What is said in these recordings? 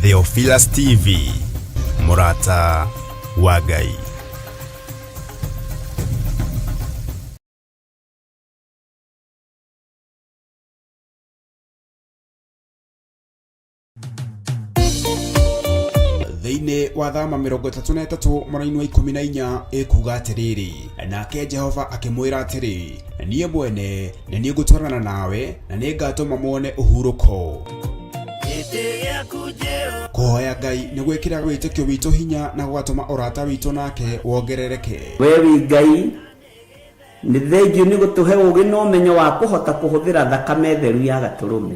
Theophilus TV, mũrata wa Ngai. Thĩinĩ wa Thama 33 mũraini wa 14 ĩkuga atĩrĩrĩ, nake Jehova akĩmwĩra atĩrĩ, niĩ mwene nĩ niĩ ngũtwarana nawe na nĩ ngatũma muone ũhurũko. Kũhoya Ngai nĩ gwĩkĩraga wĩtĩkio witũ hinya na gũgatũma ũrata witũ nake wongerereke. We wĩ Ngai, nĩ thengiũ nĩ gũtũhe ũũgĩ na ũmenyo wa kũhota kũhũthĩra thakame theru ya Gatũrũme,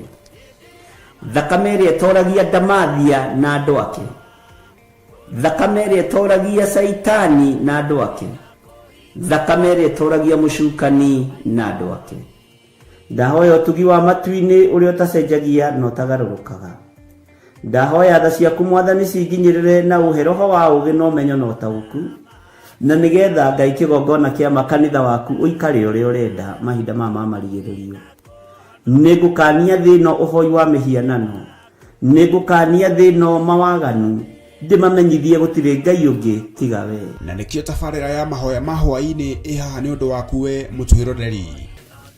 thakame ĩrĩa ĩtoragia ndamathia na andũ ake, thakame ĩrĩa ĩtoragia Caitani na andũ ake, thakame ĩrĩa ĩtoragia mũcukani na andũ ake. Ndahoya ũtugi wa matu-inĩ ũrĩa ũtacenjagia na ũtagarũrũkaga. Ndahoya tha ciaku Mwathani cinginyĩrĩre na ũhe roho wa ũũgĩ na ũmenyo na ũtaũku, na nĩgetha Ngai kĩgongona kĩa ma kanitha waku ũikare ũrĩa ũrenda mahinda maya ma marigĩrĩrio. Nĩngũkania thĩ ĩno ũhoi wa mĩhianano, Nĩngũkaania thĩ ĩno mawaganu, ndĩmamenyithie gũtirĩ Ngai ũngĩ tiga wee. Na nĩkĩo tabarĩra ya mahoya ma hwaĩ-inĩ ĩ haha nĩ ũndũ waku we mũtwĩroreri.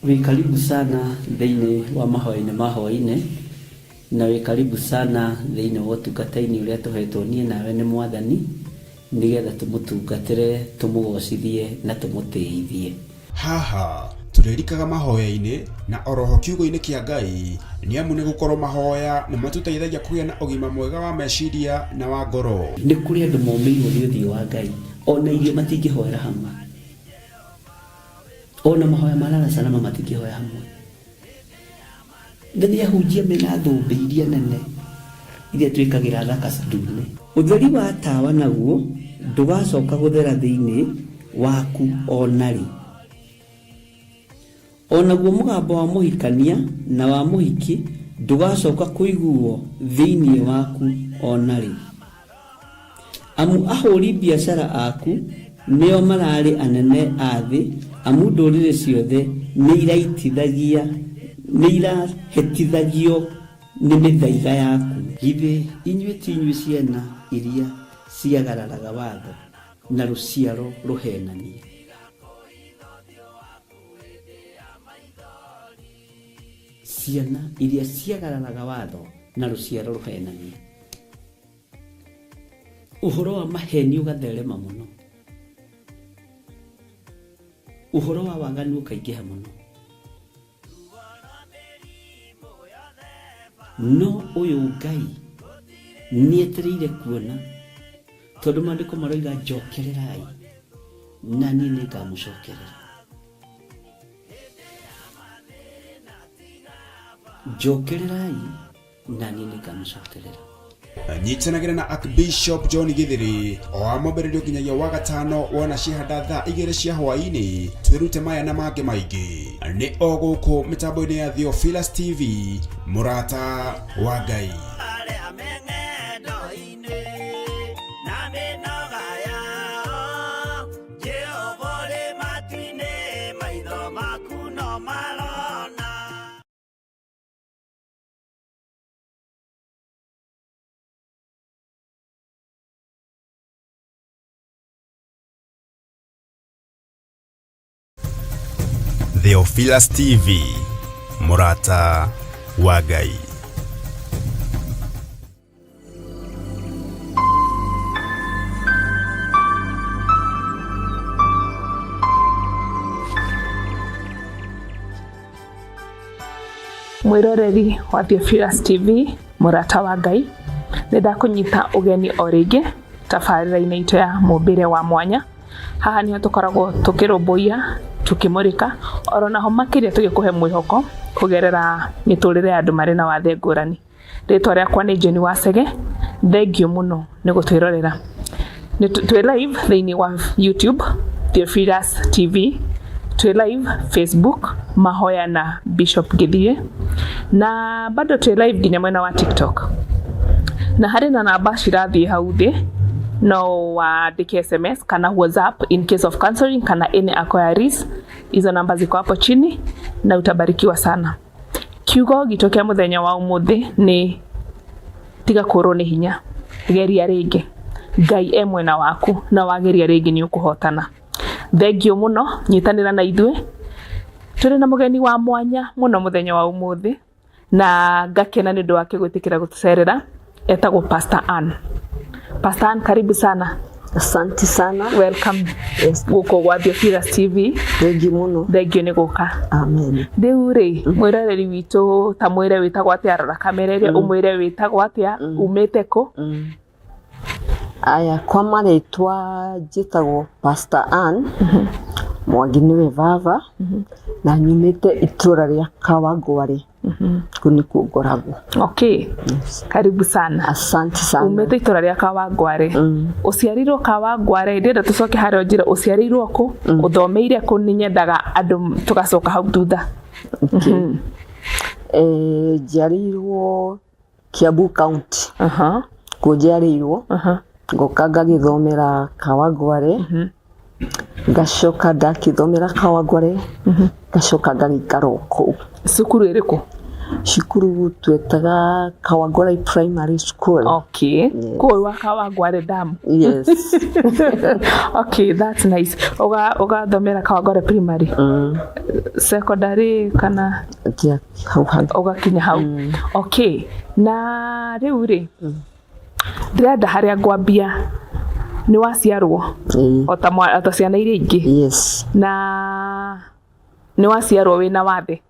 Wĩ karibu sana thĩinĩ wa mahoya-inĩ ma hwaĩ-inĩ, na wĩ karibu sana thĩinĩ wa ũtungata-inĩ ũrĩa tũhetwo niĩ nawe nĩ Mwathani, nĩgetha tũmũtungatĩre, tũmũgocithie na tũmũtĩithie. Haha tũrĩrikaga mahoya-inĩ na oroho kiugo-inĩ kĩa Ngai nĩ amu nĩ gũkorwo mahoya nĩ matũteithagia kũgĩa na ũgima mwega wa meciria na wa ngoro. Nĩ kũrĩ andũ momĩirwo nĩ ũthiũ wa Ngai, ona irio matingĩhoera hamwe, ona mahoya ma lala salama matingĩhoya hamwe. Na nĩ ahunjia mena thũmbĩ iria nene iria twĩkagĩra thaka ndune. Ũtheri wa tawa naguo ndũgacoka gũthera thĩinĩ waku o na rĩ. O naguo mũgambo wa mũhikania na wa mũhiki ndũgacoka kũiguwo thĩinĩ waku o na rĩ. Amu ahũri biacara aku nĩo mararĩ anene a thĩ, amu ndũrĩrĩ ciothe nĩirahĩtithagio nĩ mĩthaiga yaku. Githĩ inyuĩ ti inyuĩ ciana iria ciagararaga watho, na rũciaro rũheenania? Ciana iria ciagararaga watho, na rũciaro rũheenania. Ũhoro wa maheni ũgatherema mũno, ũhoro wa waganu ũkaingĩha mũno. No ũyũ Ngai nĩetereire kuona, tondũ maandĩko maroiga njokererai na niĩ nĩngamũcokerera. Njokererai na niĩ nĩngamũcokerera. Nyitanagĩra na Archbishop John Githiri o wa mwambĩrĩrio nginyagia wa gatano wona ciahanda thaa 2 cia hwaĩ-inĩ, twĩrute maya na mangĩ maingĩ nĩ o gũkũ mĩtambo-inĩ ya Theophilus TV, mũrata wa Ngai. Arĩa me ng'endo-inĩ na mĩnoga yao, Jehova ũrĩ matu-inĩ, maitho maku no marona. Theophilus TV, mũrata wa Ngai. Mwĩroreri wa Theophilus TV, mũrata wa Ngai, nĩ ndakũnyita ũgeni o rĩngĩ tabarĩra-inĩ itũ ya mũmbĩre wa mwanya. Haha nĩho tũkoragwo tũkĩrũmbũiya, tũkĩmũrĩka, oro naho makĩria tũgĩkũhe mwĩhoko kũgerera mĩtũrĩre ya andũ marĩ na wathe ngũrani. Rĩtwa rĩakwa nĩ Jane Wacege, thengiũ mũno nĩ gũtwĩrorera. Twĩ live thĩinĩ wa YouTube, Theophilus TV, twĩ live Facebook, Mahoya na Bishop Gĩthiĩ, na bado twĩ live nginya mwena wa TikTok. Na harĩ na namba cirathiĩ hau thĩ, no wandĩke SMS kana WhatsApp in case of counseling kana any inquiries. Hizo namba ziko hapo chini na utabarikiwa sana. Kiugo gitũ kĩa mũthenya wa ũmũthĩ nĩ Tiga kũrwo nĩ hinya, geria rĩngĩ. Ngai e mwena waku na wageria rĩngĩ nĩ ũkũhotana. Thengiũ mũno, nyitanĩra na ithuĩ. Tũrĩ na mũgeni wa mwanya mũno mũthenya wa ũmũthĩ na ngakena nĩ ũndũ wake gwĩtĩkĩra gũtũcerera. Etagwo Pastor Ann. Pastor Ann, karibu sana. Asante sana. Welcome. Yes. Gũkũ gwa Theophilus TV. Thengiũ mũno. Thengiũ nĩ gũka. Amen. Rĩu rĩ, mwĩroreri witũ ta mwĩre wĩtagwo atĩa, rora kamera ĩrĩa ũmwĩre wĩtagwo atĩa, umĩte kũ? Aya, kwa marĩtwa njĩtagwo Pastor Ann, Mwangi nĩwe baba, na nyumĩte itũra rĩa Kawangware, kũu nĩkuo ngoragwo. Okay. Karibu sana. Asante sana. Umĩte itũra rĩa Kawangware. Ũciarĩirwo Kawangware, ndĩrenda tũcoke harĩa ũnjĩre ũciarĩirwo kũ, ũthomeire kũ, nĩ nyendaga andũ tũgacoka hau thutha. Okay. Njiarĩirwo Kiambu County. Kuo njiarĩirwo. Ngoka ngagĩthomera Kawangware. Ngacoka ndakĩthomera Kawangware, ngacoka ngagĩikara o kũu. Cukuru ĩrĩkũ? Cukuru twetaga Kawangware Primary School. Okay. Kũu wa Kawangware Dam. Yes. Okay, that's nice. Ũgathomera Kawangware Primary. Secondary kana Hau hau. Ũgakinya hau. Okay. Na rĩu rĩ, ndĩrenda harĩa ngwambia nĩ waciarwo o ta ciana iria ingĩ. Yes. Na nĩ waciarwo wĩna wathe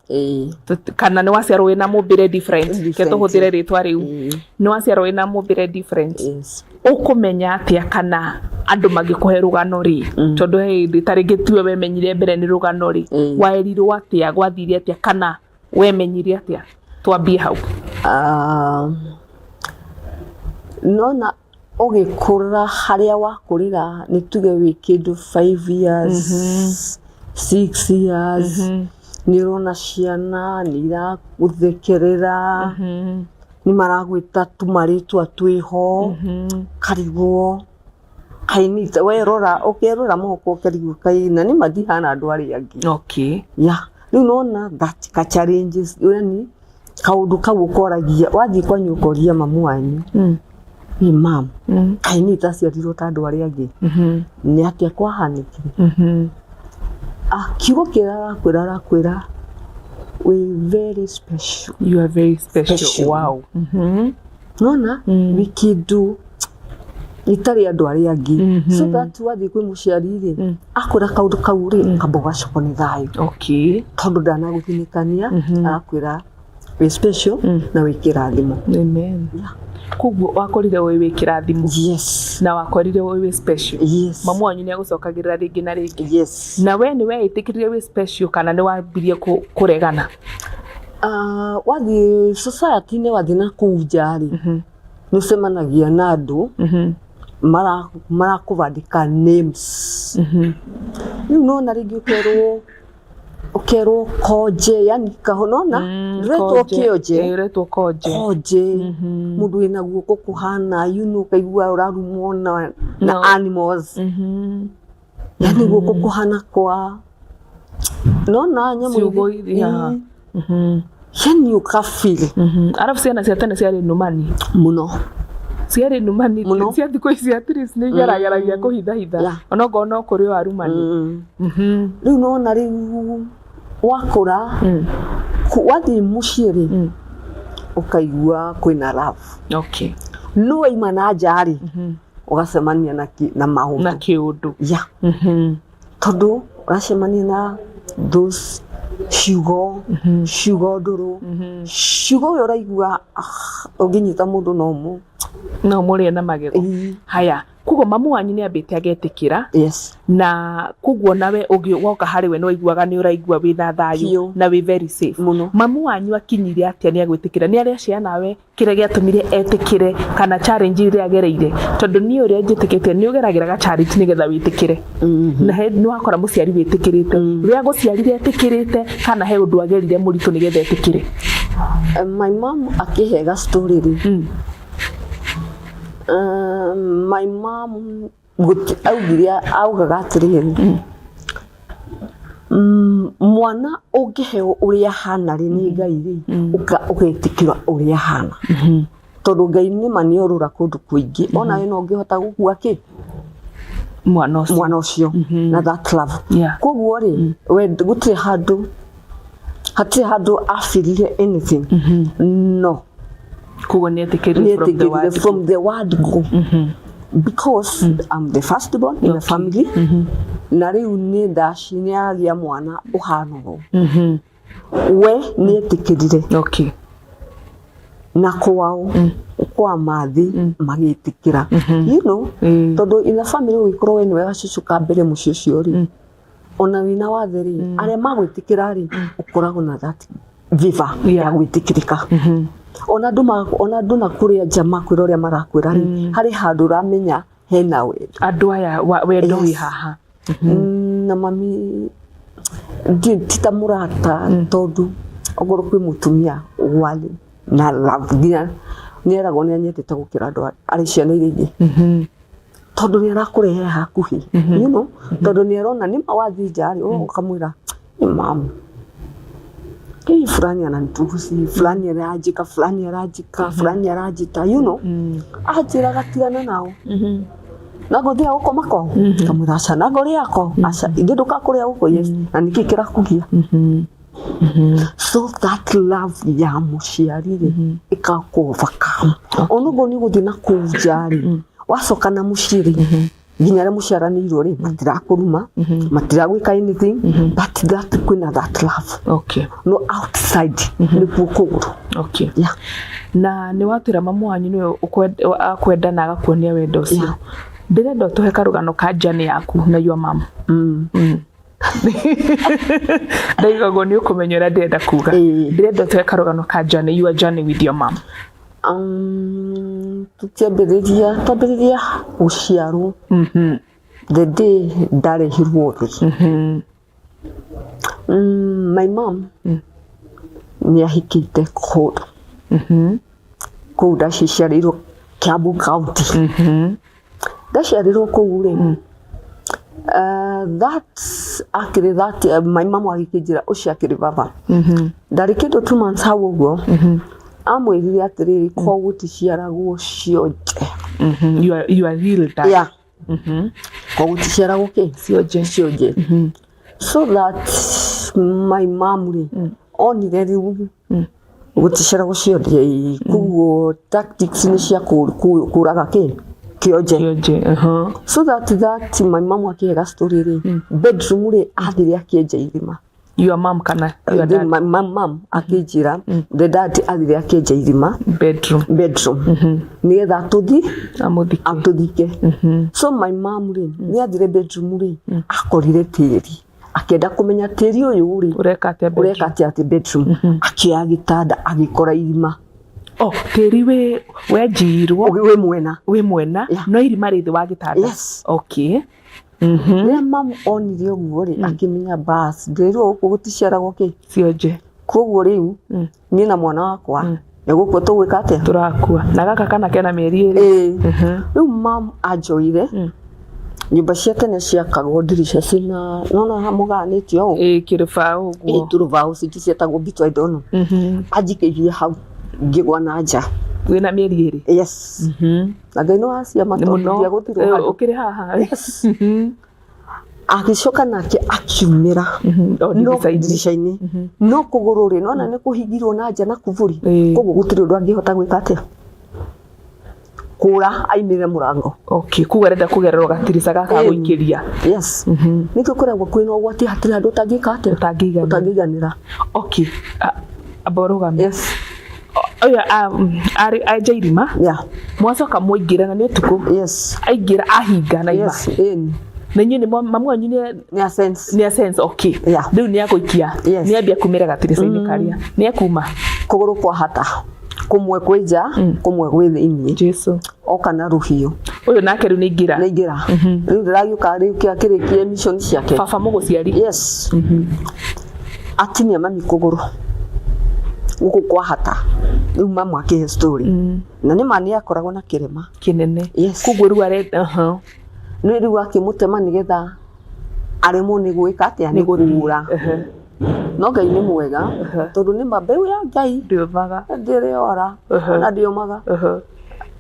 kana nĩ waciarwo wĩna mũmbĩre different? Ke tũhũthĩre rĩtwa rĩu, nĩ waciarwo wĩna mũmbĩre different. Yes. Ũkũmenya atĩa kana andũ magĩkũhe rũgano rĩ, tondũ he hĩndĩ ta rĩngĩ tiwe wemenyire mbere nĩ rũgano rĩ, waerirwo atĩa, gwathire atĩa, kana wemenyire atĩa? Twambie hau. Ah, nona ũgĩkũra harĩa wakũrĩra, nĩ tuge wĩ kĩndũ 5 years, 6 years, nĩ ũrona ciana nĩ iragũthekerera, nĩ maragwĩta tũmarĩtwa twĩho, karigwo kainita werora, ũkerora mũhuko ũkarigwo kai na nĩ matihana andũ arĩa angĩ. Ya, rĩu nona that ka challenges, yani kaũndũ kau ũkoragia wathiĩ kwanyu ũkoria mamu wanyu, "Ĩ mam, kaĩ niĩ itaciarirwo ta andũ arĩa angĩ? Nĩ atĩa kwahanĩkire?" Ah, kiugo kĩrĩa arakwĩra wĩ very special. You are very special. Special. Wow. Nona wĩ kĩndũ gĩtarĩ andũ arĩa angĩ, so that wathiĩ kwĩ mũciari rĩ, akwĩra kaũndũ kau rĩ, kamba ũgacokwo nĩ thayũ, tondũ ndanagũthinĩkania, arakwĩra wĩ special na wĩ kĩrathimo. Amen. Koguo wakorire wĩ kĩrathimo? Yes. Na wakorire wĩ special? Yes. Mamu wanyu nĩ agũcokagĩrĩra rĩngĩ na rĩngĩ? Yes. Na we nĩ weĩtĩkĩrire wĩ special kana nĩ wambirie kũregana? Wathiĩ society-inĩ, wathiĩ na kũu nja rĩ, nĩ ũcemanagia na andũ marakũbandĩka names. Rĩu nona rĩngĩ ũkerwo konje, yani kaho nona ndũretwo kĩonje. Ĩ, ũretwo konje. Konje, mũndũ wĩna guoko kũhana, ũkaigua ũrarumwo na No. animals, yani guoko kũhana kwa nona nyamũ. Ciugo iria. Yani ũkafeel. Arabu ciana cia tene ciarĩ numani. Mũno. Ciarĩ numani. Mũno. Cia thikũ ici at least nĩ igerageragia kũhithahitha, onokorwo no kũrĩ o arumani. Rĩu nona rĩu wakũra, wathiĩ mũciĩ rĩ, ũkaigua kwĩna love. No waima na nja rĩ, ũgacemania na maũndũ. Na kĩũndũ. Ya, tondũ ũracemania na those ciugo ndũrũ, ciugo we ũraigua, ah, ũngĩnyita mũndũ no mũ No mũrĩe na magego. Haya, koguo mamu wanyu nĩ ambĩte agetĩkĩra? Yes. Na koguo nawe ũngĩ woka harĩ we nĩ waiguaga nĩ ũraigua wĩna thayũ? Biũ. Na wĩ very safe? Mũno. Mamu wanyu akinyire atĩa nĩ agwĩtĩkĩra? Nĩ arĩa cia nawe kĩrĩa gĩatũmire etĩkĩre kana challenge ĩrĩa agereire? Tondũ niĩ ũrĩa njĩtĩkĩtie, nĩ ũgeragĩra ga challenge nĩgetha wĩtĩkĩre. Na he nĩ wakora mũciari wĩtĩkĩrĩte ũrĩa agũciarire etĩkĩrĩte, kana he ũndũ agerire mũritũ nĩgetha etĩkĩre? My mom akĩhe ga story rĩ, my mom augire, augaga atĩrĩrĩ, mwana ũngĩheo ũrĩa ahana rĩ nĩ Ngai rĩ, ũgetĩkĩra ũrĩa ahana. Tondũ Ngai nĩma nĩ orũra kũndũ kũingĩ, ona we no ũngĩhota gũkua kĩ Mwana ũcio. Mwana ũcio na that love. Koguo rĩ, we gũtirĩ handũ, hatirĩ handũ abirire anything, no. Koguo nĩ etĩkĩrire from the nĩetĩkĩrire word. From the word go, because I'm the first born in the family, na rĩu nĩ ndaci nĩ agĩa mwana ũhana ũũ, we nĩetĩkĩrire. Na kwao kwa mathi magĩtĩkĩra, tondũ in a family ũgĩkorwo we nĩwe gacucu ka mbere mũciĩ ũcio rĩ, ona wĩna wathe rĩ, arĩa magwĩtĩkĩra rĩ, ũkoragwo na that favor ya gwĩtĩkĩrĩka. Ona andũ ona andũ na kũrĩa nja makwĩra ũrĩa marakwĩra rĩ, harĩ handũ ũramenya hena wendo. Andũ aya wendo wĩ haha. Na mami ti ta mũrata, tondũ okorwo kwĩ mũtumia warĩ na love, nginya nĩ eragwo nĩ anyendete gũkĩra andũ arĩ ciana iria ingĩ, tondũ nĩ arakũrehe hakuhĩ, tondũ nĩ arona nĩ ma wathiĩ nja rĩ, ũkamwĩra nĩ mamu hii fulani ananitusi, fulani aranjĩka, fulani aranjĩka, fulani aranjĩta, anjĩraga tigana nao, na ngũthiĩ gũkoma kwao, kamwĩra aca, na ngũrĩa kwao aca, ithuĩ ndũkakũrĩa gũkũ, yes, na nĩkĩ kĩrakũgia? So that love ya mũciari rĩ, ĩkakũ overcome onoguo nĩ ũgũthiĩ na kũu nja rĩ, wacoka na mũciĩ rĩ, nginya arĩa mũciaranĩirwo rĩ, matirakũruma, matiragwĩka anything, but that kwĩna that love. No outside nĩkuo kũgũrũ. Yeah. Na nĩ watwĩra mamu wanyu nĩwe akwenda na agakuonia wendo ũcio. Ndĩrenda ũtũhe karũgano ka journey yaku na your mom. Ndaiga ũguo nĩ ũkũmenya ũrĩa ndĩrenda kuga. Ndĩrenda ũtũhe karũgano ka journey, your journey with your mom. Tũkĩambĩrĩria, twambĩrĩria gũciarwo, the day ndarehirwo thĩ, my mom nĩ ahikĩte kũndũ kũu ndaciarĩirwo Kiambu County. Ndaciarĩrwo kũu rĩ, that akĩrĩ that my mom agĩkĩnjĩra ũcio akĩrĩ baba ndarĩ kĩndũ 2 months hau ũguo, amwĩrire atĩrĩrĩ, kwao gũticiaragwo cionje. You are real dad. Yeah. Kwao gũticiaragwo kĩ? Cionje. Cionje. So that my mom rĩ, onire rĩu gũticiaragwo cionje, koguo tactics nĩ cia kũraga kĩ kĩonje. Cionje. So that my mom akĩhega story rĩ, bedroom rĩ, athire akĩenja irima. Your mom kana your Then dad? My mom akĩnjĩra the dad athire akĩenja irima Bedroom. Bedroom, nĩgetha tũthi Amũthike. Atũthike. So my mom rĩ, nĩ athire bedroom rĩ, akorire tĩri, akĩenda kũmenya tĩri ũyũ rĩ Ũreka atĩa bedroom? Ũreka atĩa atĩ bedroom? Akĩoya gĩtanda, agĩkora irima. Oh, tĩri wĩ wenjirwo. Wĩ mwena. Wĩ mwena. No irima rĩ thĩ wa gĩtanda. Yes. Rĩrĩa mam onire ũguo rĩ, akĩmenya bas ndĩrirwo gũkũ gũticiaragwo kĩ? Cionje. Koguo rĩu niĩ na mwana wakwa nĩ gũkua tũgwĩka atĩa? Tũrakua na gaka kana kena mĩeri 2. Ĩĩ. Rĩu mam anjoire, nyũmba cia tene ciakagwo ndirica cina nona mũgayanĩtio ũũ. Ĩĩ, kĩrũbaũ ũguo. Ĩĩ, tũrũbaũ cingĩ cietagwo mbito, I don't know. Anjikĩirie hau, ngĩgwa na nja. Wĩna mĩeri 2? Yes. Na Ngai nĩ wa ciama, tondũ Mũno. ndiagũthirwo Eh, handũ. Ũkĩrĩ haha. Yes. Agĩcoka nake akiumĩra O no ndirica-inĩ. Ndirica-inĩ, no kũgũrũ rĩ, nona nĩ kũhingirwo na nja na kuburi. Koguo gũtirĩ ũndũ angĩhota gwĩka atĩa, kũra aimĩre mũrango. Okay, koguo arenda kũgererwo gatirica gaka Ĩĩ. gũikĩria. Yes, nĩkĩo kũragwo kwĩna ũgwati, hatirĩ handũ ũtangĩka atĩa? Ũtangĩiganĩra. Ũtangĩiganĩra. Okay. Amba ũrũgame. Yes. Ũyũ arĩ enja irima. Mwacoka mwaingĩra na nĩ ũtukũ. Yes. Aingĩra ahinga na ima. Yes, ĩni. Na inyuĩ nĩ mamu wanyu nĩ nĩ a sense. Nĩ a sense, okay. Rĩu nĩ agũikia. Yes. Nĩ ambia kumĩra gatirica-inĩ karĩa. Nĩ ekuma. Kũgũrũ kwa hata kũmwe kwĩ nja, kũmwe gwĩ thĩiniĩ. Jesu. Oka na rũhiũ. Ũyũ nake rĩu nĩ aingĩra. Nĩ aingĩra. Rĩu ndĩragĩũka rĩu kĩrĩkie mission ciake. Baba mũgũciari. Yes. Atinia mami kũgũrũ gũkũ kwa hata, rĩu mamu akĩhe story, na nĩ ma nĩ akoragwo na kĩrema kĩnene. Yes. Koguo rĩu are Nĩ rĩu akĩmũtema nĩgetha aremwo nĩ gwĩka atĩa? Nĩ Nĩ gũthiĩ. kũra. No Ngai nĩ mwega tondũ nĩ ma mbeũ ya Ngai Ndĩũmaga. Ndĩrĩ ora ona ndĩũmaga.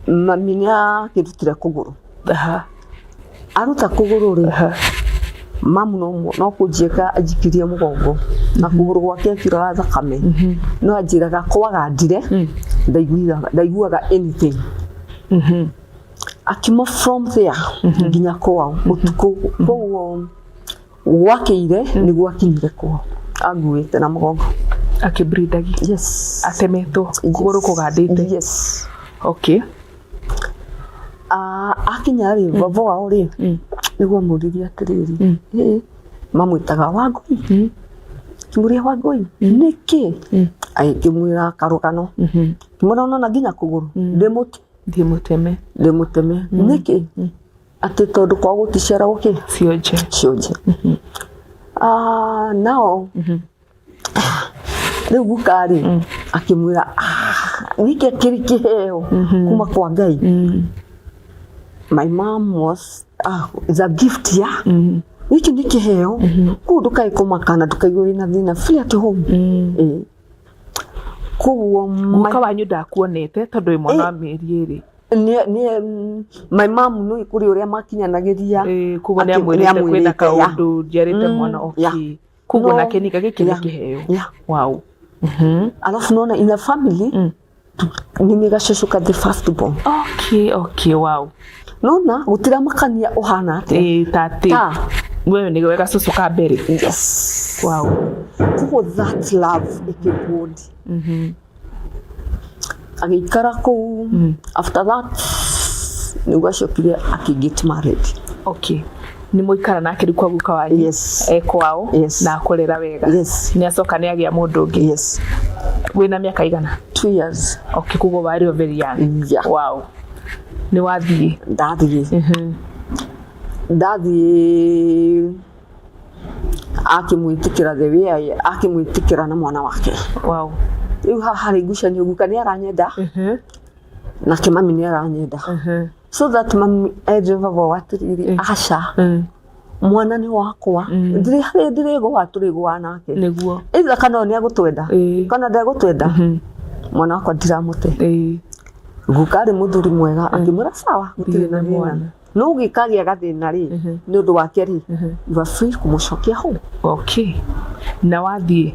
Mami nĩ akĩrutire kũgũrũ. Aruta kũgũrũ rĩ, mamu no kũnjiĩka anjikirie mũgongo na kũgũrũ gwake akiuraga thakame, no anjĩraga kwagandire, ndaiguaga anything. Akiuma from there nginya kwao ũtukũ, koguo gwakĩire nĩguo akinyire kwao anguĩte na mũgongo. Akĩbridagi? Yes. Atemetwo kũgũrũ kũgandĩte? Yes. Okay. Ah, akinya rĩ, baba wao rĩ, nĩguo amũririe atĩrĩrĩ, "Ĩ, mamwĩtaga Wangũi?" Akĩmũria, "Wangũi, nĩkĩ?" Agĩkĩmwĩra karũgano, kĩmwĩra nona nginya kũgũrũ ndĩmũte. Thiĩ mũteme. Ndĩmũteme nĩkĩ? Atĩ tondũ kwao gũticiaragwo kĩ? Cionje. Cionje. Ah, nao rĩu guka rĩ, akĩmwĩra, "Ah, gĩkĩ kĩrĩ kĩheo kuma kwa Ngai." My mom was, ah, it's a gift ya gĩkĩ nĩ kĩheo, koguo ndũkae kũmaka na ndũkaigue wĩna thĩna, feel at home. Ĩĩ. Koguo Guka wanyu ndakuonete tondũ wĩ mwana wa mĩeri 2? Nĩ my mom nĩ kũrĩ ũrĩa makinyanagĩria. Koguo nĩ amwĩrĩte kwĩna kaũndũ njiarĩte mwana. Okay, koguo nake nika gĩkĩ nĩ kĩheo. Wow. Alafu naona in a family nĩ nĩ gacũcũ ka the first born. Okay, wow. Nona gũtiramakania ũhana atĩa. Ĩĩ, ta atĩ Ta. wewe nĩwe gacũcũ ka mbere. Yes. Koguo that love ĩkĩbũndi, agĩikara kũu. After that nĩguo acokire akĩ get married. Okay, nĩ mũikara nake rĩu kwa guka wanyu? Yes. E kwao? Yes. Na akũrera wega? Yes. Nĩ acoka nĩ agĩa mũndũ ũngĩ? Yes. Wĩna mĩaka igana? 2 years. Okay, koguo warĩ o very young. Yeah. Wow, nĩ wathiĩ? Ndathiĩ akĩmwĩtĩkĩra the way akĩmwĩtĩkĩra na mwana wake. Rĩu haha harĩ ngucanio, guka nĩ aranyenda nake mami nĩ aranyenda, so that mami endire baba wa atĩrĩrĩ, aca, mwana nĩ wakwa, ndirĩ harĩa ndĩrĩgũa, tũrĩgũa nake. Either kana nĩ agũtwenda kana ndegũtwenda, mwana wakwa ndiramũte. Guka arĩ mũthuri mwega, akĩmwĩra sawa, gũtirĩ na Thiĩ na thĩna. Mwana. No ũngĩkagĩa gathĩna rĩ, nĩ ũndũ wake rĩ, you are free kũmũcokia home. Okay, na wathiĩ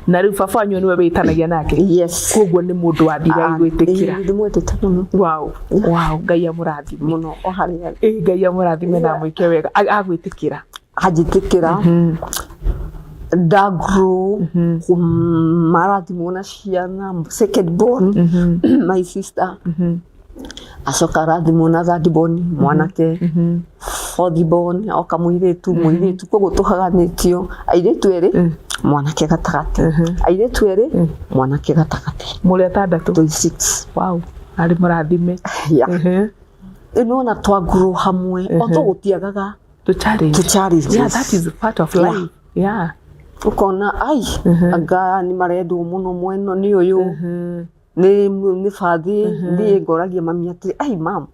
na rĩu baba wanyu nĩwe wĩtanagia nake? Yes. Koguo nĩ mũndũ wathire gwĩtĩkĩra? Ndĩmwendete mũno. Wow, Ngai amũrathime. Mũno o harĩa arĩ. Ĩ, Ngai amũrathime na amwĩke wega. Agwĩtĩkĩra. Anjĩtĩkĩra, ndagrow, marathimwo na ciana, second born, my sister, acoka arathimwo na third born mwanake, fourth born oka mũirĩtu, mũirĩtu. Koguo tũhaganĩtio airĩtu erĩ, mwanake gatagatĩ, airĩtu erĩ, mwanake gatagatĩ. Mũrĩ atandatũ? Twĩ six. Wow, arĩ mũrathime. Yeah. Nĩwona twagrow hamwe, although gũtiagaga To challenge. To challenges. Yeah, that is part of Yeah. life, yeah. Ũkona ai anga nĩ marendwo mũno mweno nĩ ũyũ nĩ bathĩ, niĩ ngoragia mami atĩ, "Ai mam,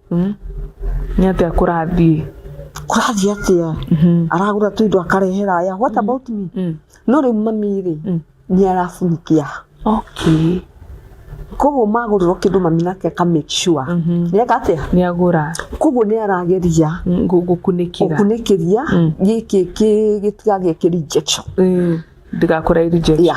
Nĩ atĩa kũrathiĩ?" Kũrathiĩ atĩa? Aragũra tũindo akarehera aya, what about me? No rĩu mami rĩ, nĩ arabunikia. Koguo magũrĩrwo kĩndũ, mami nake aka make sure nĩ eka atĩa? Nĩ agũra. Koguo nĩ arageria Gũkunĩkĩra. Gũkunĩkĩria gĩkĩ gĩtigagĩe kĩ rejection. Ndĩgakora rejection.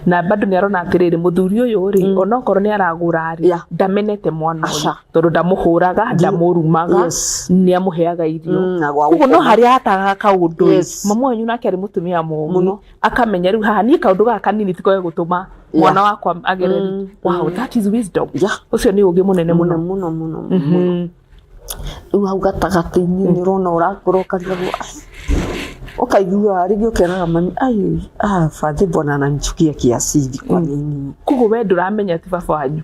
Na bado nĩ arona atĩrĩrĩ, mũthuri ũyũ rĩ, onokorwo nĩ aragũra rĩ, ndamenete mwana ũyũ Aca. tondũ ndamũhũraga, ndamũrumaga, nĩ amũheaga irio. Na gwa Koguo no gũkoma. harĩa atagaga kaũndũ ĩ, mamu wanyu nake arĩ mũtumia mũũgĩ, Mũno. akamenya rĩu haha niĩ kaũndũ gaka kanini tiko gũtũma mwana wakwa agere. Wow, that is wisdom. Ũcio nĩ ũgĩ mũnene mũno. Mũno. Mũno mũno mũno. Rĩu hau gatagatĩ-inĩ nĩ ũrona ũrakũra, ũkarigagwo, ai, ũkaigua rĩngĩ ũkeraga mami, "Ai, ah, bathĩ mbona ananichukia kiasi hivi, kwa nini?" Koguo we ndũramenya ti baba wanyu?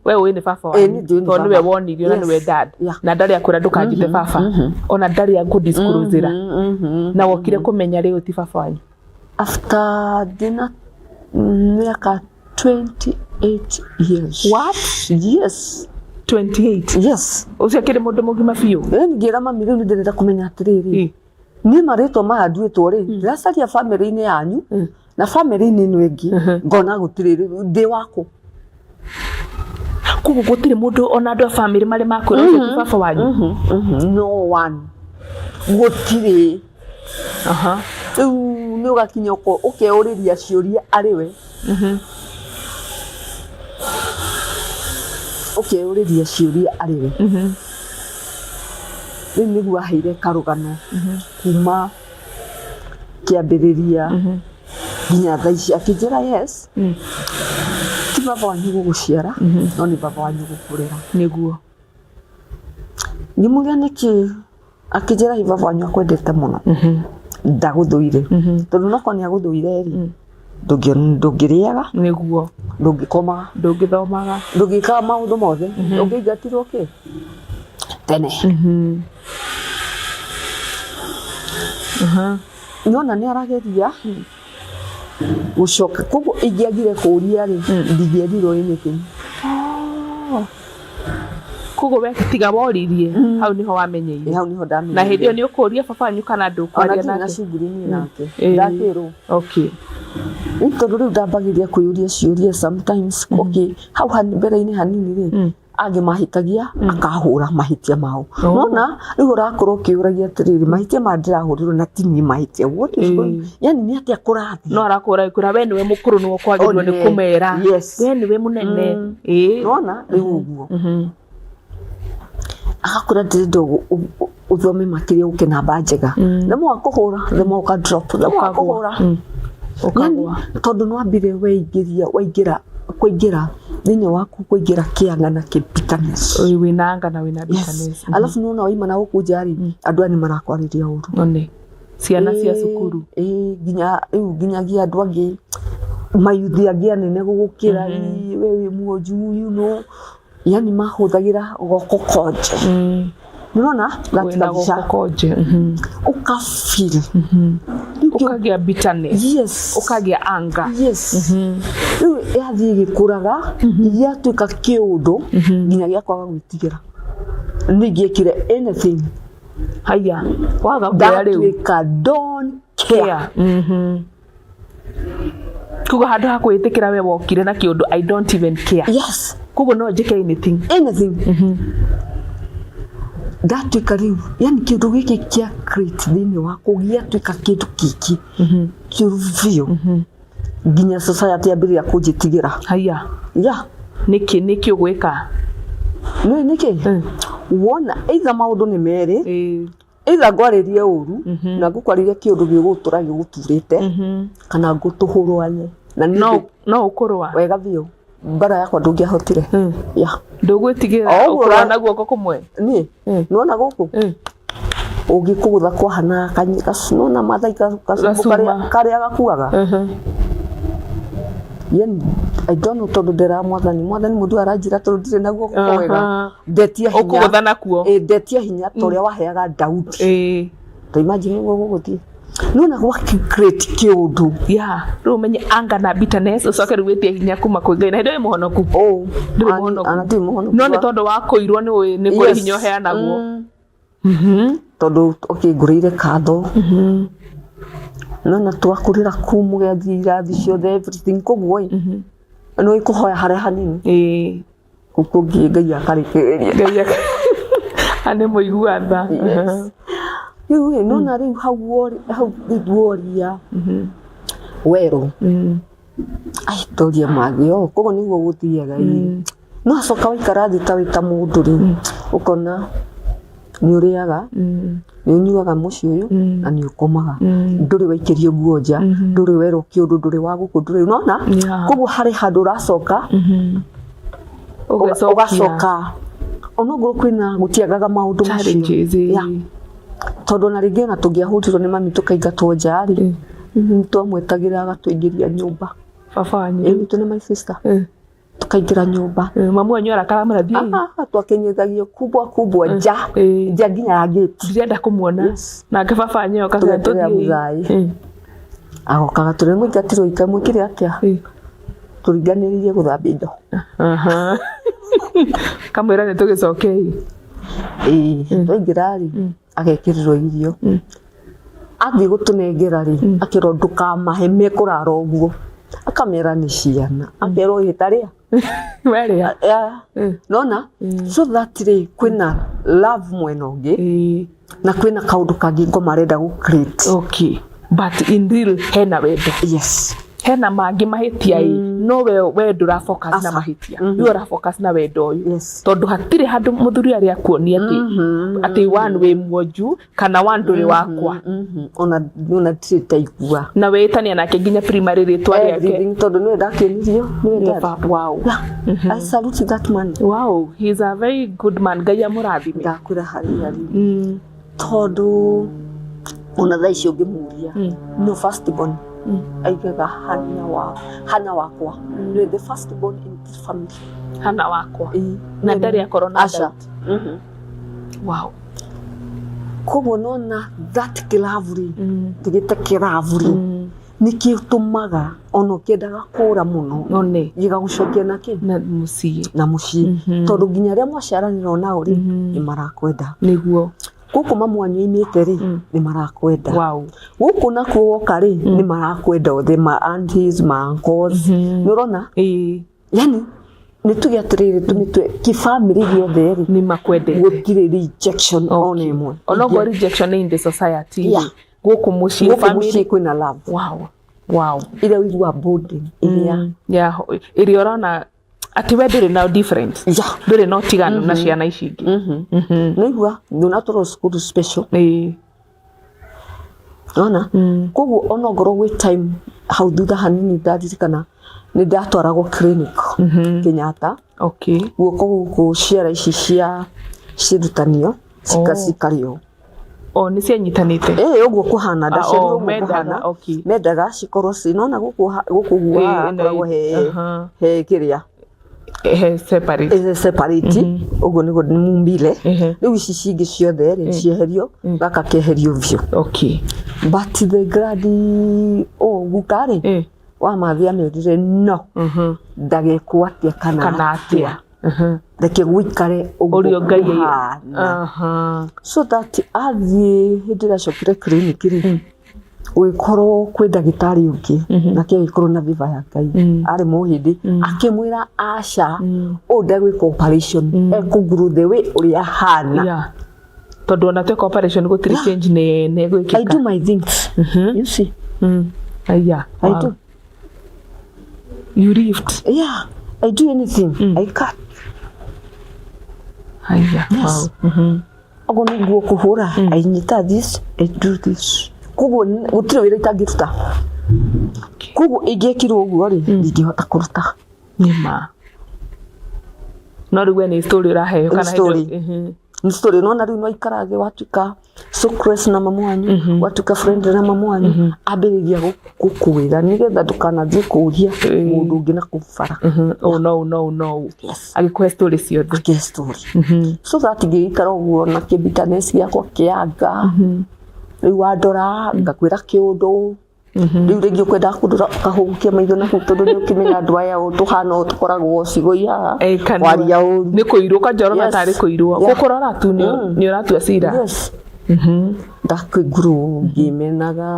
We ũĩ nĩ baba Ĩ, wanyu nĩ njũĩ nĩ tondũ nĩwe baba. wonirio na nĩwe dad. Na ndarĩ akwĩra ndũkanjĩte baba, ona ndarĩ akũdisclosera, na wokire kũmenya rĩu ti baba wanyu? After ndĩna mĩaka 28 years. What? Yes. 28? Yes. Ũcio akĩrĩ mũndũ mũgima biũ. Ĩ, ngĩra mami, rĩu nĩ ndĩrenda kũmenya atĩrĩrĩ, niĩ marĩtwa maya nduĩtwo rĩ, ndĩracaria bamĩrĩ-inĩ yanyu. Na bamĩrĩ-inĩ ĩno ĩngĩ ngona gũtirĩ ndĩ wakũ. Koguo gũtirĩ mũndũ ona andũ a bamĩrĩ marĩ makwĩra ũcio ti baba wanyu? No one, gũtirĩ. Rĩu nĩ ũgakinya ũkeũrĩria ciũria arĩ we, ũkeũrĩria ciũria arĩ we. Rĩu nĩguo aheire karũgano kuma kĩambĩrĩria nginya thaa ici, akĩnjĩra yes, ti baba wanyu gũgũciara, no nĩ baba wanyu gũkũrera. Nĩguo. Ngĩmũria nĩkĩ, akĩnjĩra hi baba wanyu akwendete mũno, ndagũthũire, tondũ nokorwo nĩ agũthũire rĩ, ndũngĩrĩaga, Nĩguo. ndũngĩkomaga, Ndũngĩthomaga. Ndũngĩkaga maũndũ mothe, ũngĩingatirwo kĩ tene. Nona nĩ arageria gũcoka, koguo ingĩagire kũria rĩ, ndingĩerirwo anything. Koguo we tiga woririe, hau niho wamenyeire? Ĩ, hau niho ndamenyeire. Na hĩndĩ ĩyo nĩ ũkũria baba wanyu kana Ona ndũkwaria ndirĩ na nake? shughuli niĩ nake, ndakĩrwo. Rĩu tondũ rĩu ndambagĩrĩria kwĩyũria ciũria sometimes, okay, hau mbere-inĩ hanini rĩ, angĩ mahĩtagia akahũra mahĩtia mao. Nona rĩu ũrakorwo ũkĩũragia atĩrĩrĩ, mahĩtia maya ndĩrahũrirwo na ti niĩ mahĩtia, what is going, yani nĩ atĩa kũrathiĩ? No arakũra kwĩra we nĩwe mũkũrũ, nĩwe ũkwagĩrĩirwo nĩ One. kũmera. We nĩwe mũnene. Nona rĩu ũguo agakwĩra ndĩrenda ũthome makĩria ũke namba njega, the more akũhũra, the more ũka drop, the more Ũkagũa. akũhũra. Yani, Ũkagũa. tondũ nĩ wambire weingĩria, waingĩra kũingĩra thĩinĩ waku, kũingĩra kĩanga na kĩ bitterness. Ĩĩ, wĩna anga na wĩna bitterness. Alafu nĩwona waima na gũkũ nja rĩ, andũ aya nĩ marakwarĩria ũru. One ciana cia cukuru. Ĩĩ, nginya rĩu nginyagia andũ angĩ, mayuthi angĩ anene gũgũkĩra, ĩĩ, we wĩ muonju, yani mahũthagĩra goko konje. Nĩũrona that Wĩna kabica goko konje. Ũka feel Ũkagĩa bitterness. Ũkagĩa anger. Yes. Rĩu yathiĩ ĩgĩkũraga, gĩatuĩka kĩũndũ nginya gĩa kwaga gwĩtigĩra, nĩ ingĩekire anything. Haya, waga guoya rĩu. Ndatuĩka don't care. Care. Koguo handũ ha kwĩtĩkĩra we wokire na kĩũndũ I don't even care. Koguo no njĩke anything. Anything. Ndatuĩka rĩu, yani kĩũndũ gĩkĩ kĩa create thĩinĩ wakwa gĩatuĩka kĩndũ kĩngĩ kĩũru biũ, nginya society yambĩrĩria kũnjĩtigĩra. Haya. Yeah. Nĩkĩ ũgwĩka? Nĩ nĩkĩ wona either maũndũ nĩ merĩ, either ngwarĩrie ũru na ngũkwarĩrie kĩũndũ gĩgũtũra gĩgũturĩte, kana ngũtũhũrwane na niĩ. No no ũkũrũa. Wega biũ, mbara yakwa ndũngĩahotire, yeah. Ndũgwĩtigĩra O ũguo ũkũrũa na guoko kũmwe? Niĩ nĩwona gũkũ ũngĩkũgũtha kwahana nona mathai gacumbu Gacuma. karĩa gakuaga. Yani I don't know, tondũ ndĩra mwathani, mwathani mũndũ aranjĩra tondũ ndirĩ na guoko kwega, ndetia hinya. Ũkũgũtha nakuo. Ĩ, ndetia hinya ta ũrĩa waheaga Daudi. Ta imagine ũguo gũgũthiĩ nona gwaki create kĩũndũ. Yeah, rĩu ũmenye anger na bitterness, ũcoke rĩu wĩtie hinya kuma kwĩ Ngai, na hĩndĩ ĩyo wĩ mũhonoku? Oh, Ndũrĩ mũhonoku. Ana ndirĩ mũhonoku. No nĩ tondũ wa kũirwo nĩ ũĩ nĩ kũrĩ hinya ũheanagwo. Tondũ okay, ngũrĩire katho, nona twakũrĩra kuu, mũgathiĩ irathi ciothe, everything, koguo ĩ nĩ kũhoya harĩa hanini kũu kũngĩ Ngai akarĩkĩrĩria. Ngai nĩ mũigua tha. Yes. Rĩu ĩ nona rĩu hau hau rĩu woria werũ ai toria mangĩ o koguo nĩguo gũthiaga ĩ, no acoka waikara thĩ ta wĩ ta mũndũ rĩu, ũkona nĩ ũrĩaga, nĩ ũnyuaga mũciĩ ũyũ, na nĩ ũkomaga, ndũrĩ waikĩrio nguo nja, ndũrĩ werwo kĩũndũ, ndũrĩ wa gũkũ, ndũrĩ nona. Koguo harĩ handũ ũracoka Ũgecokia. Ũgacoka onokorwo kwĩna gũtiagaga maũndũ macio. Challenges, ĩĩ. Yeah. Tondũ ona rĩngĩ ona tũngĩahũrirwo nĩ mami tũkaingatwo nja rĩ, twamwetagĩra agatũingĩria nyũmba. Baba wanyu? Ĩĩ, tũ nĩ my sister. Tukaingĩra nyũmba. Mamu wanyu arakara thiĩ. Ah, twakinyithagio kubwa kubwa nja, nja nginya ya gate. Ndirenda kũmuona. Nake baba wanyu oka Tũgeterera tũthiĩ. mũthai. Agokaga tũrĩ mũingatirwo ika mwĩkire atĩa, tũringanĩrĩirie gũthambia indo. Kamwĩra nĩ tũgĩcokei. Ĩĩ, twaingĩra rĩ, agekĩrĩrwo irio. Athiĩ gũtũnengera rĩ, akerwo ndũkamahe, mekũrara ũguo. Akamera nĩ ciana, akerwo ĩtarĩa Werĩa. Nona so that rĩ, kwĩna love mwena ũngĩ na kwĩna kaũndũ kangĩ ngoma arenda gũ create. Okay, but in real hena wendo. Yes. Hena mangĩ mahĩtia ĩ, no we ndũra focus na Aca. mahĩtia, we ũra focus na wendo ũyũ. Tondũ hatirĩ handũ mũthuri arĩa akuonia atĩ one wĩ mwonju kana one ndũrĩ wakwa. Ona ndirĩ ndaigua. Na wĩtania nake nginya primary rĩtwa rĩake. Everything, tondũ nĩwe ndakenirio, nĩwe ndarĩ. Yeah. I salute that man. Wow, he is a very good man. Ngai amũrathime. Ndakwĩra harĩ harĩ tondũ ona thaa ici ũngĩmũria no first born, aigaga hana wa hana wakwa nĩwe the first born in this family. Hana wakwa. Ĩĩ. Na ndarĩ akorwo na Aca. doubt. Wow. Koguo nona that kĩrabu rĩ, ndigĩte kĩrabu rĩ, nĩkĩo tũmaga ona ũkĩendaga kũra mũno None. gĩgagũcokia na kĩ Na mũciĩ. Na mũciĩ, tondũ nginya arĩa mwaciaranĩrwo nao rĩ, nĩ marakwenda. Gũkũ mamu wanyu oimĩte rĩ, nĩ marakwenda. Gũkũ nakuo woka rĩ, nĩ marakwenda othe, ma aunties, ma uncles, nĩ ũrona? Ĩĩ. Yani nĩ tuge atĩrĩrĩ, tũmĩtue kĩbamĩrĩ gĩothe rĩ, Nĩ makwendete. Gũtirĩ rejection ona ĩmwe. Onokorwo rejection in the society Yeah. gũkũ mũciĩ Gũkũ family- mũciĩ kwĩna love ĩrĩa ũigua bonding ĩrĩa Yeah, ĩrĩa ũrona atĩ we ndũrĩ na difference, ndũrĩ na ũtiganu na ciana ici ingĩ. Nĩigua ndũnatwarwo cukuru special. Nona koguo ona ongorwo gwĩ time hau thutha hanini ndaririkana nĩ ndatwaragwo clinic Kenyatta. Guoko gũkũ ciara ici cia cirutanio cikarĩo. O nĩ cianyitanĩte? Ĩĩ, ũguo kũhana ndaciarirwo ũguo Mendaga, kũhana. Mendaga cikorwo ci nona gũkũ gũkũ guo haha hakoragwo he he kĩrĩa He separate. Ĩ separate ũguo nĩguo mumbile. Rĩu ici cingĩ ciothe rĩ, cieherio, gaka keherio biũ. But the glad oh guka rĩ, wa mathi amerire no ndagekwo atĩa kana Kana atĩa. Reke gũikare ũguo Ũrĩa Ngai kũhana. So that athiĩ hĩndĩ ĩrĩa acokire clinic rĩ, gũgĩkorwo kwĩ ndagĩtarĩ ũngĩ, nake agĩkorwo na viva ya Ngai, arĩ mũhĩndĩ, akĩmwĩra aca, ũyũ ndegwĩka operation, ekũnguru the way ũrĩa ahana. Yeah. Tondũ ona tweka operation gũtirĩ change nene I do gwĩkĩka. my things, you see. Aya. I do. You lift. Yeah, I do anything I cut. Aya. Yes. Oguo nĩ nguo kũhũra, I nyita this, I do this, koguo gũtirĩ wĩra itangĩruta. Koguo ingĩekirwo ũguo rĩ, ndingĩhota kũruta. Nĩ ma. No rĩu we nĩ story ũraheo Nĩ kana story. Nĩ story, nona rĩu nwaikara thĩ watuĩka so close na mamu wanyu, watuĩka friend na mamu wanyu, ambĩrĩria gũkwĩra nĩgetha ndũkanathiĩ kũria mũndũ ũngĩ na kũu bara. Oh no, no, no. Yes. Agĩkũhe story ciothe. Akĩhe story so that ngĩgĩikara ũguo na kĩbitanesi gĩakwa kĩanga rĩu wandora ngakwĩra kĩũndũ rĩu rĩngĩ ũkwendaga kũndora ũkahũgũkia maitho na kũu, tondũ nĩ ũkĩmenya andũ aya ũũ tũhana ũũ tũkoragwo cigo haha Eh, kanua. kwaria ũru. Nĩ kũirwo kwanja ũrona tarĩ kũirwo. Gũkũrora tu nĩ ũratua cira. Yes, ndakĩngurũ ngĩmenaga,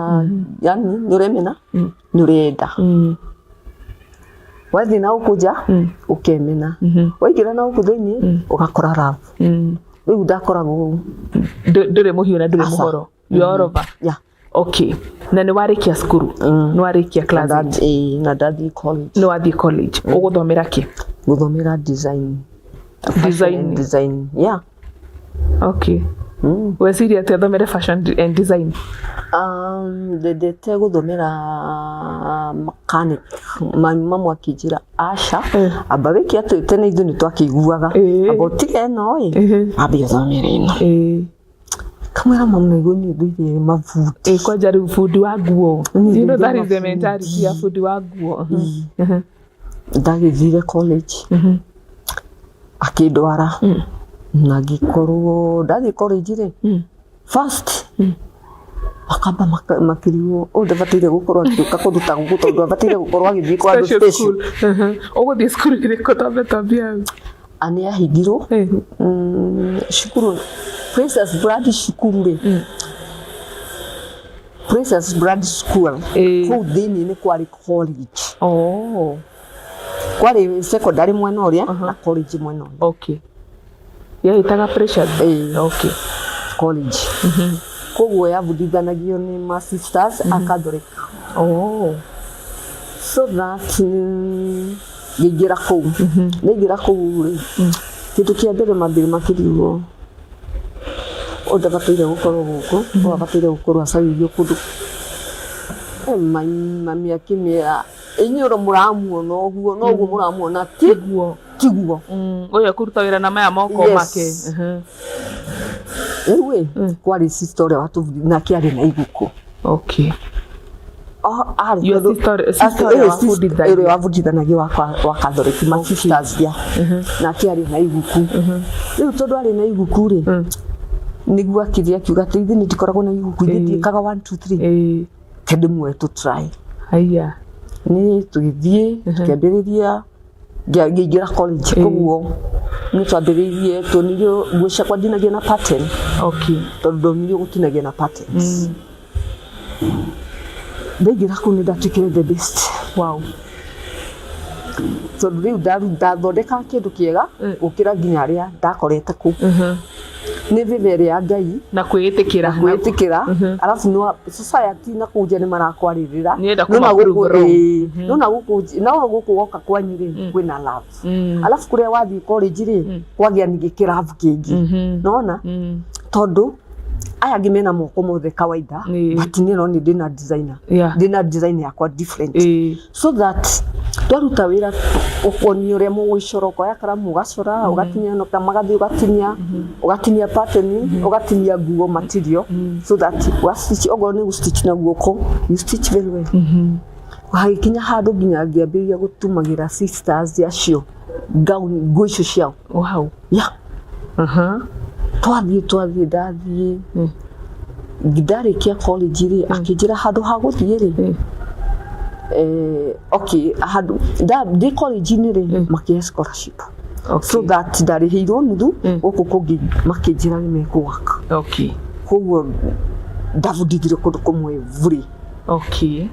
yani nĩ ũremena, nĩ ũrenda wathiĩ na gũkũ nja ũkemena, waingĩra na gũkũ thĩinĩ ũgakora love. Rĩu ndakoragwo Ndũrĩ mũhiũ na ndũrĩ Aca. mũhoro. You are all over. Yeah. Okay. Na nĩ warĩkia cukuru? Nĩ warĩkia Na class eight? na ndathiĩ college. Nĩ wathiĩ college. Ũgũthomera kĩ? Gũthomera design. Fashion Design. and design, yeah. Okay. Weciria atĩ ũthomere fashion and design? Ndendete gũthomera mechanic. Mamu akĩnjĩra aca, amba wĩke atĩ tene ithuĩ nĩ twakĩiguaga, amba ũtige ĩno ĩ, ambe ũthomere ĩno. Kamwĩra mamu naiguo niĩ ndũire mabundi. Ĩ, kwanja rĩu bundi wa nguo. Niĩ You know that ndũire is the mabundi. mentality ya bundi wa nguo. Ndagĩthire college, akĩndwara na ngĩkorwo ndathiĩ college rĩ, first makamba makĩrigwo ũyũ ndabataire gũkorwo agĩũka kũndũ ta gũkũ, tondũ abataire gũkorwo agĩthiĩ kwa andũ Special special. school. Ũgũthiĩ cukuru ĩrĩkũ? Twambe twambie hau. A nĩ yahingirwo. Cukuru Princess Brad, cukuru rĩ, Princess Brand School Ĩĩ. kũu thĩinĩ nĩ kwarĩ college Oh. kwarĩ secondary mwena ũrĩa na college mwena ũrĩa Okay. Yahĩtaga pressure. Ĩĩ. Okay. college koguo yabundithanagio nĩ ma sisters a Catholic Oh. so that ngĩingĩra kũu ndaingĩra kũu rĩ kĩndũ kĩa mbere mambere makĩrigwo ũyũ ndabataire gũkorwo gũkũ ũyũ abataire gũkorwo acarĩirio kũndũ Eh, mami akĩmera inyuĩ ũrĩa mũramuona ũguo noguo mũramuona ti Tiguo. tiguo Ũyũ ekũruta wĩra na maya moko Yes. make. Mhm. rĩu ĩ kwarĩ sister ũrĩa watũbundithagia nake arĩ na iguku Okay. Oh, arĩ Your tondũ- sister ũrĩa eh, sister wabundithanagia. ũrĩa wabundithanagia wa Catholic ma sisters ya nake arĩ na iguku rĩu tondũ arĩ na iguku rĩ nĩguo akĩrĩ akiuga atĩ ithuĩ nĩ ndikoragwo na iguku ithuĩ Ĩĩ. ndiĩkaga 1 2 3 Ĩĩ. kende muoe tũ try Haiya. nĩ tũgĩthiĩ tũkĩambĩrĩria ngĩingĩra college koguo nĩ twambĩrĩirie tuonirio nguo ciakwa ndinagia na pattern Okay. tondũ ndonirio gũtinagia na patterns ndaingĩra kũu nĩ ndatuĩkire the best Wow. tondũ rĩu ndathondeka kĩndũ kĩega gũkĩra nginya arĩa ndakorete kũu nĩ favor ya Ngai Na kwĩĩtĩkĩra. kwĩtĩkĩra arabu nĩ society na kũu nja nĩ marakwarĩrĩra Nĩenda Nĩwona kũma gũkũ- prove wrong. ĩĩ, nĩwona gũkũ no gũkũ woka kwanyu rĩ kwĩna love alafu kũrĩa wathiĩ college rĩ kwagĩa ningĩ kĩrabu kĩngĩ nona tondũ aya angĩ mena moko mothe kawaida Ĩĩ. but niĩ no nĩ ndĩna designer Yeah. ndĩna design yakwa different Ĩĩ. so that twaruta wĩra ũkonio ũrĩa mũgũicora ũkoya karamu ũgacora ũgatinia no magathiĩ ũgatinia ũgatinia pattern ũgatinia nguo material so that wa stitch okorwo nĩ gũ-stitch na guoko you stitch very well hagĩkinya handũ nginya ngĩambĩrĩria gũtumagĩra sisters acio gown nguo icio ciao Wow. yeah Aha. twathiĩ ndathiĩ ndarĩkia college rĩ akĩnjĩra handũ ha gũthiĩ rĩ okay handũ ndĩ college-inĩ rĩ makĩhe scholarship Okay. so that ndarĩhĩirwo nuthu gũkũ kũngĩ makĩnjĩra nĩ mekũgaka Okay. koguo ndabundithirio kũndũ kũmwe bure Okay.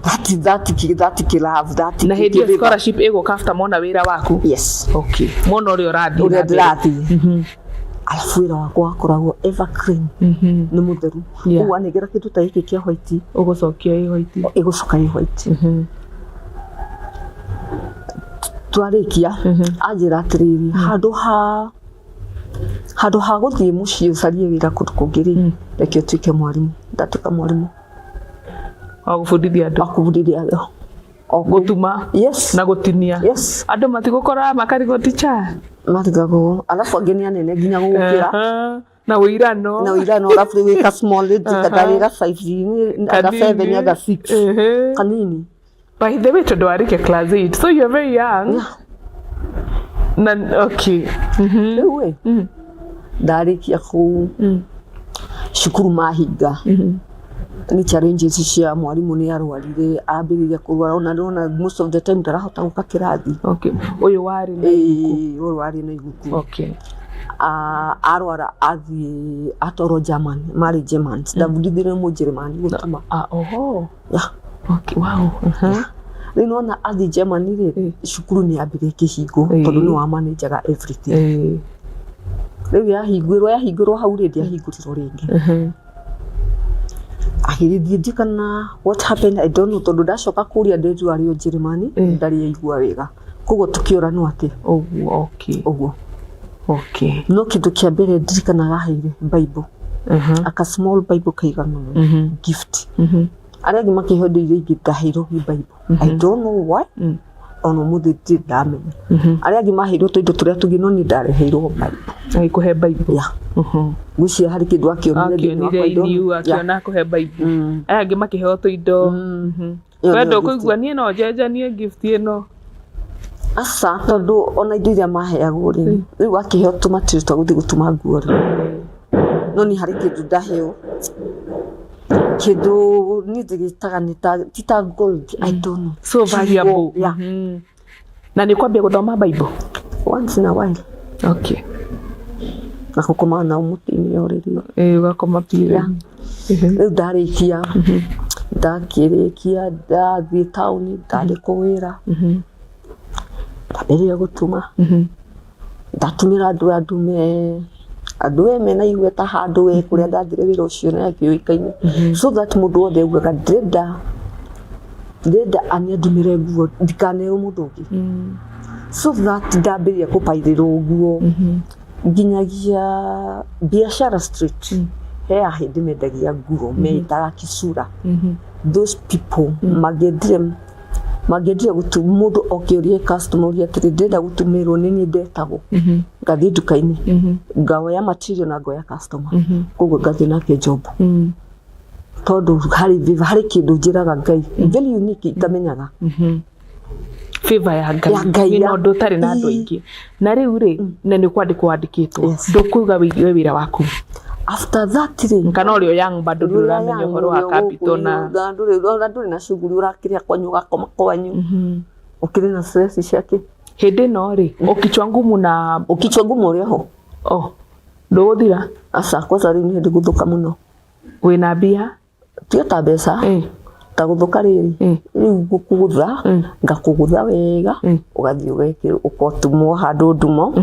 that that that kĩrabu that Na hĩndĩ ĩyo kĩrĩba. scholarship ĩgũka after mona wĩra waku. yes Okay. Mona ũrĩa ũrathiĩ. ũrĩa na mbere. ndĩrathiĩ alafu wĩra wakwa wakoragwo evergreen nĩ mũtheru Yeah. koguo anengera kĩndũ ta gĩkĩ kĩa white Ũgũcokia ĩ white. ĩgũcoka ĩ white twarĩkia anjĩra atĩrĩrĩ handũ ha handũ ha gũthiĩ mũciĩ ũcarie wĩra kũndũ kũngĩ rĩ reke ũtuĩke mwarimũ ndatuĩka mwarimũ Wa gũbundithia andũ. wa kũbundithia andũ O kũu. Gũtuma. yes Na gũtinia. yes Andũ matigũkora makarigwo teacher. marigagwo alafu angĩ nĩ anene nginya gũgũkĩra Aha. Na wĩirano. na ũirano alafu rĩu wĩka small ndarĩra 5 anga 7 anga 6 Ehe. kanini By the way, tondũ warĩkia class 8, so you're very young. Na okay. Rĩu ĩ ndarĩkia kũu cukuru mahinga nĩ challenges cia mwarimũ nĩ arwarire ambĩrĩria kũrwara ona ndĩrona most of the time ndarahota gũka kĩrathi. Okay. Ũyũ warĩ na Ĩĩ, ũyũ warĩ na iguku. Okay. Arwara athiĩ atwarwo German marĩ Germans ndabundithirie mũnjerumani gũtuma. Ah, oho. Yeah. Okay. Wow. Uh-huh. Rĩu nĩwona athiĩ Germany rĩ cukuru nĩ yambire ĩkĩhingwo Ĩĩ. tondũ nĩ wamanajaga everything. Eh. Rĩu yahingũrwo hau rĩ ndĩahingũrirwo rĩngĩ. Agĩgĩthiĩ ndiũ kana what happened I don't know tondũ ndacoka kũria nderirwo arĩ o Njĩrĩmani ndarĩ aigua wega koguo tũkĩũranwo atĩ Ũguo. Okay. ũguo. Okay. No kĩndũ kĩa mbere ndirikanaga aheire Bible aka small Bible kaigana ũũ gift. Arĩa angĩ makĩheo indo iria ingĩ ndaheirwo nĩ Bible. I don't know why ona ũmũthĩ ndirĩ ndamenya. Arĩa angĩ maheirwo tũindo tũrĩa tũngĩ no niĩ ndareheirwo Bible. Agĩkũhe Bible. Yeah. Ngwĩciria harĩ kĩndũ akĩonire thĩinĩ Akĩonire wakwa, I don't in you, know. Yeah. akĩona akũhe Bible. Aya angĩ makĩheo tũindo. Ĩyo We nĩyo ndũkũigua niĩ no njenjanie gift ĩno. Aca tondũ ona indo iria maheagwo rĩ rĩu akĩheo tũmatiri twa gũthiĩ gũtuma nguo rĩ no niĩ harĩ kĩndũ ndaheo kĩndũ niĩ ndĩgĩtaga nĩ ta ti ta gold I don't know. So valuable. Yeah. Na nĩ kwambia gũthoma Bible. Once in a while. Okay. Na gũkomaga nao mũtĩ-inĩ o rĩrĩ. Ĩĩ, ũgakoma Yeah. pillow. Rĩu ndarĩkia, ndakĩrĩkia ndathiĩ taũni ndandĩkwo wĩra, ndambĩrĩria gũtuma. Ndatumĩra andũ andũ me andũ we mena igweta handũ we kũrĩa ndathire wĩra ũcio na kĩũĩkaine, so that mũndũ wothe augaga ndĩrenda ndĩrenda aniandumĩre nguo ndikaneo mũndũ ũngĩ. So that ndambĩrĩria kũbairĩrwo nguo nginyagia Biashara Street, he ahĩndĩ mendagia nguo meĩtaga Kisura. Those people mangĩendire mangĩendire gũtu mũndũ oke ũrie customer ũrie atĩrĩ, ndĩrenda gũtumĩrwo, nĩ niĩ ndetagwo, ngathiĩ nduka-inĩ, ngaoya material na ngoya customer, koguo ngathiĩ nake job, tondũ harĩ favor, harĩ kĩndũ njĩraga Ngai very unique itamenyaga. Favor ya Ngai. Ya Ngai, Wĩna ya- ũndũ ũtarĩ na andũ aingĩ na rĩu rĩ, na nĩ kwandĩkwo wandĩkĩtwo. Ndũkuga wĩige wĩra waku? After that rĩ, kana ũrĩ o young bado ndũramenya ũhoro wa capital na ndũrĩ ndũrĩ na shughuli, ũrakĩrĩa kwanyu, ũgakoma kwanyu, ũkĩrĩ na stress ciake. Hĩndĩ ĩno rĩ, ũkichwa ngumu na Ũkichwa ngumu ũrĩ ho. Oh, ndũgũthira. Aca, kwanza rĩu nĩ hĩndĩ gũthũka mũno. Wĩna mbia? Tiga ta mbeca, ta gũthũka rĩrĩ, rĩu ngũkũgũtha, ngakũgũtha wega, ũgathiĩ ũgekĩrwo, ũkotumwo handũ ndumo,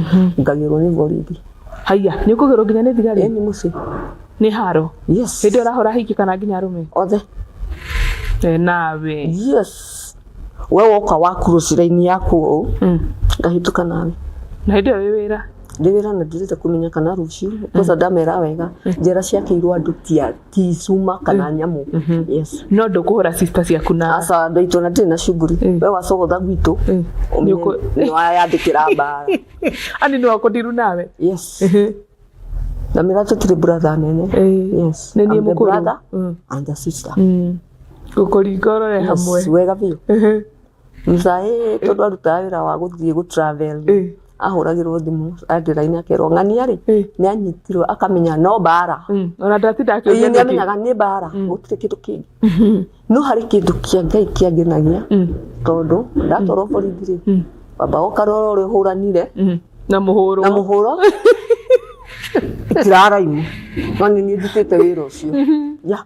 ngagĩrwo nĩ borithi. Haiya, nĩ ũkũgĩrwo nginya nĩ thigari? Ĩni mũciĩ. Nĩ haro? Yes. Hĩndĩ ĩyo ũrahũra hiki kana nginya arũme? Othe. Eh, nawe. Yes, we woka wakurwo ciraini yaku ũũ, ngahĩtũka nawe. Na hĩndĩ ĩyo wĩ wĩra? Ndĩ wĩra na ndirĩte kũmenya kana rũciũ, kwanza ndamera wega njera ciakĩirwo andũ ti cuma kana nyamũ, yes. No ndũkũhũra sister ciaku na Aca, andũ aitũ na ndirĩ na shughuli. We wacogotha gwitũ, ũmenye nĩ wayandĩkĩra mbara. Ani no akũndiru nawe? Yes, na mĩra tũtirĩ brother nene. Yes. Nĩ niĩ I'm the mũkũrũ. brother and the sister. Gũkũringa ũrore hamwe. Yes, wega biũ. Mzae tondũ arutaga wĩra wa gũthiĩ gũ travel, ahũragĩrwo thimũ andĩra-inĩ akerwo ng'ania rĩ nĩ anyitirwo, akamenya no mbara. Ona ndatinda Ĩĩ, akĩũria nĩ nĩkĩ. amenyaga nĩ mbara, gũtirĩ kĩndũ kĩngĩ. No harĩ kĩndũ kĩa Ngai kĩangenagia, tondũ ndatwarwo borithi rĩ, baba ũkarora ũrĩa ũhũranire Na mũhũrwo. Na mũhũro itiraraimu, no nĩ niĩ ndutĩte wĩra ũcio ya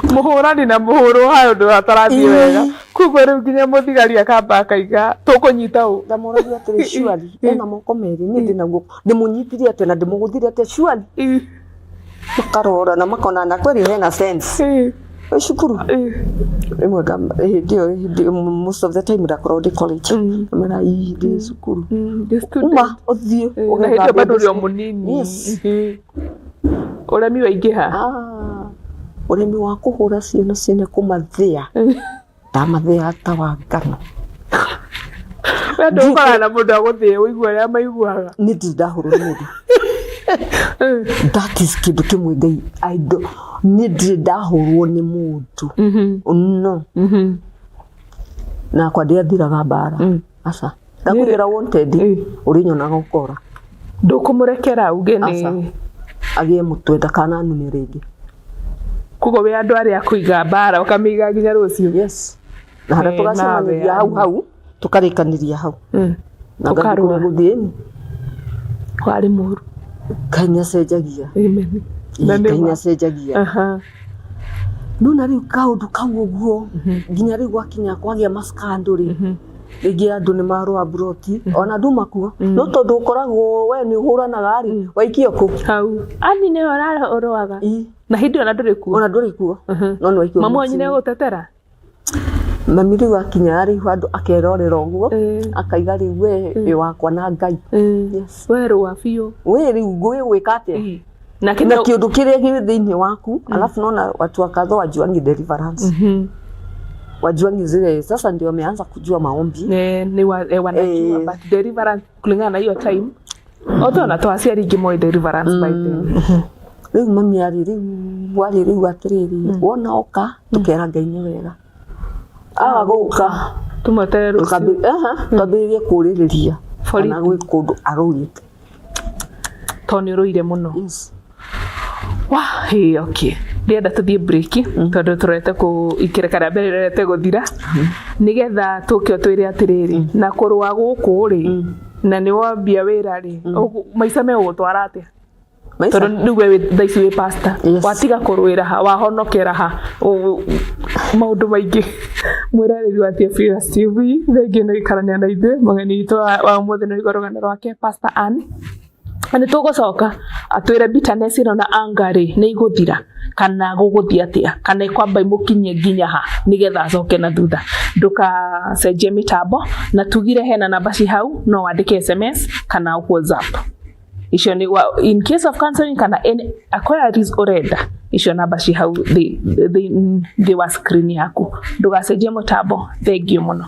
Mũhũrani na mũhũrwo harĩ ũndũ hatarathiĩ wega, koguo rĩu nginya mũthigari akamba akaiga tũkũnyita ũ. Ndamũragia atĩrĩ, surely ena moko merĩ, niĩ ndĩ naguo, ndĩmũnyitire atĩa na ndĩmũgũthire atĩa, surely? Makarora na makona na kweli hena sense wĩ cukuru. Rĩmwe hĩndĩ ĩyo, hĩndĩ ĩyo, most of the time ndakoragwo ndĩ college, ngamera ii ndĩ cukuru. Ndĩ student. Uma ũthiĩ Na hĩndĩ ĩyo bado ũrĩ o ũgethambie. mũnini. Yes. Ũremi waingĩha. Ah, ũremi wa kũhũra ciana ciene, kũmathĩa, ndamathĩa ta wa ngano. We ndũkorana na mũndũ agũthĩe ũigue ũrĩa maiguaga? Nĩ ndirĩ ndahũrwo nĩ mũndũ. That is kĩndũ kĩmwe Ngai I don't, nĩ ndirĩ ndahũrwo nĩ mũndũ, no nakwa ndiathiraga mbara, aca, ndakwĩra wanted ũrĩnyonaga ũkora. Ndũkũmũrekera uge Aca. nĩ Agĩe mũtwe ndakananume rĩngĩ. Koguo wĩ andũ arĩa kũiga mbara ũkamĩiga nginya rũciũ? Yes, na harĩa Eh, tũgacemanagia nawe, hau hau, tũkarĩkanĩria hau na ngathiĩ Ũkarũa. kũrĩa gũthiĩ. Warĩ mũru. Ngai nĩ acenjagia. Amen. Na nĩ Ngai nĩ ma. acenjagia. No na rĩu kaũndũ kau ũguo nginya rĩu gwakinya kwagĩa maskando rĩ, rĩngĩ andũ nĩ marũa mburoti ona nduma kuo, no tondũ ũkoragwo we nĩ ũhũranaga rĩ, waikio kũ? Hau ani nĩwe ũrarũaga? Ii. Na hĩndĩ ĩyo na ndũrĩ kuo? Ona ndũrĩ kuo, no nĩ waikio Mamu wanyu mũciĩ. nĩ egũtetera? Mami rĩu akinya rĩu handũ akerorera ũguo, akaiga rĩu we wĩ wakwa na Ngai. Yes. Werũa biũ. We rĩu ngũgĩgwĩka atĩa? Nake na kĩũndũ kĩrĩa gĩ thĩinĩ waku, alafu naona watu wa kadhaa wajuangi deliverance, wajuangi zile, sasa ndio wameanza kujua maombi. Nĩ wanajua, but deliverance kulingana na hiyo time othe ona to aciari ingĩ moĩ deliverance by then. Rĩu mami arĩ rĩu arĩ rĩu atĩrĩrĩ, wona oka tũkera Ngai nĩ wega, aga gũka Tũmweterere rũciũ. Twambĩrĩrie kũrĩrĩria Borithi. kana gwĩ kũndũ arũĩte. Tondũ nĩ ũrũire mũno. Yes. Wah, hey, okay, ndĩrenda tũthiĩ break tondũ tũrorete kũ ikereka rĩa mbere rĩrorete gũthira, nĩgetha tũke ũtwĩre atĩrĩrĩ, na kũrũa gũkũ rĩ, na nĩ wambia wĩra rĩ, maica megũgũtwara atĩa? Maica. Tondũ rĩu we thaa ici wĩ pastor. Yes. Watiga kũrũĩra ha, wahonokera ha. Maũndũ maingĩ. Mwĩroreri wa Theophilus TV, thengiũ nĩ gũikarania na ithuĩ. Mũgeni witũ wa ũmũthĩ nĩ ũraigua rũgano rwake, Pastor Ann. Na nĩ tũgũcoka atwĩre bitterness ĩno na anger rĩ nĩ igũthira kana gũgũthiĩ atĩa, kana ĩkwamba imũkinyie nginya ha nĩgetha acoke na thutha. Ndũkacenjie mĩtambo, na tugire hena namba ci hau, no wandĩke SMS kana WhatsApp. Icio nĩ in case of counseling kana any inquiries ũrenda, icio namba ci hau thĩ wa screen yaku. Ndũgacenjie mũtambo. Thengiũ mũno.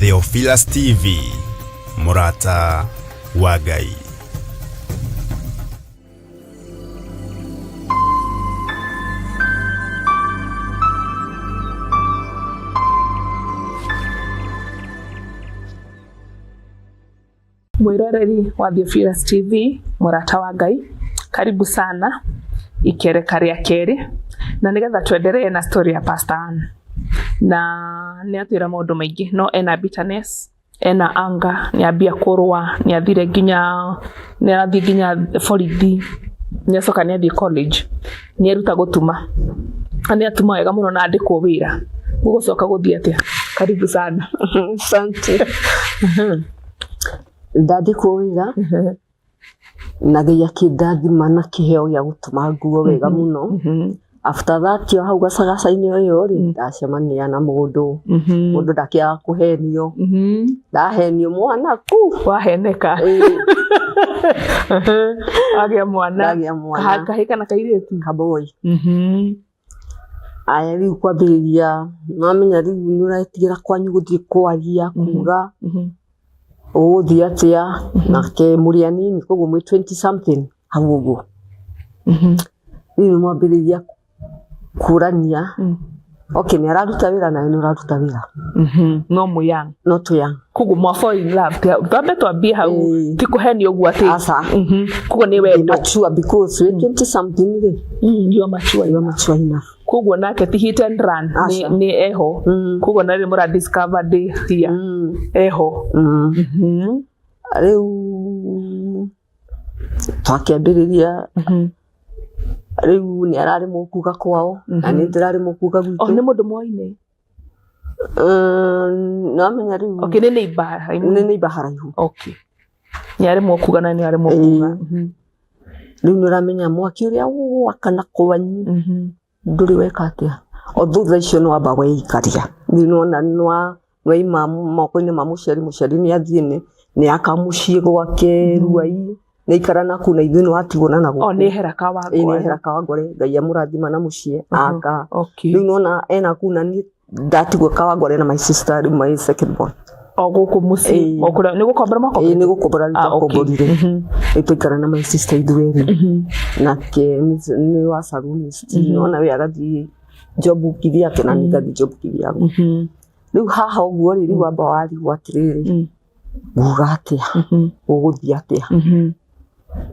Theophilus TV, mũrata wa Ngai. Mwiroreri wa Theophilus TV, mũrata wa Ngai, karibu sana ikereka rĩa kerĩ, na nĩgetha twenderee na story ya Pastor Ann. Na nĩ atwĩra maũndũ maingĩ, no ena bitterness, ena anger, nĩ ambia kũrũa, nĩ athire nginya, nĩ arathiĩ nginya borithi, nĩ acoka nĩ athiĩ college, nĩ eruta gũtuma, na nĩ atuma wega mũno na andĩkwo wĩra. Gũgũcoka gũthiĩ atĩa? Karibu sana. Asante. Ndandĩkwo wĩra na Ngai akĩndathima na kĩheo gĩa gũtuma nguo wega mũno. After that o hau gacagaca-inĩ ũyũ rĩ, ndacemania na mũndũ, mũndũ ndakĩaga kũhenio, ndahenio mwana ku. Waheneka. Wagĩa mwana. Ndagĩa mwana. Kahĩĩ kana kairĩtu? Kaboy. Aya rĩu kwambĩrĩria nĩwamenya rĩu nĩũretigĩra kwanyu gũthiĩ kwaria kuga ũgũthiĩ atĩa nake mũrĩ anini koguo mwĩ 20 something hau ũguo. Rĩu nĩmwambĩrĩria kũrania okay nĩ araruta wĩra nawe nĩ ũraruta wĩra. No mwĩ young. No twĩ young. Koguo mwa fall in love twambe twambie hau. Ti kũhenio ũguo atĩ. Aca. Koguo nĩ wendo. Mature because wĩ 20 something rĩ. You are mature. You are mature enough. Koguo nake ti hit and run. Aca. Nĩ eho. Koguo na rĩrĩ mũra discover ndĩ here. Eho. Rĩu twakĩambĩrĩria rĩu nĩ araremwo kuga kwao na nĩ ndĩraremwo kuga gwitũ. Oh, nĩ mũndũ moaine? Nĩwamenya rĩu. Okay, nĩ neighbor haraihu. Nĩ neighbor haraihu. Okay. Nĩ aremwo kuga na nĩ aremwo kuga. Rĩu nĩ ũramenya mwaki ũrĩa wakana kwanyu ndũrĩ weka atĩa. Although thaa icio nĩ wamba weikaria. Rĩu nĩwona nĩwaima moko-inĩ ma mũciari, mũciari nĩ athiĩ nĩ aka mũciĩ gwake Ruai, nĩ aikara naku na ithuĩ nĩwatigwo na nagũkũ. Oh, nĩ ehera Kawangware. Ĩĩ, nĩ ehera Kawangware, Ngai amũrathima na mũciĩ aka. Okay. Rĩu nĩwona ena kũu na niĩ ndatigwo Kawangware na my sister, rĩu my second born. O gũkũ mũciĩ. Ĩĩ. O kũrĩa nĩ gũkombora Ĩĩ mwakomborire? nĩ gũkombora Ah, okay. twakomborire. Rĩu twaikara na my sister ithuĩ erĩ. Nake nĩ wa salonist ona we agathiĩ job kivyake na niĩ ngathiĩ job kivyangu. Rĩu haha ũguo rĩ, rĩu wamba warigwo atĩrĩrĩ, nguga atĩa, gũgũthiĩ atĩa.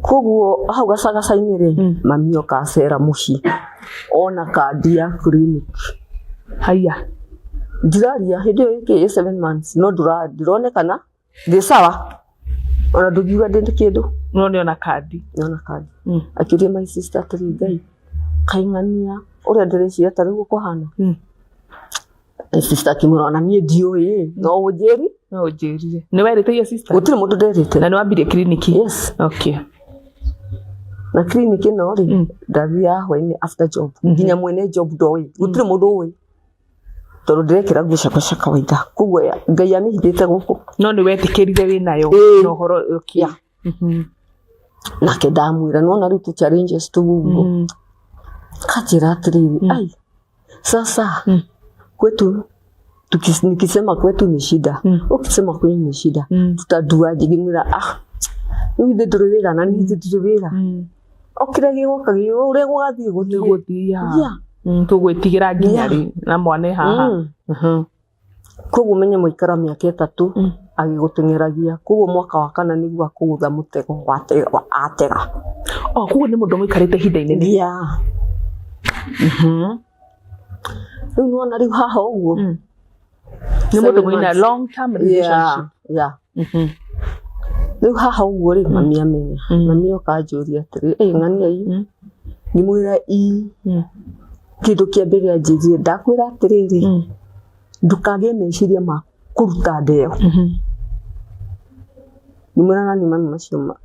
Koguo hau gacagaca-inĩ rĩ, mami oka acera mũciĩ, ona kandi ya clinic. Haiya. Ndiraria hĩndĩ ĩyo ĩkĩ ĩ 7 months no ndironekana ndĩ sawa, ona ndũngiuga ndĩ kĩndũ. No nĩ ona kandi. Nĩona kandi. Akĩũria my sister atĩrĩ, Ngai, kaing'ania ũrĩa ndĩreciria ta rĩu kũhana. My sister akĩmwĩra ona niĩ ndiũĩ, no ũnjĩri. No ũnjĩrire. Nĩ werĩte your sister? Gũtirĩ mũndũ nderĩte. Na nĩ wambirie kiriniki? Yes. Okay. Na clinic ĩno rĩ, ndathiaga hwainĩ after job. Nginya mwene job ndoĩ. Gũtirĩ mũndũ ũĩ. Tondũ ndĩrekĩra nguo ciakwa cia kawaida. Koguo Ngai amĩhithĩte gũkũ. No nĩ wetĩkĩrire wĩnayo. Ĩĩ. Na ũhoro okay. Yeah. Nake ndamwĩra nĩwona rĩu tũ challenges tũu ũguo. Kanjĩra atĩrĩrĩ, ai, sasa kwetu nikisema kwetu ni shida, ukisema kwenyu ni shida, tutaduaje? Ngĩmwĩra ah, rĩu ithuĩ ndũrĩ wĩra na niĩ ithuĩ ndirĩ wĩra. O kĩrĩa gĩgoka ũrĩa gũgathiĩ gũthiĩ. Gũthiĩ. Yeah. Tũgwĩtigĩra nginya Yeah. rĩ na mwana e haha. Koguo menye mwaikara mĩaka 3 agĩgũteng'eragia. Koguo mwaka wa kana nĩguo akũgũtha mũtego atega. Oh, koguo nĩ mũndũ mũikarĩte ihinda inene. Yeah. Rĩu nĩwona rĩu haha ũguo. Nĩ mũndũ Seven mwĩna months. long term relationship. Yeah, yeah. Rĩu haha ũguo rĩ, mami amenya. Mami oka anjũria atĩrĩ, ĩ ng'ania ii. Ngĩmwĩra ii. Kĩndũ kĩa mbere anjĩrire, ndakwĩra atĩrĩrĩ, ndũkagĩe meciria ma kũruta nda ĩyo. Ngĩmwĩra nani mami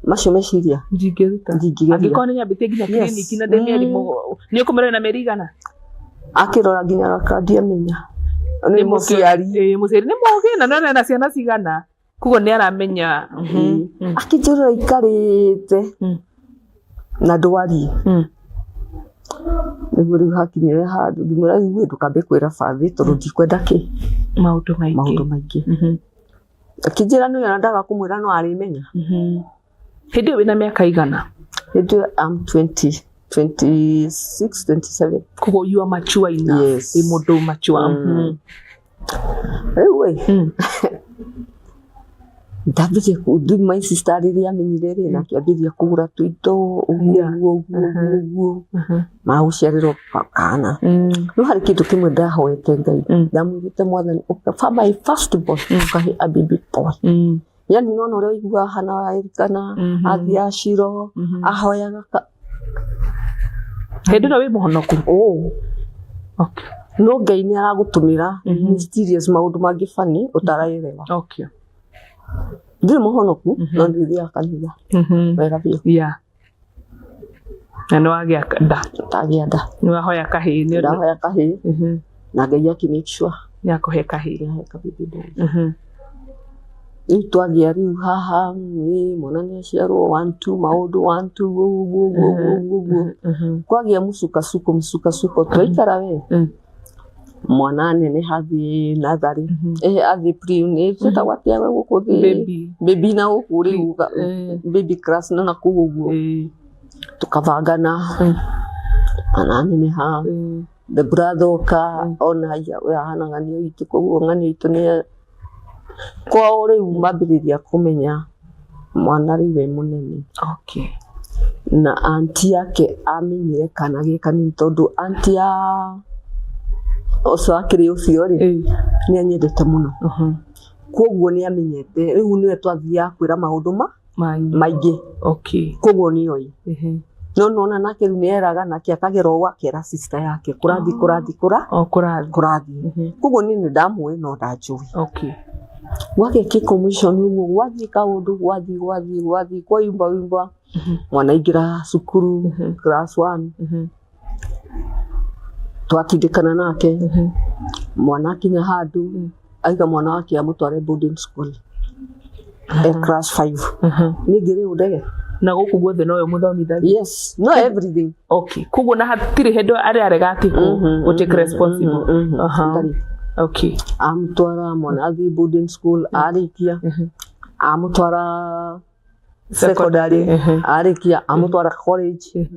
macio meciria Ndingĩruta. Ndingĩgeria. Angĩkorwo nĩ nyambĩtie nginya Yes. kiriniki na ndĩ mĩeri nĩ ũkũmĩrora na mĩeri igana? Akĩrora nginya gakandi amenya. Nĩ mũciari. Ĩĩ, mũciari nĩ mũgĩ na nĩ ena ciana cigana. Koguo nĩ aramenya. Akĩnjĩrora ikarĩte na ndwari. Nĩguo rĩu hakinyire handũ ngĩmwĩra rĩu we ndũkambe kwĩra bathĩ tondũ ndikwenda kĩ Maũndũ maingĩ. Maũndũ maingĩ. Akĩnjĩra nĩ ona ndaga kũmwĩra no arĩmenya. Hĩndĩ ĩyo wĩna mĩaka igana? Hĩndĩ ĩyo I'm 20, 26, 27. Koguo you are mature enough. Yes. Wĩ mũndũ mature. Rĩu ĩ ndambirie my sister rĩrĩa amenyire rĩ, nake ambĩrĩria kũgũra tũindo ũguo ũguo ũguo ũguo magũciarĩrwo kana. No harĩ kĩndũ kĩmwe ndahoete Ngai, ndamwĩrĩte Mwathani ũka my first born ũkahe a baby boy. Yani nona ũrĩa ũiguaga hana wa Elikana athiĩ aciro ahoyaga Hĩndĩ ĩno wĩ mũhonoku? Oh. Okay. No Ngai nĩ aragũtũmĩra mysterious maũndũ mangĩ funny ũtaraelewa. Okay. Ndirĩ mũhonoku no nĩ thiaga kanitha wega biũ. Yeah. Na nĩ wagĩa nda. Ndagĩa nda. Nĩ wahoya kahĩĩ nĩ ũndũ. Ndahoya kahĩĩ na Ngai akĩ make sure Nĩ akũhe kahĩĩ. Nĩ ahe baby boy. Rĩu twagĩa rĩu haha nĩ mwana nĩ aciarwo one two maũndũ one two ũguo ũguo ũguo ũguo ũguo. Kwagĩa msukasuko msukasuko twaikara we. Mwana aneneha athiĩ natharĩ, athiĩ pre nĩ ciĩtagwo atĩa gũkũ thĩ? Baby. Baby na gũkũ rĩu baby class na nakũu ũguo. Tukabangana mwana aneneha the brother oka ona haiya ũyũ ahana ng'ania witũ, koguo ng'ania witũ nĩ kwao rĩu mambĩrĩria kũmenya mwana rĩu e mũnene. Okay. Na anti yake amenyire kana ge kanini tondũ anti ya ũcio akĩrĩ ũcio rĩ, nĩ anyendete mũno, koguo nĩ amenyete rĩu nĩwe twathiaga kwĩra maũndũ ma maingĩ. Okay. Koguo nĩ oĩ. No nona nake rĩu nĩ eraga nake akagera ũũ akera sister yake kũrathiĩ kũrathiĩ kũra O kũrathiĩ. Kũrathiĩ. Koguo niĩ nĩ ndamũĩ no ndanjũĩ. Okay. Gwagĩkĩka commission ũguo gwathiĩ kaũndũ gwathiĩ gwathiĩ gwathiĩ kwayumba yumba, mwana aingĩra cukuru class 1, twatindĩkana nake mwana akinya handũ aiga mwana wake amũtware boarding school e class 5 ningĩ rĩu ndege. Na gũkũ guothe nowe mũthomithagia? Yes, no everything. Okay. Koguo na hatirĩ hĩndĩ arĩ arega atĩ gũ take responsible. Ndarĩ. Okay. Amũtwara mwana athiĩ boarding school arĩkia, amũtwara secondary arĩkia, amũtwara college.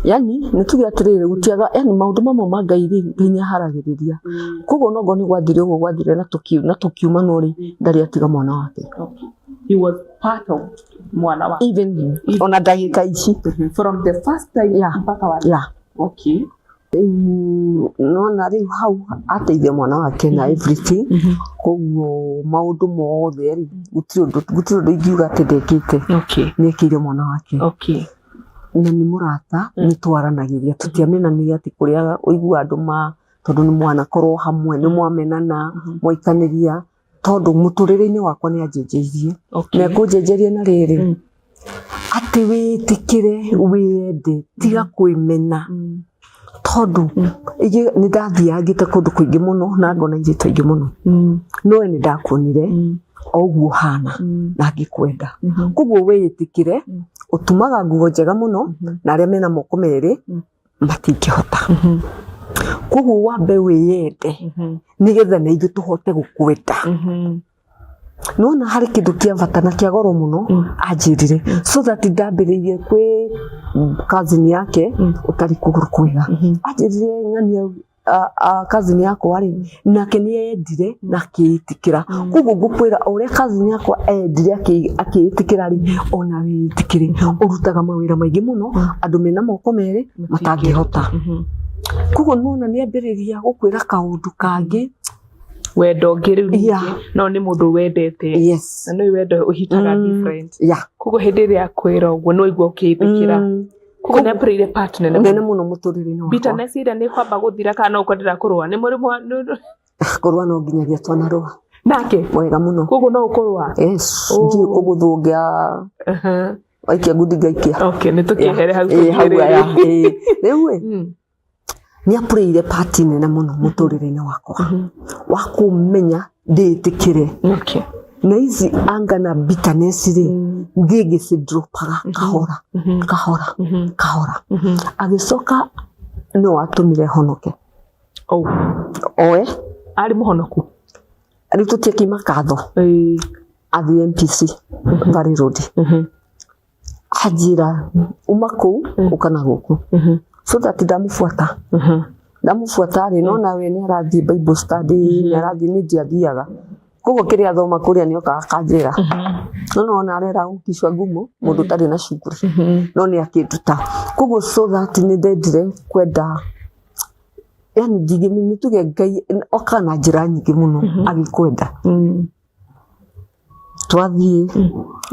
Yani nĩ tuge atĩrĩrĩ, gũtiaga, yani maũndũ mamwe ma Ngai rĩ, Ngai nĩ aharagĩrĩria. Koguo no ngorwo nĩ gwathire ũguo gwathire na tũkiumanwo rĩ, ndarĩ atiga mwana wake. Okay. He was part of mwana wa Even ona ndagĩka ici. From the first time mpaka wa Okay. Rĩu nona rĩu hau ateithia mwana wake na everything. Koguo maũndũ mothe rĩ, gũtirĩ ũndũ ingiuga atĩ ndekĩte. Nĩ ekĩire mwana wake. Na nĩ mũrata, nĩ twaranagĩria, tũtiamenanire atĩ kũrĩa ũigua andũ ma, tondũ nĩ mwanakorwo hamwe, nĩ mwamenana, mwaikanĩria, tondũ mũtũrĩre-inĩ wakwa nĩ anjenjeirie. Na ekũnjenjeria na rĩrĩ, atĩ wĩtĩkĩre, wĩyende, tiga kwĩmena. Tondũ nĩ ndathiangĩte kũndũ kũingĩ mũno na ngona airĩtu aingĩ mũno, no we nĩ ndakuonire o ũguo ũhana na ngĩkwenda. Koguo wĩĩtĩkĩre, ũtumaga nguo njega mũno na arĩa mena moko merĩ matingĩhota. Koguo wambe wĩyende nĩgetha na ithuĩ tũhote gũkwenda. Nona harĩ kĩndũ kĩa bata na kĩa goro mũno anjĩrire, so that ndambĩrĩirie kwĩ cousin yake ũtarĩ kũgũrũ kwega. Anjĩrire ng'ania cousin yakwa rĩ, nake nĩ endire na akĩĩtĩkĩra. Koguo ngũkwĩra, o ũrĩa cousin yakwa endire akĩĩtĩkĩra rĩ, ona wĩĩtĩkĩre. Ũrutaga mawĩra maingĩ mũno andũ mena moko merĩ matangĩhota. Koguo nona nĩ ambĩrĩria gũkwĩra kaũndũ kangĩ. Wendo ũngĩ rĩu ningĩ, no nĩ mũndũ wendete. Na nĩ wendo ũhitaga different. Koguo hĩndĩ ĩrĩa akwĩra ũguo nĩ waigua ũkĩĩtĩkĩra. Koguo nĩ apũrĩire part nene nene mũno mũtũrĩre-inĩ wakwa. Bitterness ĩrĩa nĩ kwamba gũthira kana no ũkwenderea kũrũa? Nĩ mũrĩ Kũrũa no nginyagia twanarũa. Nake? Wega mũno. Koguo no ũkũrũa? Yes, ndiũĩ kũgũthũngia, waikia ngundi ngaikia. Okay, nĩ tũkĩehere hau. Hau tũthiĩ aya, rĩrĩ. Rĩu ĩ, nĩ apũrĩire part nene mũno mũtũrĩre-inĩ wakwa wa kũmenya ndĩĩtĩkĩre. Na ici anga na bitterness rĩ, thiĩ ngĩcidropaga kahora kahora kahora. Agĩcoka no atũmire honoke. Oh. Oe. Arĩ mũhonoku? Rĩu tũtiĩkĩima katho. Athiĩ MPC Valley Road. Anjĩra uma kũu ũka na gũkũ, so that ndamũbuata ndamũbuata rĩ, nona we nĩ arathiĩ Bible study, nĩ arathiĩ, nĩ ndiathiaga. Koguo kĩrĩa athoma kũrĩa nĩ okaga akanjĩra. No nona arera gũkicwa ngumo mũndũ ũtarĩ na shughuli, no nĩ akĩnduta. Koguo so that nĩ ndendire kwenda, yani nĩ tuge Ngai okaga na njĩra nyingĩ mũno agĩkwenda. Twathiĩ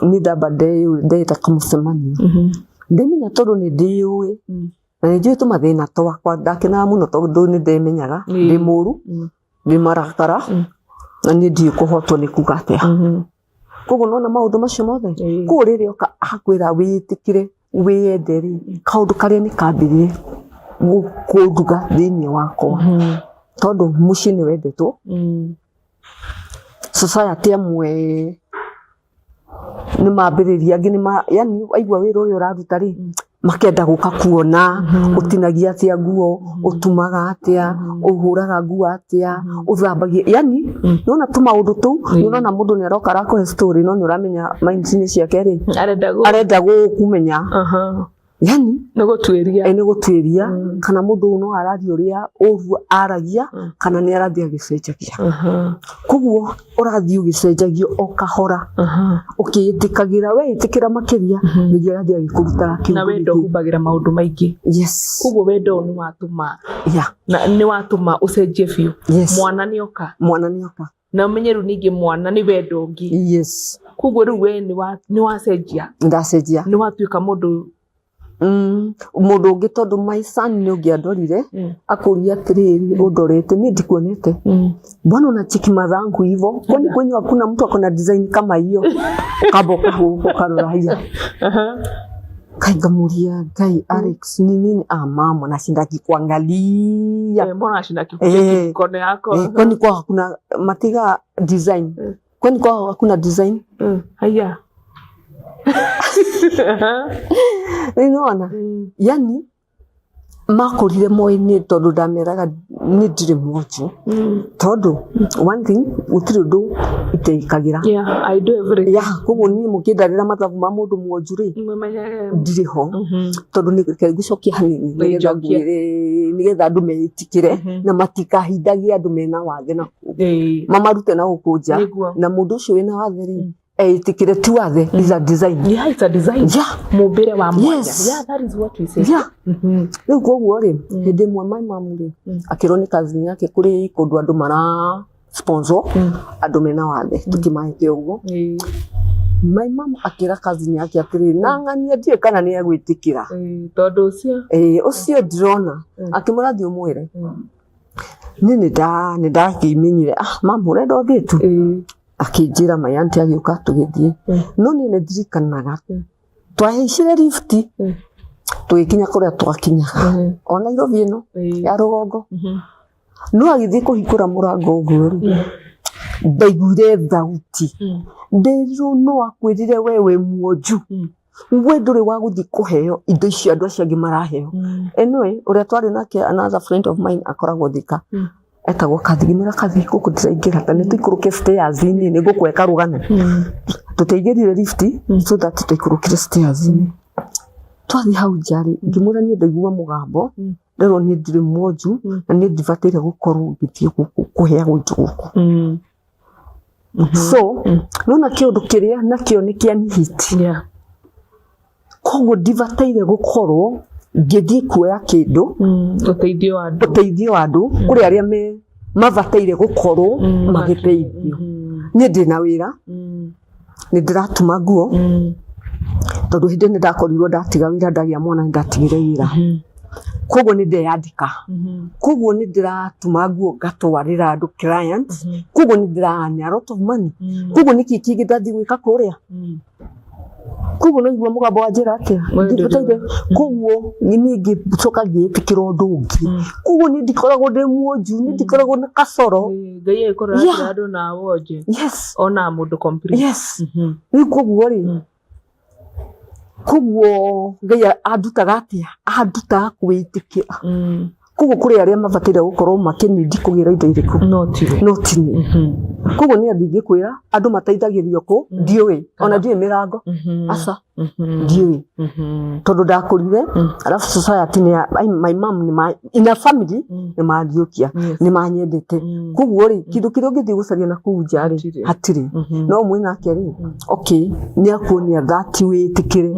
nĩ ndamba ndeta kamũcemanio, ndĩmenya tondũ nĩ ndĩyũĩ na nĩ njũĩ tũmathĩna twakwa. Ndakenaga mũno tondũ nĩ ndemenyaga ndĩ mũru, ndĩ marakara, na niĩ ndiũĩ kũhotwo nĩ kuga atĩa. Koguo nona maũndũ macio mothe. Koguo rĩrĩa oka akwĩra wĩĩtĩkĩre, wĩyende rĩ, kaũndũ karĩa nĩ kambĩrĩrie kũnduga thĩinĩ wakwa, tondũ mũciĩ nĩ wendetwo, society amwe nĩ mambĩrĩria, angĩ nĩ ma, yani waigua wĩra ũyũ ũraruta rĩ, makenda gũka kuona ũtinagia atĩa nguo, ũtumaga atĩa, ũhũraga nguo atĩa, ũthambagia, yani nĩwona tũmaũndũ tũu. Nĩ ũrona mũndũ nĩ aroka arakũhe story, no nĩ ũramenya mind-inĩ ciake rĩ, Arenda arenda gũkũmenya, yani nĩ gũtuĩria. Nĩ gũtuĩria kana mũndũ ũyũ no araria ũrĩa ũru aragia kana nĩ arathiĩ agĩcenjagia. Koguo ũrathiĩ ũgĩcenjagio o kahora, ũkĩĩtĩkagĩra, weĩtĩkĩra makĩria, nĩguo arathiĩ agĩkũrutaga Na kĩũndũ wendo gĩkĩ. Humbagĩra maũndũ maingĩ. Koguo wendo ũyũ nĩ watũma na nĩ watũma ũcenjie biũ. Mwana nĩ oka. Mwana nĩ oka. Na ũmenye rĩu ningĩ mwana nĩ wendo ũngĩ. Koguo rĩu we nĩ wacenjia. Ndacenjia. Nĩ watuĩka mũndũ Mũndũ ũngĩ, tondũ my son nĩ ũngĩandorire akũria atĩrĩrĩ, ũndorete niĩ ndikuonete, "Mbona unacheki mathangu hivo? Kwani kwenyu hakuna mtu akona design kama hiyo?" Kamba ũkahũka ũkarora haya. Kai, ngamuria, "Ngai, Alex, ni nini?" "Ah, mama nashinda akikuangalia." Eh, mbona ashinda akikucheki mkono yako? Eh, kwani kwao hakuna matiga design? Kwani kwao hakuna design? Haya. Unaona, yani Makũrire moĩ niĩ tondũ ndameraga niĩ ndirĩ mwonju. Tondũ one thing gũtirĩ ũndũ iteĩkagĩra. Yeah, I do everything. Yeah, koguo niĩ mũkĩndarĩra mathabu ma mũndũ mwonju rĩ, Mũmenyage. ndirĩ ho. Tondũ reke ngũcokie hanini nĩgetha Njokia. ngwĩre nĩgetha andũ meĩtĩkĩre na matikahindagie andũ mena wathe na kũu. Mamarute na gũkũ nja. Nĩguo. Na mũndũ ũcio wĩna wathe rĩ, eĩtĩkĩre ti wathe, is a design. Yeah, it's a design. Yeah. Mũmbĩre wa mwanya. Yes. Yeah, that is what we say. Yeah. Rĩu koguo rĩ, hĩndĩ ĩmwe my mom rĩ, akĩrwo nĩ cousin yake kũrĩ kũndũ andũ mara sponsor andũ mena wathe, tũkĩmahete ũguo. My mom akĩra cousin yake atĩrĩrĩ, na ng'ania ndiũĩ kana nĩ egwĩtĩkĩra. Tondũ ũcio. Ĩĩ, ũcio ndĩrona. Akĩmwĩra thiĩ ũmwĩre. Niĩ nĩ ndakĩmenyire, ah mom ũrenda ũthiĩ tu? Akĩnjĩra my auntie agĩũka tũgĩthiĩ. No niĩ nĩ ndirikanaga twahaicire lift tũgĩkinya kũrĩa twakinyaga o Nairobi ĩno ya rũgongo. No agĩthiĩ kũhingũra mũrango ũguo rĩ, ndaiguire thauti ndĩrirwo no akwĩrire we wĩ mwonju, we ndũrĩ wa gũthiĩ kũheo indo icio andũ acio angĩ maraheo. Anyway, ũrĩa twarĩ nake another friend of mine akoragwo Thika, etagwo Kathi, ngĩmwĩra Kathi gũkũ ndĩraingĩra ta nĩ tũikũrũke stairs-inĩ nĩ ngũkũhe karũgano. Tũtiaingĩrire lift so that twaikũrũkire stairs-inĩ. Twathiĩ hau nja rĩ, ngĩmwĩra niĩ ndaigua mũgambo nderwo niĩ ndirĩ mwonju na niĩ ndibataire gũkorwo ngĩthiĩ gũkũ kũheagwo indo gũkũ. So nona kĩũndũ kĩrĩa nakĩo nĩ kĩa nihiti. Koguo ndibataire gũkorwo ngĩthiĩ kuoya kĩndũ Ũteithio wa andũ. Ũteithio wa andũ kũrĩ arĩa me mabataire gũkorwo magĩteithio. Niĩ ndĩna wĩra, nĩ ndĩratuma nguo, tondũ hĩndĩ nĩ ndakorirwo ndatiga wĩra ndagĩa mwana nĩ ndatigire wĩra. Koguo nĩ ndeyandĩka. Koguo nĩ ndĩratuma nguo ngatwarĩra andũ clients. Koguo nĩ ndĩra earn a lot of money. Koguo nĩkĩ kĩngĩ ndathiĩ gwĩka kũrĩa? Koguo no igua mũgambo wa njĩra atĩa? We ndũrĩ. Ndibataire. Koguo niĩ ngĩcoka ngĩĩtĩkĩra ũndũ ũngĩ. Koguo niĩ ndikoragwo ndĩ mwonju, niĩ ndikoragwo na kacoro. Ngai agĩkorwo aratwĩra andũ na wonje. Yes. Ona mũndũ complete. Yes. Rĩu koguo rĩ, koguo Ngai andutaga atĩa? Andutaga kwĩĩtĩkĩra. Koguo kũrĩ arĩa mabataire gũkorwo makĩnindi kũgĩra indo irĩkũ? No tiwe. No ti niĩ. Koguo niĩ ndingĩkwĩra andũ mateithagĩrio kũ, ndiũĩ. Ona ndiũĩ mĩrango. Aca, ndiũĩ. Tondũ ndakũrire, alafu society nĩ ya, my mom nĩ ma, in a family nĩ mandiũkia, nĩ manyendete. Koguo rĩ, kĩndũ kĩrĩa ũngĩthiĩ gũcaria na kũu nja rĩ, hatirĩ. No mwĩ nake rĩ, okay, nĩ akuonia that wĩtĩkĩre.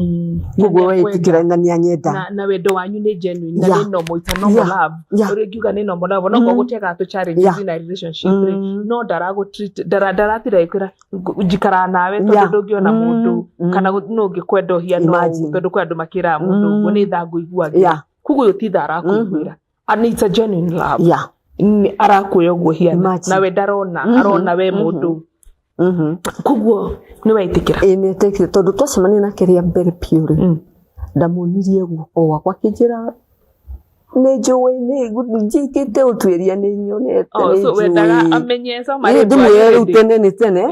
Koguo wetĩkĩra na nĩ anyenda. Na wendo wanyu nĩ genuine na nĩ normal, it's a normal love. Ũrĩa ingiuga nĩ normal love, onokorwo gũtiagaga tũ challenges in a relationship rĩ, no ndaragũ treat ndaratira ĩkwĩra njikaraga nawe tondũ ndũngĩona mũndũ kana no ũngĩkwenda ũhiana ũũ, tondũ kwĩ andũ makĩraga mũndũ ũguo nĩ tha ngũiguagĩra. Koguo ũyũ ti tha arakũiguĩra. And it's a genuine love. Arakuoya ũguo hiana nawe ndarona, arona we mũndũ. Koguo nĩ wetĩkĩra? Ĩĩ nĩ etĩkĩra tondũ twacemania nake rĩa mbere biũ rĩ, ndamuonirie guoko gwakwa akĩnjĩra nĩ njũĩ nĩ njĩkĩte ũtuĩria nĩ nyonete nĩ So wendaga njũĩ. amenye so Ĩĩ, ndĩmwĩre rĩu tene nĩ tene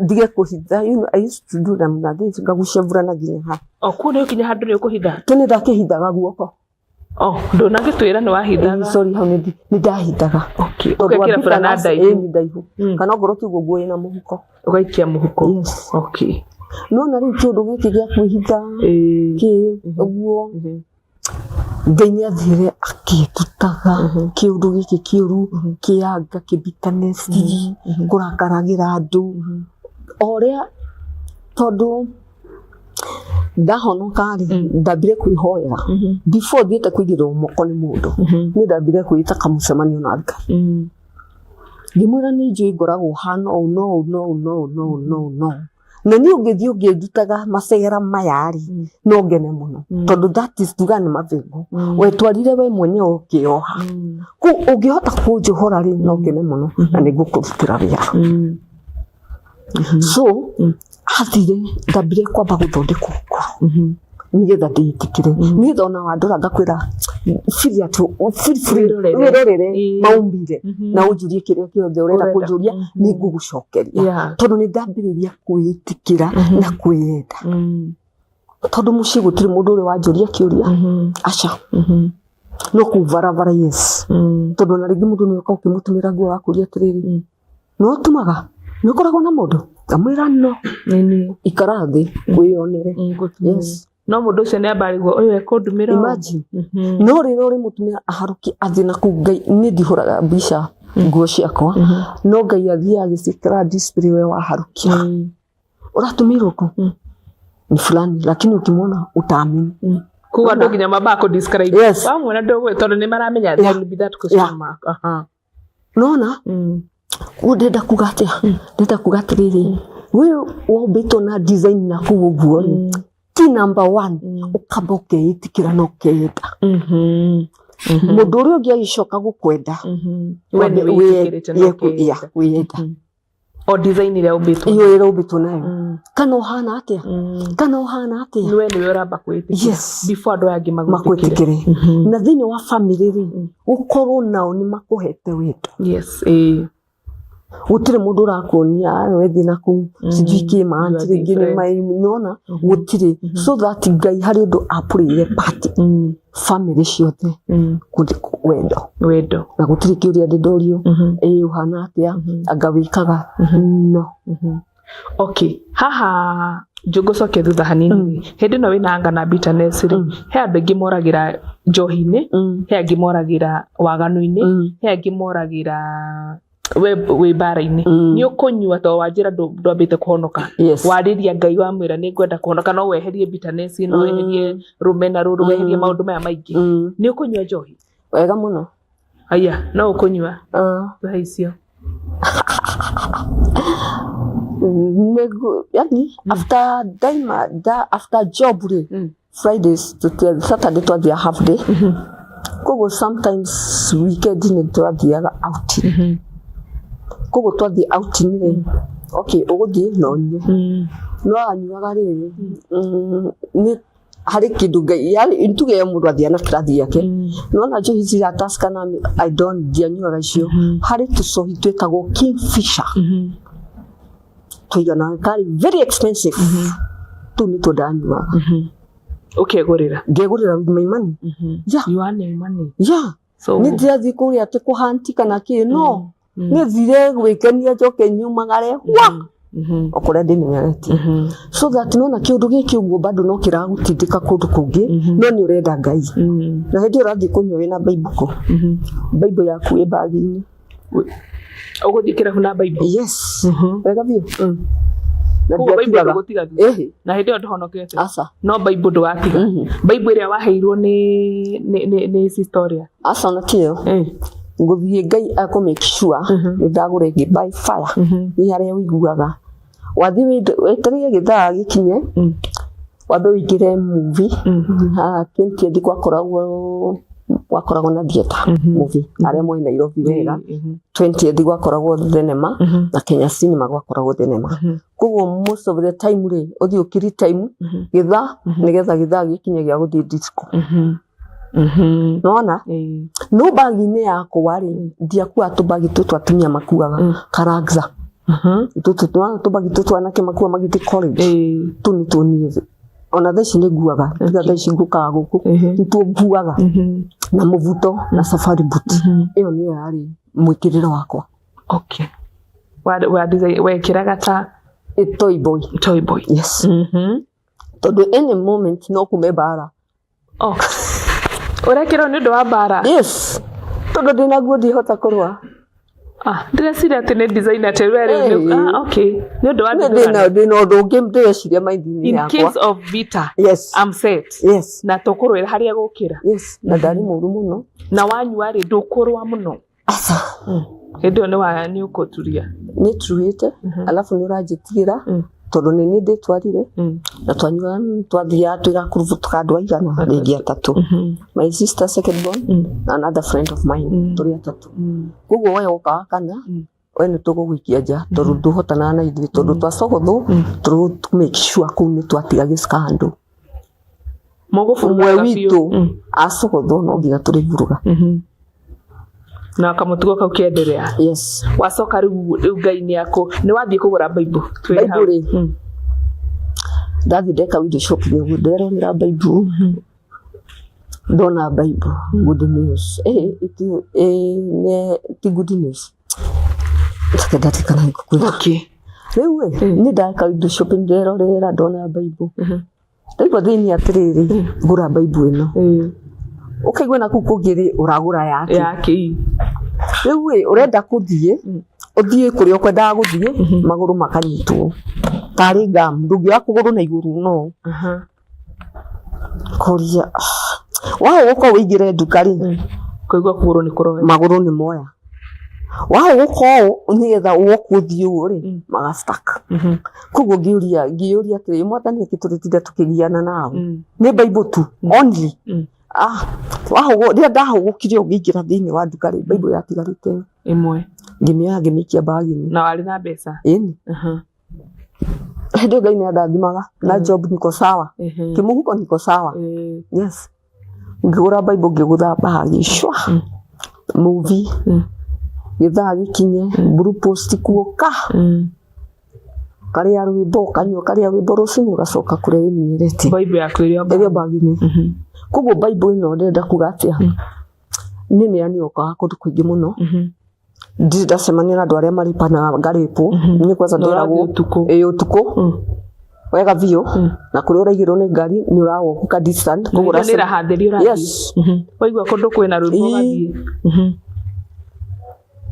ndige kũhitha, you know, I used to do them na this ngagucemburana nginya haha. O kuo nĩ ũkinya handũ nĩ ũkũhitha? Tene ndakĩhithaga guoko. Oh, ndũnagĩtwĩra nĩ wahithaga? Sorry, hau nĩ ndahithaga. Okay. Tondũ Ũgekĩra wambithaga burana ndaihu. Ĩĩ, nĩ ndaihu. Kana ongorwo ti ũguo nguo ĩna mũhuko. Ũgaikia mũhuko. Yes. Okay. Nona rĩu kĩũndũ gĩkĩ gĩa kwĩhitha kĩ ũguo Ngai nĩ athire akĩndutaga kĩũndũ gĩkĩ kĩũru kĩanga kĩbitanesi kũrakaragĩra andũ o ũrĩa tondũ ndahonoka rĩ, ndambire kwĩhoera before thiĩte kũigĩrĩrwo moko nĩ mũndũ. Niĩ ndambire kwĩĩta kamũcemanio na Ngai, ngĩmwĩra nĩ njũĩ ngoragwo hana ũũ no ũũ no ũũ no ũũ no ũũ no ũũ no ũũ, na niĩ ũngĩthiĩ ũngĩndutaga macegera maya rĩ, no ngene mũno, tondũ that is tuga nĩ mabĩngũ wetwarire we mwenyewe ũkĩoha. Kũu ũngĩhota kũnjohora rĩ, no ngene mũno na nĩ ngũkũrutĩra wĩra. So athire ndambire kwamba gũthondekwo ngoro nĩgetha ndĩĩtĩkĩre, nĩgetha ona wandora ngakwĩra feel at feel free Wĩrorere. wĩrorere maumbire na ũnjũrie kĩrĩa kĩothe ũrenda Ũrenda. kũnjũria, nĩ ngũgũcokeria, tondũ nĩ ndambĩrĩria kwĩĩtĩkĩra na kwĩyenda, tondũ mũciĩ gũtirĩ mũndũ ũrĩ wanjũria kĩũria, aca. No kũu barabara, yes. Tondũ ona rĩngĩ mũndũ nĩ oka ũkĩmũtumĩra nguo akũria atĩrĩrĩ, no ũtumaga, nĩ ũkoragwo na mũndũ? Ngamwĩra no. Nĩ niĩ. Ikara thĩ wĩyonere. Yes. No mũndũ ũcio nĩ amba arigwo ũyũ ekũndumĩra ũũ. Imagine. No rĩrĩa ũrĩ mũtumia aharũkie athiĩ na kũu, Ngai, niĩ ndihũraga mbica nguo ciakwa, no Ngai athiĩ agĩciĩkĩra display, we waharũkia. Ũratũmĩirwo kũ? Ni fulani, lakini ukimwona utaamini. Koguo andũ nginya mambaga kũ describe. Yes. Wamwona ndũgũ tondũ nĩ maramenya there will be that question mark. Aha. Nona ũguo ndĩrenda kuga atĩa? Ndĩrenda kuga atĩrĩrĩ, we wombĩtwo na design na kũu ũguo rĩ, ti number one, ũkamba ũkeĩtĩkĩra na ũkeyenda. Mũndũ ũrĩa ũngĩ agĩcoka gũkwenda, We nĩ wĩtĩkĩrĩte na ũkeyenda. Yeah, wĩyenda. O design ĩrĩa ũmbĩtwo. Iyo ĩrĩa ũmbĩtwo nayo, kana ũhana atĩa, kana ũhana atĩa. We nĩwe ũramba kwĩĩtĩkĩra. Yes. Before andũ aya angĩ magwĩtĩkĩre. Makwĩtĩkĩre. Na thĩinĩ wa family rĩ, gũkorwo nao nĩ makũhete wendo. Yes. Ĩĩ. Gũtirĩ mũndũ ũrakuonia wethiĩ na kũu sijui kĩ ma You are aunty rĩngĩ nĩ different. mai nona gũtirĩ, so that Ngai harĩ ũndũ apũrĩire party family ciothe kũndĩ wendo. Wendo. Na gũtirĩ kĩũria ndĩ ndorio, ĩĩ ũhana atĩa, anga wĩkaga no. Okay, haha ngũcoke thutha hanini rĩ, hĩndĩ ĩno wĩna anga na bitterness rĩ, he andũ aingĩ moragĩra njohi-inĩ, he angĩ moragĩra waganu-inĩ, he angĩ moragĩra we wĩ mbara-inĩ. Nĩ ũkũnyua tondũ wanjĩra ndwambĩte kũhonoka. Yes. Warĩria Ngai wamwĩra nĩ ngwenda kũhonoka, no weherie bitterness, no weherie rũmena rũrũ, weherie maũndũ maya maingĩ. Nĩ ũkũnyua njohi? Wega mũno. Aya, no ũkũnyua? Ah. Thaa icio. Nĩgu, yani after daima da, after job rĩ, Fridays tutia, Saturday twathiaga half day, koguo sometimes weekend nĩ twathiaga outing. Koguo twathiĩ outing rĩ, okay, ũgũthiĩ no nyue, no anyuaga rĩrĩ, nĩ harĩ kĩndũ Ngai yarĩ tuge mũndũ athiaga na kĩrathi gĩake, nona njohi ici cia Tusker na I don't, ndianyuaga icio. Harĩ tũcohi twĩtagwo Kingfisher tũigana karĩ very expensive, tũu nĩtuo ndanyuaga. Ũkegũrĩra? Ngegũrĩra with my money, yeah. You earn money. Yeah. So nĩ ndirathiĩ kũrĩa atĩ kũhanti kana kĩ, no nĩ thire gwĩkenia njoke nyumagare wa o kũrĩa ndĩmenyeretie, so that nona kĩũndũ gĩkĩ ũguo bado no kĩragũtindĩka kũndũ kũngĩ, no nĩ ũrenda Ngai. Na hĩndĩ ĩyo ũrathiĩ kũnyua wĩna Bible kũ Bible yaku ĩ bagi-inĩ. Ũgũthiĩ kĩrabu na Bible? Yes, wega biũ. Na Koguo Bible ndiatigaga. ndũgũtiga thutha? Ĩhĩ. Na hĩndĩ ĩyo ndũhonokete? Aca. No Bible ndũgatiga? Bible ĩrĩa waheirwo nĩ sister ũrĩa? Aca, ona tiyo. Ngũthiĩ Ngai akũ make sure nĩ ndagũra ĩngĩ by fire. Nĩ harĩa ũiguaga wathiĩ wetereire gĩthaa gĩkinye, wambe ũingĩre movie haha 20th, gwakoragwo na theatre movie, arĩa moĩ Nairobi wega, 20th gwakoragwo thenema, na Kenya Cinema gwakoragwo thenema. Koguo most of the time rĩ, ũthiĩ ũkiri time gĩthaa nĩgetha gĩthaa gĩkinye gĩa gũthiĩ disco. Nona no bagi-inĩ yakwa rĩ, ndiakuaga tũbagi tũtũ atumia makuaga karagza, tũtũ tũbagi tũtũ anake makuaga magĩthiĩ college. Tũu nĩtuo niĩ ona thaa ici nĩ nguaga, tiga thaa ici ngũkaga gũkũ, nĩtuo nguaga na mũbuto na safari boot. Ĩyo nĩyo yarĩ mwĩkĩrĩre wakwa. Okay. Wa design wekĩraga ta A toy boy. Toy boy. Yes. Tondũ any moment no kume mbara. Oh. Ũrekĩrwo nĩ ũndũ wa mbara? Yes, tondũ ndĩna nguo ndihota kũrũa. Ah, ndĩreciria atĩ nĩ design atĩ we rĩu ah, okay. Nĩ ũndũ wa Niĩ ndĩna ũndũ ũngĩ ndĩreciria maitho-inĩ In yakwa. case of vita. Yes. I'm set. Yes. Na tũkũrũĩra harĩa gũkĩra. Yes, na ndarĩ mũru mũno. Na wanyua rĩ, ndũkũrũa mũno? Aca. Hĩndĩ ĩyo nĩ wa nĩ ũkũturia. Nĩ truĩte, alafu nĩ ũranjĩtigĩra tondũ nĩ niĩ ndĩtwarire na twanyua twathiaga twĩ gakurubu ka andũ aigana rĩngĩ atatũ, my sister second born na another friend of mine, tũrĩ atatũ. Koguo we woka wa kana, we nĩ tũgũgũikia nja tondũ ndũhotanaga na ithuĩ, tondũ twacogothwo tũrũ make sure kũu nĩ twatiga gĩcikando. Mũgũburuga Ũmwe biũ. witũ acogothwo no nginya tũrĩburuga. Na kamũtugo kau kenderea. Yes. Wacoka rĩu Ngai nĩ akũ nĩ wathiĩ kũgũra Bible. Twĩre hau. Bible rĩ, ndathiĩ ndeka window shopping ũguo nderonera Bible. Ndona Bible, good news. Ti good news. Reke ndaririkana ngũkwĩra. Okay. Rĩu ĩ, nĩ ndeka indo shopping, nderorera ndona Bible. Ndaigua thĩinĩ atĩrĩrĩ, gũra Bible ĩno. Ũkaigua na kũu kũngĩ rĩ, ũragũra yake. Yake. Rĩu ĩ, ũrenda kũthiĩ, ũthiĩ kũrĩa ũkwendaga gũthiĩ, magũrũ makanyitwo tarĩ ngamu, ndũngĩoya kũgũrũ na igũrũ no. Koria wahũgũka ũingĩre nduka rĩ, Kũigua kũgũrũ nĩ kũroya. Magũrũ nĩ moya. Wahũgũka ũũ nĩgetha woku ũthiĩ ũũ rĩ, maga stuck. Koguo ngĩũria atĩrĩ, Mwathani, nĩkĩ tũrĩtinda tũkĩgiana nawe? Nĩ Bible tu only. Ah, wahũgũ rĩrĩa ndahũgũkire ũũ ngĩingĩra thĩinĩ wa nduka rĩ, Bible yatigarĩte ĩmwe. Ngĩmĩoya, ngĩmĩikia bag-inĩ. Na warĩ na mbeca? Ĩni. Hĩndĩ ĩyo Ngai nĩ andathimaga na job, niko sawa. Kĩmũhuko niko sawa. Yes, ngĩgũra Bible, ngĩgũtha bag, shwa movie. Gĩthaa gĩkinye, blue post kuoka. Karĩa rwĩmbo ũkanyua, karĩa rwĩmbo rũcinĩ, ũgacoka kũrĩa wĩmenyerete. Bible yaku ĩrĩ o ĩrĩ o bag-inĩ. Koguo Bible ĩno, ndĩrenda kuga atĩa, niĩ nĩ yaniokaga kũndũ kũingĩ mũno. Ndirĩ ndacemania na andũ arĩa marĩpanaga ngarĩpwo. Niĩ kwanza Na ũrathiĩ ndĩragwo ũtukũ. Ĩĩ, ũtukũ wega biũ, na kũrĩa ũraigĩrwo nĩ ngari nĩ ũrawalk ka distance, koguo Nĩ raha theri ũrathiĩ? Yes. Waigua kũndũ kwĩna rwĩmbo, ũgathiĩ.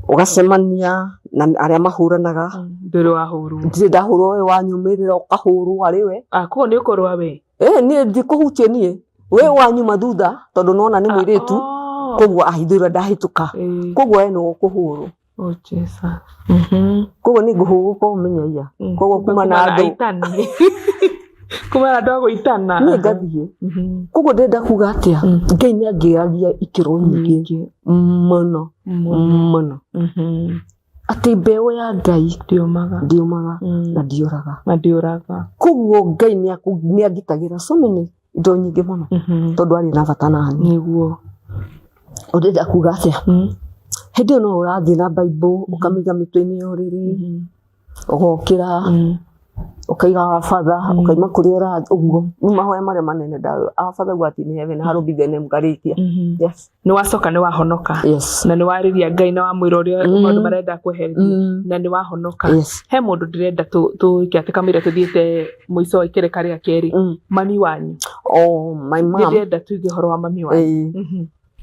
Ũgacemania na arĩa mahũranaga. Ndũrĩ wahũrwo? Ndirĩ ndahũrwo. We wanyumĩrĩra ũkahũrwo arĩ we. Ah, koguo nĩ ũkũrũa we? Ĩ, niĩ ndikũhutie, niĩ we wanyuma thutha, tondũ nona nĩ mũirĩtu. Koguo ahithũra ndahĩtũka. Koguo we nĩwe ũkũhũrwo. Oh, Jesus. Koguo nĩ ngũhũgũka ũmenye ia. Koguo kuma na andũ aitani, kuma na andũ a gũitana. Niĩ ngathiĩ. Koguo ndĩrenda kuga atĩa, Ngai nĩ angĩagia ikĩro nyingĩ mũno mũno, atĩ mbeũ ya Ngai Ndiũmaga. Ndiũmaga na ndioraga. Na ndiũraga. Koguo Ngai nĩ angitagĩra so many indo nyingĩ mũno, tondũ arĩ na bata nani. Ũrenda kuga atĩa, hĩndĩ ĩyo no ũrathiĩ na Bible, ũkamĩiga mĩtwe-inĩ ya ũrĩrĩ, ũgokĩra, ũkaiga Our Father, ũkaima kũrĩa ũrathiĩ ũguo. Nĩ mahoya marĩa manene Our Father who art in heaven, hallowed be thy name, ngarĩkia. Yes. Nĩ wacoka, nĩ wahonoka? Yes. Na nĩ warĩria Ngai na wamwĩra ũrĩa maũndũ marenda kweheria? Na nĩ wahonoka? Yes. He mũndũ ndĩrenda tũike atĩ kamũira tũthiĩte mũico wa ikereka rĩa kerĩ. Mami wanyu. Oh, my Nĩ mom. ndĩrenda tuige ũhoro wa mami wanyu.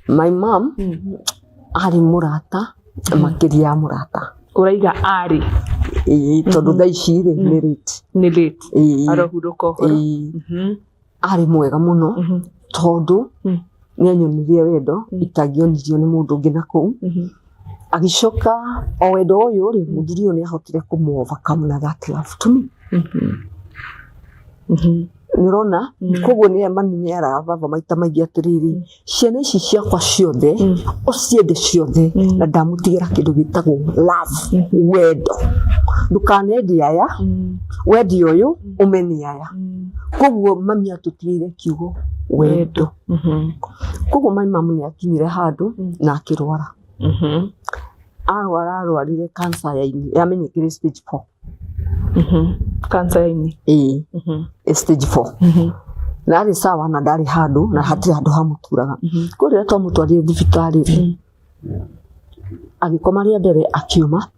My mom arĩ mũrata, makĩria ya mũrata. Ũraiga arĩ? Ĩĩ, tondũ thaa ici rĩ, nĩ late. Nĩ late. Ĩĩ. Arohurũka ũhoro. Ĩĩ. Arĩ mwega mũno, tondũ nĩ anyonirie wendo itangĩonirio nĩ mũndũ ũngĩ na kũu. Agĩcoka o wendo ũyũ rĩ, mũthuri ũyũ nĩ ahotire kũmũ overcome na that love to me. Nĩ ũrona? Koguo nĩ mami nĩ araga baba maita maingĩ atĩrĩrĩ, ciana ici ciakwa ciothe ũciende ciothe, na ndamũtigĩra kĩndũ gĩtagwo love, wendo. Ndũkanende aya, wende ũyũ, ũmene aya. Koguo mami atũtigĩire kiugo wendo. Koguo my mom nĩ akinyire handũ na akĩrwara. Arwara, arwarire cancer ya ini, yamenyekire stage 4. Cancer ya ini? Ĩĩ. Stage 4. Na arĩ sawa, na ndarĩ handũ, na hatirĩ handũ hamũturaga. Koguo rĩrĩa twamũtwarire thibitarĩ rĩ, agĩkoma rĩa mbere akiuma.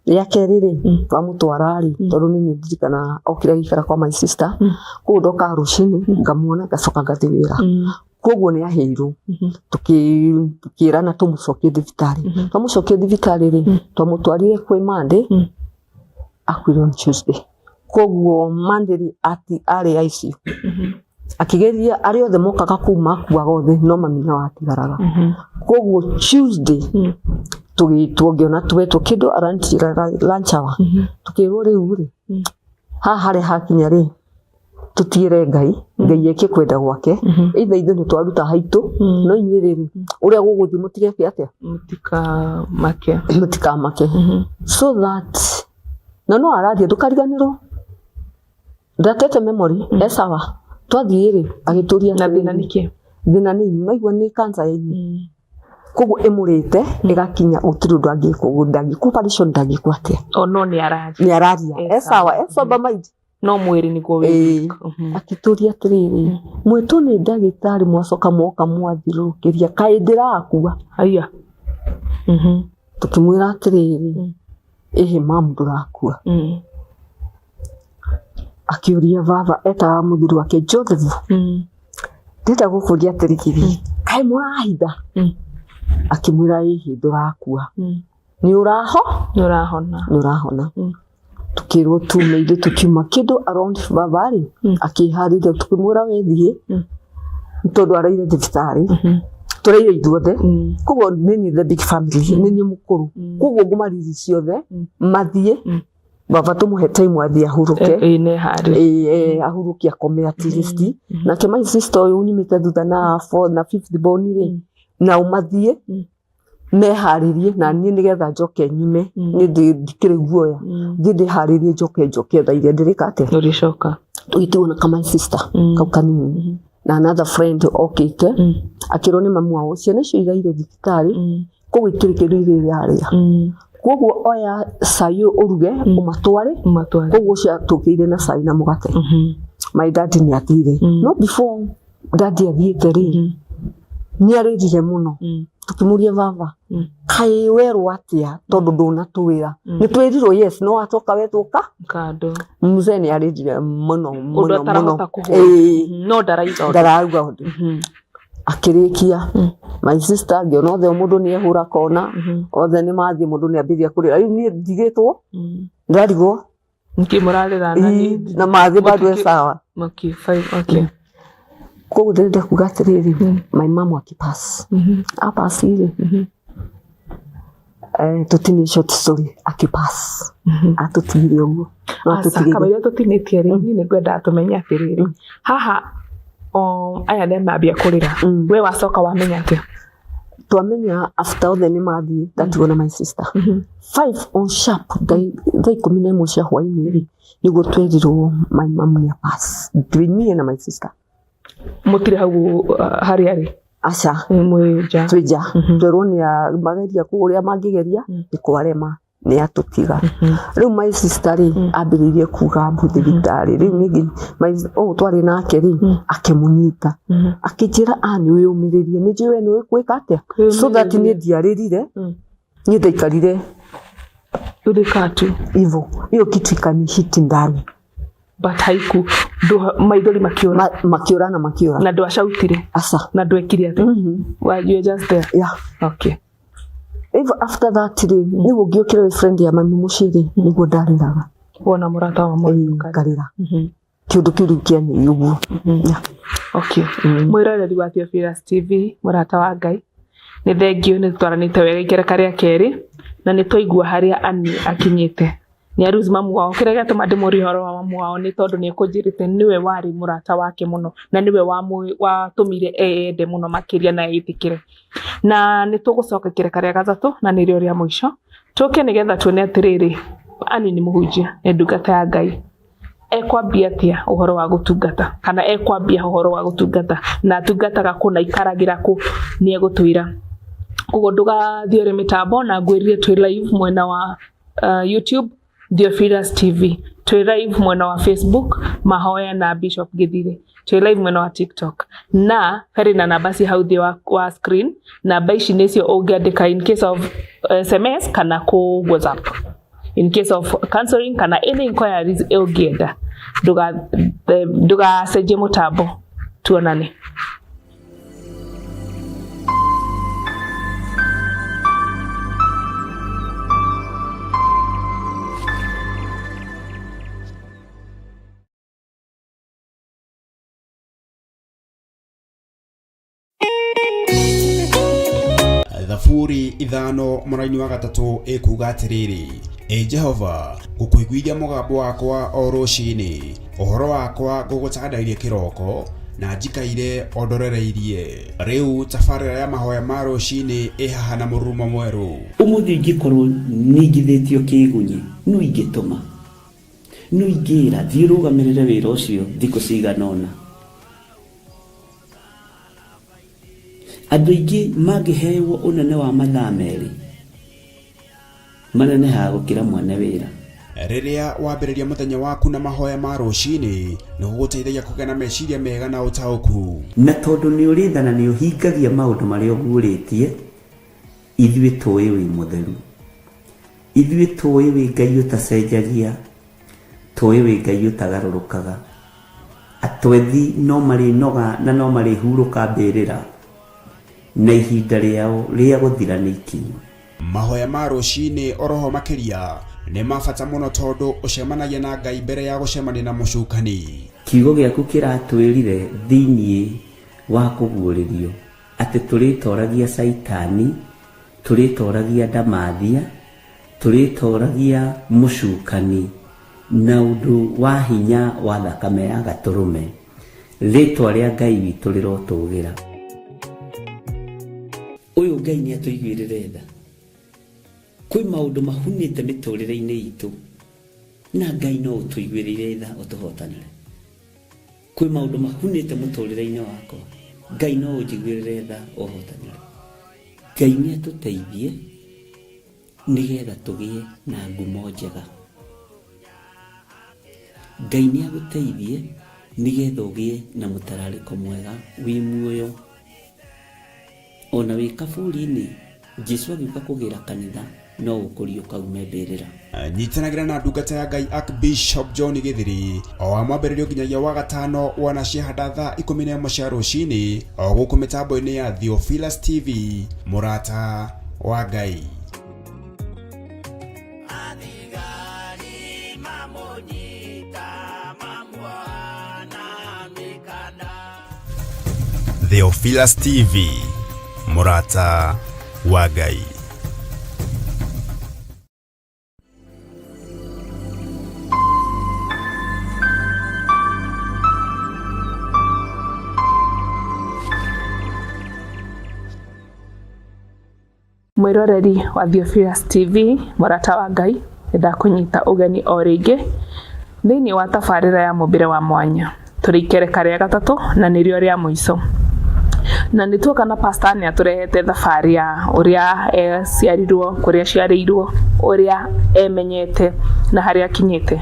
Rĩa kerĩ rĩ, twamũtwara rĩ, tondũ niĩ nĩ ndirikana okire agĩikara kwa my sister. Koguo ndokaga rũcinĩ ngamuona, ngacoka ngathiĩ wĩra. Koguo nĩ aheirwo, tũkĩrana tũmũcokie thibitarĩ. Twamũcokia thibitarĩ rĩ, twamũtwarire kwĩ Monday, akuire on Tuesday. Koguo Monday rĩ, arĩ ICU. Akĩgeria arĩa othe mokaga kũu makuaga othe, no mami no atigaraga. Koguo Tuesday tũgĩtwo, ngĩona twetwo kĩndũ lunch hour, tũkĩrwo rĩu rĩ, haha harĩa hakinya rĩ, tũtigĩre Ngai, Ngai eke kwenda gwake. Either ithuĩ nĩ twaruta haitũ, no inyuĩ rĩrĩ, ũrĩa gũgũthiĩ mũtigeke atĩa? Mũtikamake. Mũtikamake. So that na no araria, ndũkariganĩrwo, ndatete memory e sawa. Twathiĩ rĩ, agĩtũria Na thĩna nĩ kĩ? Thĩna nĩ ini, maigua nĩ cancer ya ini. Koguo ĩmũrĩte ĩgakinya gũtirĩ ũndũ angĩkwo, ndangĩkwo operation, ndangĩkwo atĩa. O no nĩ araria? Nĩ araria. E e sawa, e sober mind. No mwĩrĩ nĩguo wĩ Ĩĩ. weak. Akĩtũria atĩrĩrĩ, mwĩtwo nĩ ndagĩtarĩ mwacoka mwoka mwathiũrũrũkĩria kaĩ ndĩrakua? Aya. Tũkĩmwĩra atĩrĩrĩ, ĩhĩ mamu ndũrakua. Akĩũria baba etaga mũthuri wake Joseph, ndĩrenda gũkũria atĩrĩrĩ, kaĩ mũrahitha? Akĩmwĩra ĩhĩ ndũrakua, nĩ ũraho Nĩ ũrahona. Nĩ ũrahona. Tukĩrwo tume ithuĩ tũkiuma kĩndũ around baba rĩ, akĩharĩria tũkĩmwĩra we thiĩ, nĩ tondũ araire thibitarĩ, tũraire ithuothe, koguo nĩ niĩ the big family, nĩ niĩ mũkũrũ, koguo ngũmariri ciothe mathiĩ, baba tũmũhe time athiĩ ahurũke. Ĩĩ nĩ harĩ. Ĩĩ, ahurũke akome at least. Nake my sister ũyũ nyumĩte thutha na fourth na fifth born rĩ, nao mathiĩ meharĩrie na niĩ nĩgetha njoke nyume, niĩ ndikĩrĩ guoya, thiĩ ndĩharĩrie njoke njoke thaa iria ndĩrĩka atĩa. Ũrĩcoka. Tũgĩtigwo na kama sister kau kanini na another friend okĩte, akĩrwo nĩ mamu wao ciana icio iraire thibitarĩ, koguo itirĩ kĩndũ irĩrarĩa, koguo oya cai ũruge ũmatware. Ũmatware. Koguo ũcio atũkĩire na cai na mũgate. My dad nĩ athire, no before dad athiĩte rĩ, nĩ arĩrire mũno. Tũkĩmũria, baba, kaĩ werwo atĩa tondũ ndũnatwĩra? Nĩ twĩrirwo yes, no watoka wetwo ka Kando. Mzee nĩ arĩrire mũno Ũndũ mũno mũno. atarahota kũhũra. Ĩĩ. No ndaraiga ũndũ. Ndarauga ũndũ. Akĩrĩkia, my sister ngĩona othe o mũndũ nĩ ehũra kona, othe nĩ mathiĩ, mũndũ nĩ ambĩrĩria kũrĩra. Rĩu niĩ ndigĩtwo, ndarigwo. Nĩkĩ mũrarĩra na Ĩĩ, na mathiĩ bado e sawa. Okay, fine, okay. Koguo ndĩrenda kuga atĩrĩrĩ, my mom akĩpass, apass rĩ, tũtinie short story, akĩpass atũtigire ũguo no Aca, atũtigire. kamũira tũtinĩtie rĩ, niĩ nĩngwendaga tũmenye atĩrĩrĩ, haha o, aya nĩ mambia kũrĩra, we wacoka wamenya atĩa? Twamenya after othe nĩ mathiĩ, ndatigwo na my sister 5 on sharp, thaa 11 cia hwainĩ rĩ, nĩguo twerirwo my mom nĩ apass, twĩ niĩ na my sister. Mũtirĩ hau harĩa arĩ? Aca. Mwĩ nja? Twĩ nja. Twerwo nĩ mageria kũu ũrĩa mangĩgeria, nĩ kwarema, nĩ atũtiga. Rĩu my sister rĩ, ambĩrĩirie kuga mbu thibitarĩ. Rĩu ningĩ ũũ twarĩ nake rĩ, akĩmũnyita akĩnjĩra, a nĩ wĩyũmĩrĩrie, nĩ njũĩ we nĩ gwĩka atĩa, so that niĩ ndiarĩrire, niĩ ndaikarire. Ũrĩkaa tu. Hivyo hiyo kitu ikanihiti ndani. But haiku maithori makĩũra? Makĩũra na makĩũra. Na ndwacautire? Aca. Na ndwekire atĩa? Well, you were just there? Yeah. Okay. Hivyo after that rĩ, nĩguo ngĩũkĩra wĩ friend ya mami mũciĩ rĩ, nĩguo ndarĩraga. Wona mũrata wa Ĩĩ, mwarimũ? Ngarĩra, kĩũndũ kĩu rĩu kĩanĩi ũguo. Yeah. Okay. Mwĩroreri wa Theophilus TV, mũrata wa Ngai, nĩ thengio nĩ tũtwaranĩte wega ikereka rĩa kerĩ na nĩ twaigua harĩa Annie akinyĩte. Nĩ aruzi mamu wao. Kĩrĩa gĩatũma ndĩmũrie ũhoro wa mamu wao nĩ tondũ nĩ ekũnjĩrĩte nĩwe warĩ mũrata wake mũno na nĩwe watũmire eyende mũno makĩria na eyĩtĩkĩre. Na nĩ tũgũcoka ikereka rĩa gatatũ na nĩrĩo rĩa mũico. Tũke nĩgetha tuone atĩrĩrĩ, Annie nĩ mũhunjia, nĩ ndungata ya Ngai. Ekwambia atĩa ũhoro wa gũtungata kana ekwambia ũhoro wa gũtungata na atungataga kũ na ikaragĩra kũ, nĩ egũtwĩra. Koguo ndũgathiĩ ũrĩ mĩtambo na ngwĩrire twĩ live mwena wa YouTube Theophilus TV, twĩ live mwena wa Facebook Mahoya na Bishop Githire, twĩ live mwena wa TikTok na harĩ na namba ci hau thĩ wa screen. Namba ici nĩcio ũngĩandĩka in case of SMS kana kũ WhatsApp in case of counseling kana any inquiries ũngĩenda. Ndũgacenjie mũtambo, tuonane. Thaburi 5:3 ĩkuga atĩrĩrĩ, ĩ Jehova, ngũkũiguithia mũgambo wakwa o rũcinĩ, ũhoro wakwa ngũgũtandairie kĩroko, na njikaire o ndorereirie. Rĩu tabarĩra ya mahoya ma rũcinĩ ĩ haha na mũrurumo mwerũ. Ũmũthĩ ingĩkorwo ningithĩtio kĩgunyi, no ingĩtũma, no ingĩra thiĩ ũrũgamĩrĩre wĩra ũcio thikũ cigana ũna. Andũ aingĩ mangĩhewo ũnene wa mathaa 2 manenehaga gũkĩra mwene wĩra. Rĩrĩa wambĩrĩria mũthenya waku na mahoya ma rũcinĩ, nĩ gũgũteithagia kũgĩa na meciria mega na ũtaũku. Na tondũ nĩ ũrĩ tha na nĩ ũhingagia maũndũ marĩa ũguũrĩtie, ithuĩ tũĩ wĩ mũtheru. Ithuĩ tũĩ wĩ Ngai ũtacenjagia, tũĩ wĩ Ngai ũtagarũrũkaga. Atwethi no marĩnoga na no marĩhurũka mbĩrĩra, na ihinda rĩao rĩa gũthira nĩ ikinyu. Mahoya ma rũcinĩ oroho makĩria nĩ ma bata mũno tondũ ũcemanagia na Ngai mbere ya gũcemania na mũcukani. Kiugo gĩaku kĩratwĩrire thĩinĩ wa kũguũrĩrio atĩ tũrĩtoragia Caitani, tũrĩtoragia ndamathia, tũrĩtoragia mũcukani na ũndũ wa hinya wa thakame ya gatũrũme. Rĩtwa rĩa Ngai witũ rĩrotũgĩra. Ũyũ Ngai nĩ atũiguĩrĩre tha. Kwĩ maũndũ mahunĩte mĩtũrĩre-inĩ itũ na Ngai no ũtũiguĩrĩire tha ũtũhotanĩre. Kwĩ maũndũ mahunĩte mũtũrĩre-inĩ wakwa, Ngai no ũnjiguĩrĩre tha ũhotanĩre. Ngai nĩ atũteithie nĩgetha tũgĩe na ngumo njega. Ngai nĩ agũteithie nĩgetha ũgĩe na mũtararĩko mwega wĩ muoyo. Ona wĩ kaburi-inĩ, Jesu agĩũka kũgĩra kanitha no ũkũriũka ume mbĩrĩra. Nyitanagĩra na ndungata ya Ngai Archbishop John Gĩthiri o wa mwambĩrĩrio nginyagia wa gatano wana ciahanda thaa 11 cia rũcinĩ o gũkũ mĩtambo-inĩ ya Theophilus TV, mũrata wa Ngai. Athigari mamũnyita mamuoha na mĩkanda. Theophilus TV, mũrata wa Ngai. Mwĩroreri wa Theophilus TV, mũrata wa Ngai, nĩndakũnyita ũgeni o rĩngĩ thĩinĩ wa tabarĩra ya mũmbĩre wa mwanya. Tũrĩ ikereka rĩa gatatũ na nĩrĩo rĩa mũico. Na nĩ tuoka na pastor nĩ atũrehete thabarĩ ya ũrĩa aciarirwo, kũrĩa aciarĩirwo, ũrĩa emenyete na harĩa akinyĩte.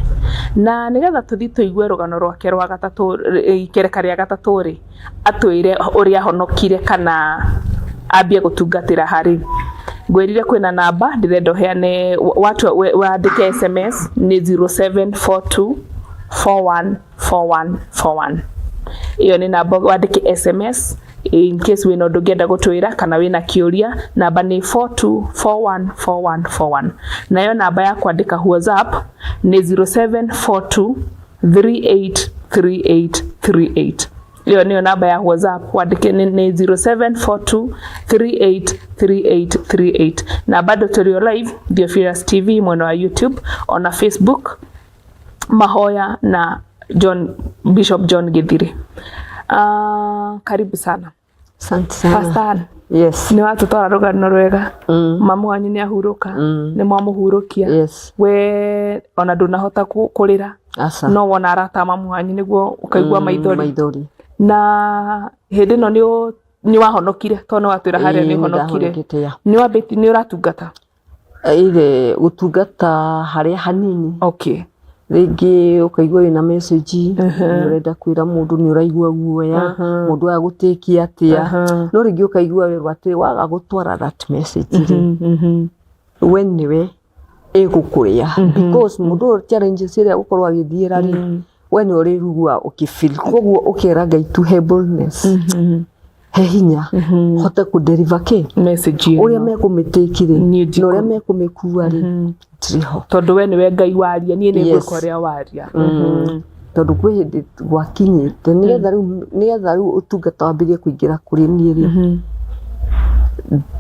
Na nĩgetha tũthiĩ tũigue rũgano rwake rwa gatatũ, ikereka rĩa gatatũ rĩ, atwĩre ũrĩa ahonokire kana ambie gũtungatĩra harĩ. Ngwĩrire kwĩna namba ndĩrenda ũheane watua wandĩke SMS nĩ 0742 414141. Ĩyo nĩ namba wandĩke SMS in case wĩna ũndũ ũngĩenda gũtwĩra kana wĩna kĩũria, namba nĩ 42414141. Nayo namba ya kwandĩka WhatsApp nĩ 0742 383838. Ĩyo nĩyo namba ya WhatsApp wandĩke nĩ 0742 383838. Na bado tũrĩ o live Theophilus TV mwena wa YouTube ona Facebook mahoya na John Bishop John Githiri. Karibu sana. Asante sana. Pastor, Yes. nĩ watũtwara rũgano rwega. Mamu wanyu nĩ ahurũka. Nĩ mwamũhurũkia. Yes. We ona ndũnahota kũrĩra. Aca. No wona arata a mamu wanyu nĩguo ũkaigua maithori. Maithori. Na hĩndĩ ĩno nĩ wahonokire tondũ nĩ watwĩra harĩa nĩ Ĩĩ, ũhonokire. nĩndahonokete, ya. Nĩ wambĩti nĩ ũratungata. Either gũtungata harĩa hanini. Okay. Rĩngĩ ũkaigua wĩna message nĩ ũrenda kwĩra mũndũ nĩ ũraigua guoya mũndũ agũtĩkia atĩa no rĩngĩ ũkaigua werwo atĩ waga gũtwara that message rĩ we nĩwe ĩgũkũrĩa because mũndũ ũyũ challenges ĩrĩa agũkorwo agĩthiĩra rĩ we nĩ ũrĩrugua ũkĩfeel koguo ũkera Ngai tu he boldness he hinya hote kũ deliver kĩ Message ĩno. ũrĩa mekũmĩtĩki rĩ Niĩ ndikũ- na ũrĩa mekũmĩkua rĩ ndirĩ ho Tondũ we nĩwe Ngai waria, niĩ nĩ Yes. ngwĩka ũrĩa waria. Tondũ kwĩ hĩndĩ gwakinyĩte nĩgetha rĩu ũtungata wambĩrĩrie kũingĩra kũrĩ niĩ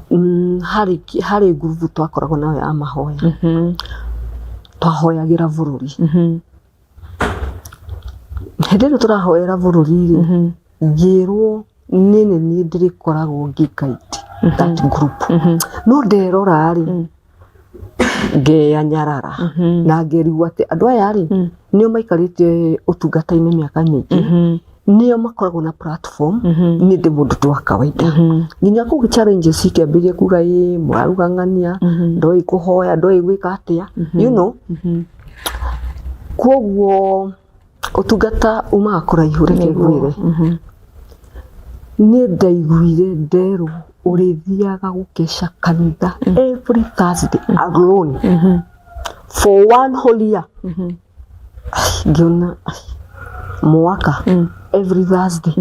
rĩ, harĩ ngurubu twakoragwo nayo ya mahoya. Twahoyagĩra bũrũri. Hĩndĩ ĩno tũrahoera bũrũri rĩ, ngĩrwo niĩ nĩ niĩ ndĩrĩkoragwo ngĩ guide that group. No nderora rĩ, ngeyanyarara na ngerigwo atĩ andũ aya rĩ, nĩo maikarĩte ũtungata-inĩ mĩaka mĩingĩ, nĩo makoragwo na platform, niĩ ndĩ mũndũ tu wa kawaida. Nginya kũu challenges ikĩambĩrĩria kuga ĩ mũraruga ng'ania, ndoĩ kũhoya, ndoĩ gwĩka atĩa, you know. Koguo ũtungata umaga kũraihu, reke ngwĩre. Niĩ ndaiguire nderwo ũrĩthiaga gũkeca kanitha every Thursday alone for one whole year. Ai, ngĩona ai, mwaka every Thursday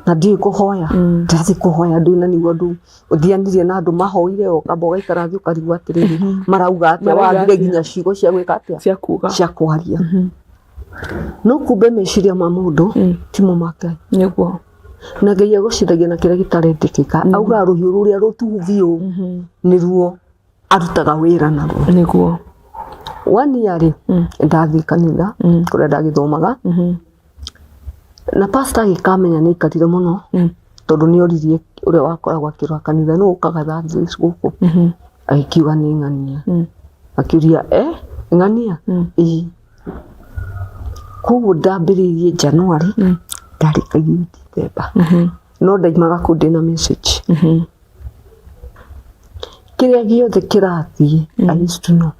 na ndiũĩ kũhoya, ndirathiĩ kũhoya ndũĩ, na nĩguo andũ ũthianirie na andũ mahoire, ũkamba ũgaikara thĩ ũkarigwo atĩrĩrĩ, marauga atĩa? Marauga Wagire atĩa? Nginya ciugo cia gwĩka atĩa? Cia kuga. Cia kwaria. No kumbe meciria ma mũndũ timo ma Ngai. Na Ngai agũcithagia na kĩrĩa gĩtarendekeka. Augaga rũhiũ rũrĩa rũtuhu biũ nĩruo arutaga wĩra naruo. One year rĩ, ndathiĩ kanitha kũrĩa ndagĩthomaga, na pastor agĩkamenya nĩ aikarire mũno, tondũ nĩ oririe ũrĩa wakoragwo akĩrora kanitha, nũ ũkaga Thursdays gũkũ? Agĩkiuga nĩ ng'ania. Akiuria, eh, ng'ania? Ĩĩ. Koguo ndambĩrĩirie January, ndarĩkagia December, no ndaimaga kũu ndĩna message. Kĩrĩa gĩothe kĩrathiĩ, I used to know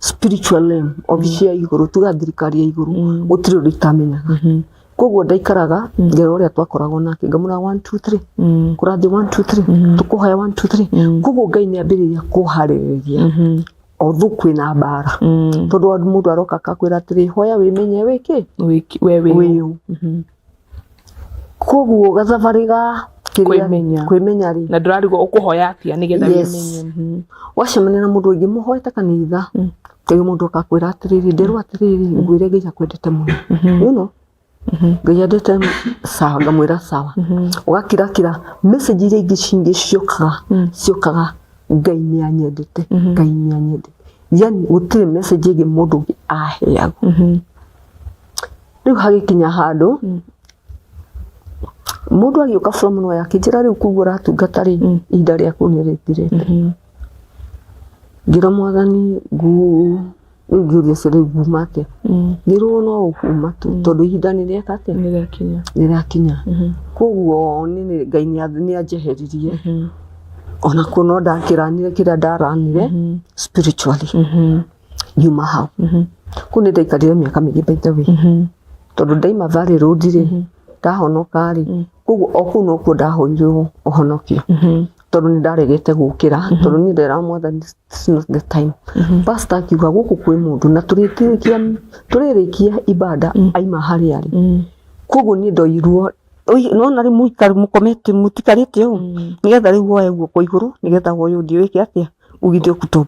spiritual realm, obici ya igũrũ, tuga thirikari ya igũrũ, gũtirĩ ũndũ itamenyaga. Koguo ndaikaraga ngera ũrĩa twakoragwo nake, ngamũra 1 2 3, kũrathiĩ 1 2 3, tũkũhoya 1 2 3. Koguo Ngai nĩ ambĩrĩria kũharĩrĩria although kwĩna mbara, tondũ mũndũ aroka akakwĩra atĩrĩ, hoya wĩmenye wĩkĩ. We wĩ Wĩũ. Koguo gathabarĩ ga kĩrĩa- Kwĩmenya. Kwĩmenya rĩ, Na ndũrarigwo ũkũhoya atĩa nĩgetha Yes. wĩmenye. Wacemania na mũndũ ũngĩ mũhoete kanitha, rĩu mũndũ akakwĩra atĩrĩrĩ, nderwo atĩrĩrĩ, ngwĩre Ngai akwendete mũno, Ngai endete, sawa, ngamwĩra sawa. Ũgakirakira message iria ingĩ cingĩ ciokaga, ciokaga Ngai nĩ anyendete, Ngai nĩ anyendete, yani gũtirĩ message ĩngĩ mũndũ ũngĩ aheagwo. Rĩu hagĩkinya handũ mũndũ agĩũka from nowhere akĩnjĩra, rĩu koguo ũratungata rĩ, ihinda rĩaku nĩ rĩthirĩte. Ngĩra Mwathani ngu rĩu ngĩũria ũcio, rĩu nguma atĩa? Ngĩrwo no ũkuma tu, tondũ ihinda nĩ rĩeka atĩa? Nĩ rĩakinya. Nĩ rĩakinya. Koguo niĩ Ngai nĩ anjeheririe ona kuo, no ndakĩranire kĩrĩa ndaranire spiritually. Nyuma hau kũu nĩ ndaikarire mĩaka mĩingĩ, by the way, tondũ ndaima Valley Road rĩ, ndahonoka rĩ, koguo o kũu nokuo ndahoirwo ũhonokio, tondũ nĩ ndaregete gũkĩra, tondũ niĩ ndera Mwathani, "This is not the time." Pastor akiuga gũkũ kwĩ mũndũ na tũrĩrĩkia tũrĩrĩkia ibada aima harĩa arĩ. Koguo niĩ ndoirwo, nona rĩu mũikaru mũkomete mũtikarĩte ũũ, nĩgetha rĩu woe guoko igũrũ, nĩgetha woe ũthiĩ wĩke atĩa, ugithio kuto.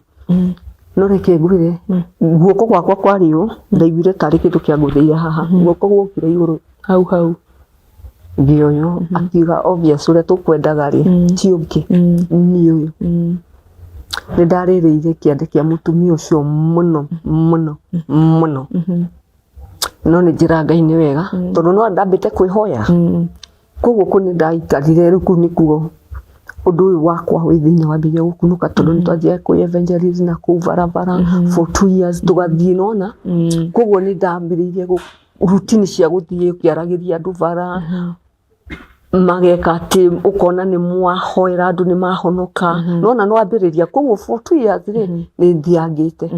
No reke ngwĩre, guoko gwakwa kwarĩ ũũ, ndaiguire tarĩ kĩndũ kĩangũthĩire haha, guoko gwokire igũrũ. Hau hau. Ngĩoywo. Akiuga, obvious ũrĩa tũkwendaga rĩ, ti ũngĩ, nĩ ũyũ. Nĩ ndarĩrĩire kĩande kĩa mũtumia ũcio mũno mũno mũno, no nĩ njĩra Ngai nĩ wega, tondũ no ndambĩte kwĩhoya. Koguo kũu nĩ ndaikarire. Rĩu kũu nĩkuo ũndũ ũyũ wakwa wĩ thĩinĩ wambĩrĩria gũkunũka, tondũ nĩ twathiaga kwĩ evangelist na kũu barabara for 2 years, tũgathiĩ nona. Koguo nĩ ndambĩrĩirie routine cia gũthiĩ ũkĩaragĩria andũ bara, mageka atĩ ũkona nĩ mwahoera andũ nĩ mahonoka, nona no ambĩrĩria. Koguo for 2 years rĩ, nĩ thiangĩte.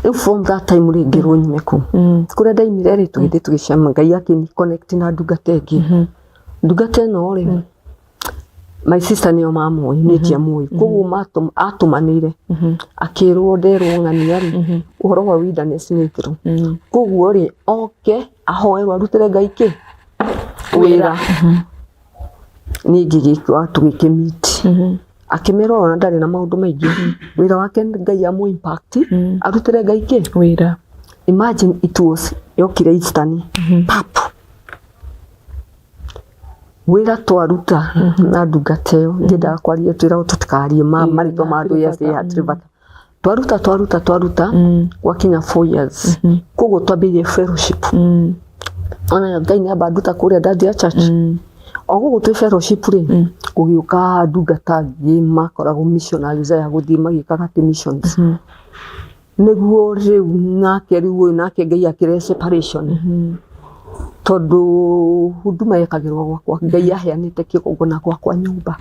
Rĩu from that time rĩ, ngĩrwo nyume kũu. Kũrĩa ndaimire rĩ, tũgĩthiĩ tũgĩcema, Ngai akĩni connect na ndungata ĩngĩ. Ndungata ĩno rĩ, my sister nĩo mamũĩ, niĩ ndiamũĩ. Koguo atũmanĩire akĩrwo nderwo ng'ania rĩ, ũhoro wa wilderness nĩ thiru. Koguo rĩ, oke ahoerwo arutĩre Ngai kĩ wĩra. Niĩ ngĩgĩkua, tũgĩkĩmeet, akĩmera ona ndarĩ na maũndũ maingĩ, wĩra wake nĩ Ngai amũ impact arutĩre Ngai kĩ? Wĩra. Imagine, it was yokire Eastern pap wĩra twaruta na ndungata ĩyo. Ndiendaga kwaria, twĩragwo tũtikarie ma marĩtwa ma andũ. Yes, hatirĩ bata. Twaruta, twaruta, twaruta, gwakinya 4 years. Koguo twambĩrĩrie fellowship. Ona Ngai nĩ amba nduta kũrĩa ndathiĩ church o gũkũ twĩ fellowship rĩ, gũgĩũka ndungata angĩ makoragwo missionaries aya, gũthiĩ magĩkaga atĩ missions. Nĩguo rĩu nake, rĩu ũyũ nake Ngai akĩrehe separation, tondũ huduma yekagĩrwo gwakwa. Ngai aheanĩte kĩgongona gwakwa nyũmba.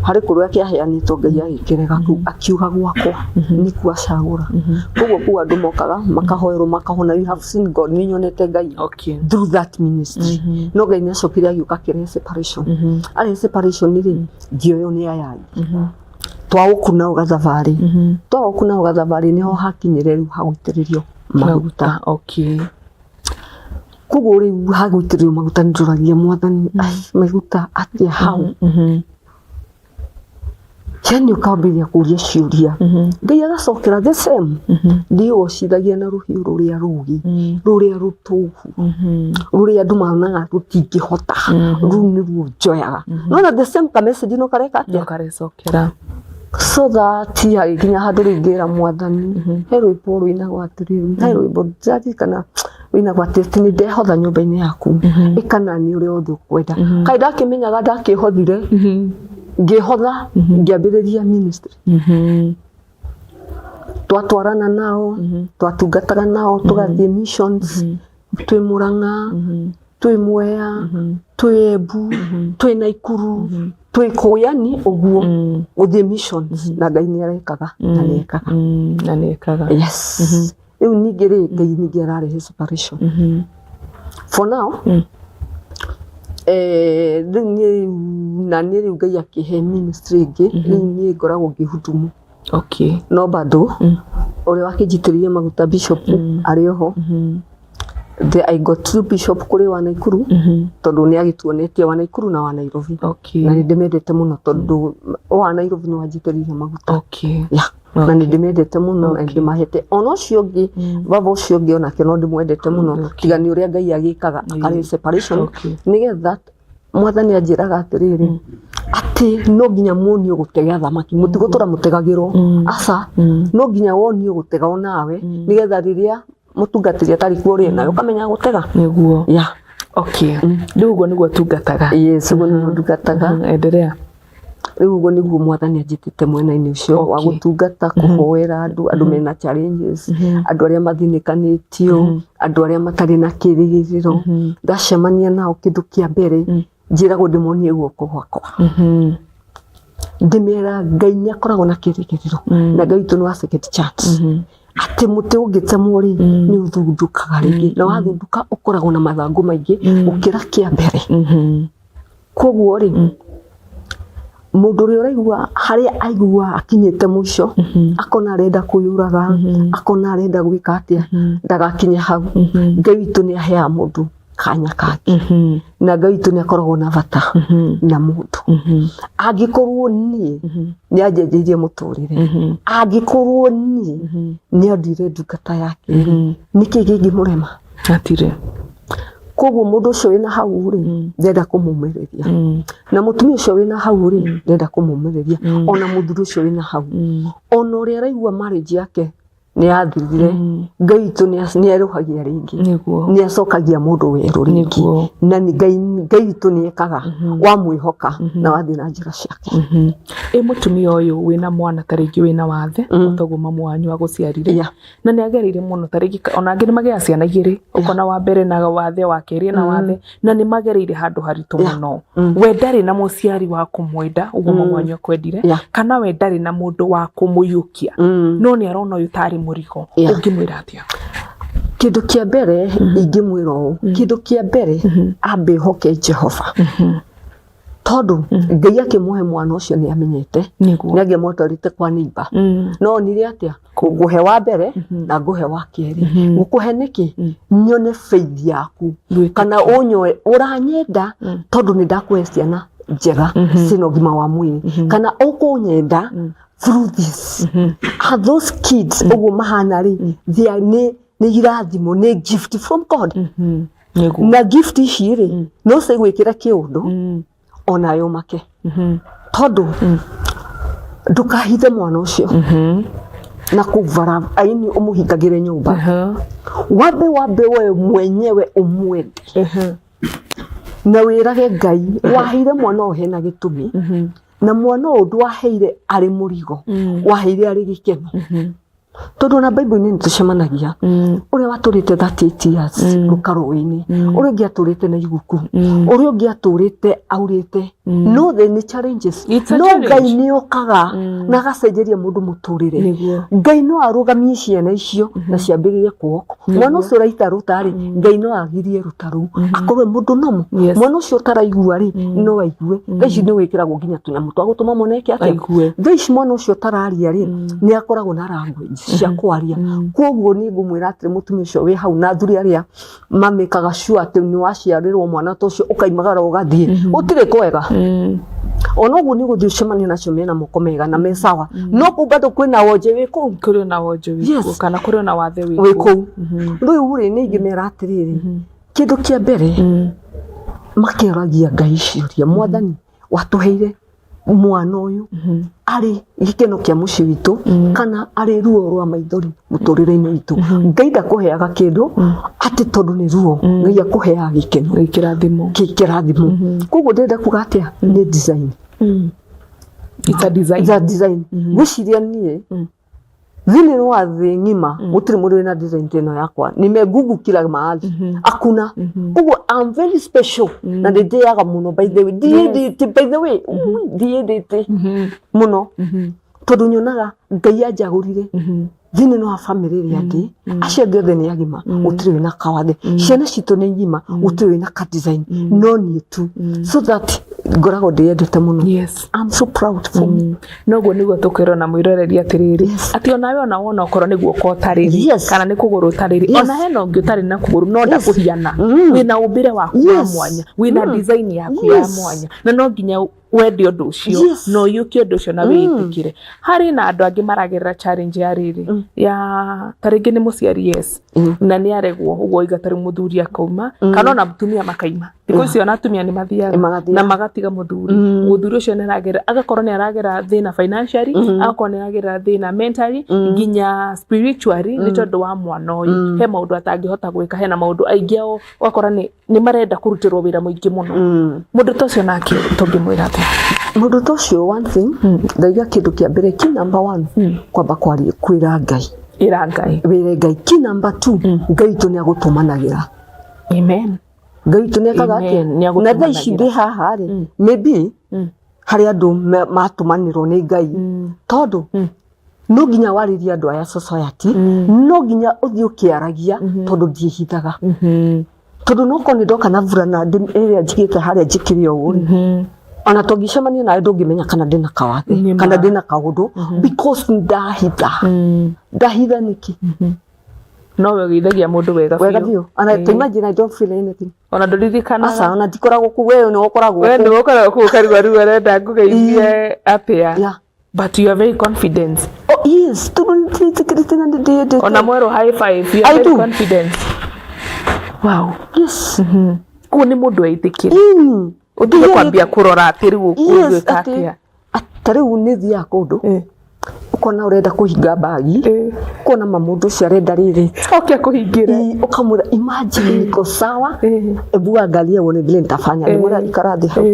Harĩ kũrĩa kĩaheanĩtwo Ngai agĩkĩrega kũu akiuga gwakwa nĩkuo acagũra. Koguo kũu andũ mokaga makahoerwo makahona. You have seen God, nĩ nyonete Ngai through that ministry. No Ngai nĩ acokire agĩũka akĩrehe separation. Arehe separation rĩ, ngĩoywo nĩ aya angĩ. Twaũku nao gathabarĩ. Twaũku nao gathabarĩ nĩho hakinyire rĩu hagũitĩrĩrio maguta. Koguo rĩu hagũitĩrĩrio maguta nĩ ndoragia Mwathani, ai maguta atĩa hau? Yani ũkambĩrĩria kũria ciũria. Ngai agacokera the same. Ndigocithagia na rũhiũ rũrĩa rũgĩ, rũrĩa rũtũhu, rũrĩa andũ monaga rũtingĩhota, rũu nĩruo njoyaga. Nona the same ka message no kareka atĩa? No karecokera. So that hagĩkinya handũ rĩu ngĩra Mwathani, he rwĩmbo rũinagwo atĩrĩrĩ, he rwĩmbo ndĩraririkana rũinagwo atĩ atĩ nĩ ndehotha nyũmba-inĩ yaku, ĩka naniĩ ũrĩa wothe ũkwenda. Kaĩ ndakĩmenyaga ndakĩhothire, ngĩhotha, ngĩambĩrĩria ministry. Twatwarana nao, twatungataga nao, tũgathiĩ missions, twĩ Mũrang'a, twĩ Mwea, twĩ Embu, twĩ Naikuru, twĩ kũu, yani ũguo gũthiĩ missions, na Ngai nĩ arekaga na nĩ ekaga. Na nĩ ekaga. Yes. Rĩu ningĩ rĩ, Ngai ningĩ ararehe separation. For now, rĩu niĩ na niĩ rĩu Ngai akĩhe ministry ĩngĩ, rĩu niĩ ngoragwo ngĩhudumu. No bado ũrĩa wakĩnjitĩrĩirie maguta bishop arĩ oho. The I got two bishop kũrĩ wa Naikuru, tondũ nĩ agĩtuonetie wa Naikuru na wa Nairobi. Na nĩ ndĩmendete mũno tondũ wa Nairobi nĩ wanjitĩrĩirie maguta. Yeah. Na nĩ ndĩmendete mũno na nĩ ndĩmahete. Ona ũcio ũngĩ, baba ũcio ũngĩ onake no ndĩmwendete mũno, tiga nĩ ũrĩa Ngai agĩkaga akarĩ separation, nĩgetha Mwathani anjĩraga atĩrĩrĩ, atĩ no nginya muonio gũtega thamaki, mũtigũtũra mũtegagĩrwo. Aca, no nginya wonio gũtega onawe, nĩgetha rĩrĩa mũtungatĩri atarĩ kuo rĩ, nawe ũkamenya gũtega. Nĩguo. Yeah. Rĩu ũguo nĩguo tungataga. Yes, ũguo nĩguo ndungataga. Endelea. Rĩu ũguo nĩguo Mwathani anjĩtĩte mwena-inĩ ũcio wa gũtungata, kũhoera andũ, andũ mena challenges, andũ arĩa mathinĩkanĩtio, andũ arĩa matarĩ na kĩrĩgĩrĩro. Ndacemania nao kĩndũ kĩa mbere njĩragwo ndĩmonie guoko gwakwa. Ndĩmera Ngai nĩ akoragwo na kĩrĩgĩrĩro, na Ngai witũ nĩ wa second chance. Atĩ mũtĩ ũngĩtemwo rĩ, nĩ ũthundũkaga rĩngĩ, na wathundũka ũkoragwo na mathangũ maingĩ gũkĩra kĩa mbere. Koguo rĩ, mũndũ ũrĩa ũraigua harĩa aigua akinyĩte mũico, akona arenda kwĩyũraga, akona arenda gwĩka atĩa, ndagakinye hau. Ngai witũ nĩ aheaga mũndũ kanya kangĩ, na Ngai witũ nĩ akoragwo na bata na mũndũ. Angĩkorwo niĩ nĩ anjenjeirie mũtũrĩre, angĩkorwo niĩ nĩ anduire ndungata yake, nĩkĩ kĩngĩmũrema? Hatirĩ. Koguo mũndũ ũcio wĩna hau rĩ, ndenda kũmũmĩrĩria, na mũtumia ũcio wĩna hau rĩ, ndenda kũmũmĩrĩria, ona mũthuri ũcio wĩna hau, ona ũrĩa araigua marriage yake nĩ yathirire, Ngai witũ nĩ erũhagia rĩngĩ, nĩ acokagia mũndũ werũ rĩngĩ, na Ngai witũ nĩ ekaga wamwĩhoka na wathiĩ na njĩra ciake. Ĩ mũtumia ũyũ wĩna mwana ta rĩngĩ wĩna wathe, toguo mamu wanyu agũciarire, na nĩ agereire mũno, ta rĩngĩ ona angĩ nĩ magĩaga ciana igĩrĩ, ũkona wa mbere na wathe, wa kerĩ na wathe, na nĩ magereire handũ haritũ mũno. We ndarĩ na mũciari wa kũmwenda ũguo mamu wanyu akwendire, kana we ndarĩ na mũndũ wa kũmũiyũkia, no nĩ arona ũyũ tarĩ mũrigo, ũngĩmwĩra atĩa? Kĩndũ kĩa mbere ingĩmwĩra ũũ, kĩndũ kĩa mbere ambe ehoke Jehova, tondũ Ngai akĩmũhe mwana ũcio nĩ amenyete nĩ angĩamũtwarĩte kwa neighbor, no onire atĩa, ngũhe wa mbere na ngũhe wa kerĩ, ngũkũhe nĩkĩ? Nyone faith yaku, kana ũnyoe ũranyenda tondũ nĩ ndakũhe ciana njega ciĩna ũgima wa mwĩrĩ, kana ũkũnyenda through this. Are those kids ũguo mahana rĩ, they are nĩ irathimo, nĩ gift from God. Na gift ici rĩ, no cigwĩkĩre kĩũndũ onawe ũmake, tondũ ndũkahithe mwana ũcio na kũvara aini ũmũhingagĩre nyũmba. Wambe we mwenyewe ũmwende na wĩrage Ngai waheire mwana ũyũ hena gĩtũmi, na mwana ũyũ ndwaheire arĩ mũrigo, waheire arĩ gĩkeno, tondũ ona Bible-inĩ nĩ tũcemanagia ũrĩa watũrĩte 38 years rũkarũ-inĩ, ũrĩa ũngĩ atũrĩte na iguku, ũrĩa ũngĩ atũrĩte aurĩte No the nĩ challenges. It's a No challenge. Ngai nĩ okaga na agacenjeria mũndũ mũtũrĩre. Nĩguo. Ngai no arũgamie ciana icio na ciambĩrĩrie kuoko. Mwana ũcio ũraita rũta rĩ, Ngai no agirie rũta rũu akorwe mũndũ nomo. Mwana ũcio ũtaraigua rĩ, no aigue. Thaa ici nĩ wĩkĩragwo nginya tũnyamũ twa gũtũma mwana eke atĩa? Aigue. Thaa ici mwana ũcio ũtararia rĩ, nĩ akoragwo na language cia kwaria. Koguo nĩ ngũmwĩra atĩrĩ mũtumia ũcio wĩ hau na athuri arĩa mamĩkaga sure atĩ nĩ waciarĩrwo mwana ta ũcio ũkaimagara ũgathiĩ gũtirĩ kwega. Ona ũguo nĩ ũgũthiĩ ũcemanie nacio mena moko mega na me sawa, no kũu bado kwĩna wonje wĩ kũu. Kũrĩ ona wonje wĩ Yes. kuo kana kũrĩ ona wathe wĩ wĩ kuo. kũu. Rĩu rĩ, nĩ ingĩmera atĩrĩrĩ, kĩndũ kĩa mbere makeoragia Ngai ciũria, Mwathani watũheire mwana ũyũ arĩ gĩkeno kĩa mũciĩ witũ kana arĩ ruo rwa maithori mũtũrĩre-inĩ witũ? Ngai ndakũheaga kĩndũ atĩ tondũ nĩ ruo, Ngai akũheaga gĩkeno. Gĩ kĩrathimo. Kĩ kĩrathimo. Koguo ndĩrenda kuga atĩa? Nĩ design. It's a design. It's a design. Ngwĩciria niĩ thĩinĩ wa thĩ ng'ima gũtirĩ mũndũ wĩna design ta ĩno yakwa, nimegugu kila mahali, hakuna. Koguo I'm very special na nĩ ndĩaga mũno, by the way ndiĩndĩte, by the way ui, ndiĩndĩte mũno tondũ nyonaga Ngai anjagũrire thĩinĩ wa family ĩrĩa ndĩ. Acio angĩ othe nĩ agima, gũtirĩ wĩna kawathe, ciana citũ nĩ ng'ima, gũtirĩ wĩna ka design, no niĩ tu, so that ngoragwo ndĩyendete mũno. I'm so proud for me. Noguo nĩguo tũkwĩrwo na mwĩroreri atĩrĩrĩ, atĩ onawe ona wona okorwo nĩ guoko ũtarĩ rĩ, kana nĩ kũgũrũ ũtarĩ rĩ, ona hena ũngĩ ũtarĩ na kũgũrũ no ndakũhiana, wĩna ũmbĩre waku wa mwanya, wĩna design yaku ya mwanya, na no nginya wende ũndũ ũcio na ũiyũkie ũndũ ũcio na wĩĩtĩkĩre. Harĩ na andũ angĩ maragerera challenge ya rĩrĩ ya ta rĩngĩ nĩ mũciari, yes, na nĩ aregwo ũguo oiga, tarĩ mũthuri akauma kana ona mũtumia makaima. Thikũ ici ona atumia nĩ mathiaga Magathiĩ. Na magatiga mũthuri. Mũthuri ũcio nĩ aragera agakorwo nĩ aragera thĩna financially, agakorwo nĩ aragera thĩna mentally, nginya spiritually, nĩ tondũ wa mwana ũyũ. He maũndũ atangĩhota gwĩka, hena maũndũ aingĩ ao ũgakora nĩ marenda kũrutĩrwo wĩra mũingĩ mũno. Mũndũ ta ũcio nake tũngĩmwĩra atĩa? Mũndũ ta ũcio, one thing ndaiga, kĩndũ kĩa mbere, key number one, kwamba kwaria kwĩra Ngai. Ĩra Ngai. Wĩre Ngai. Key number two, Ngai witũ nĩ agũtũmanagĩra. Amen. Ngai witũ nĩ ekaga Amen, atĩa? nĩ Na thaa ici agũtũmanagĩra. ndĩ haha rĩ, maybe harĩ andũ matũmanĩrwo nĩ Ngai, tondũ no nginya warĩrie andũ aya society, no nginya ũthiĩ ũkĩaragia, tondũ ndiĩhithaga, tondũ no korwo nĩ ndoka na burana ĩrĩa njigĩte harĩa njĩkĩre ũũ rĩ, ona tũngĩcemania nawe ndũngĩmenya kana ndĩna kawathe Nĩ ma. kana ndĩna kaũndũ, because ndahitha. Ndahitha nĩkĩ? No we ũgeithagia mũndũ wega. Wega Biũ. Biũ. Ona to imagine, I don't feel anything. Ona ndũririkanaga. Aca, ona ndikoragwo kũu, we nĩwe ũkoragwo We kũu. nĩwe ũkoragwo kũu ũkarigwo rĩu arenda ngũgeithie atĩa. But you are very confident. Oh yes, tondũ nĩndĩtĩkĩrĩte na nĩndĩyendete. Ona mwerũ high five, you are I very do. confident. Wow. Yes. Koguo nĩ mũndũ wĩtĩkĩre Ĩni. ũtige kwambia kũrora atĩ rĩu Yes, ũgwĩka atĩ atĩa. Ta rĩu nĩ thiaga kũndũ ũkona ũrenda kũhinga bagi, ũkona ma mũndũ ũcio arenda rĩrĩ oke kũhingĩra. Ũkamwĩra, "Imagine, niko sawa, ebu angalia uone vile nitafanya." Ndĩmwĩra, "Ikara thĩ hau."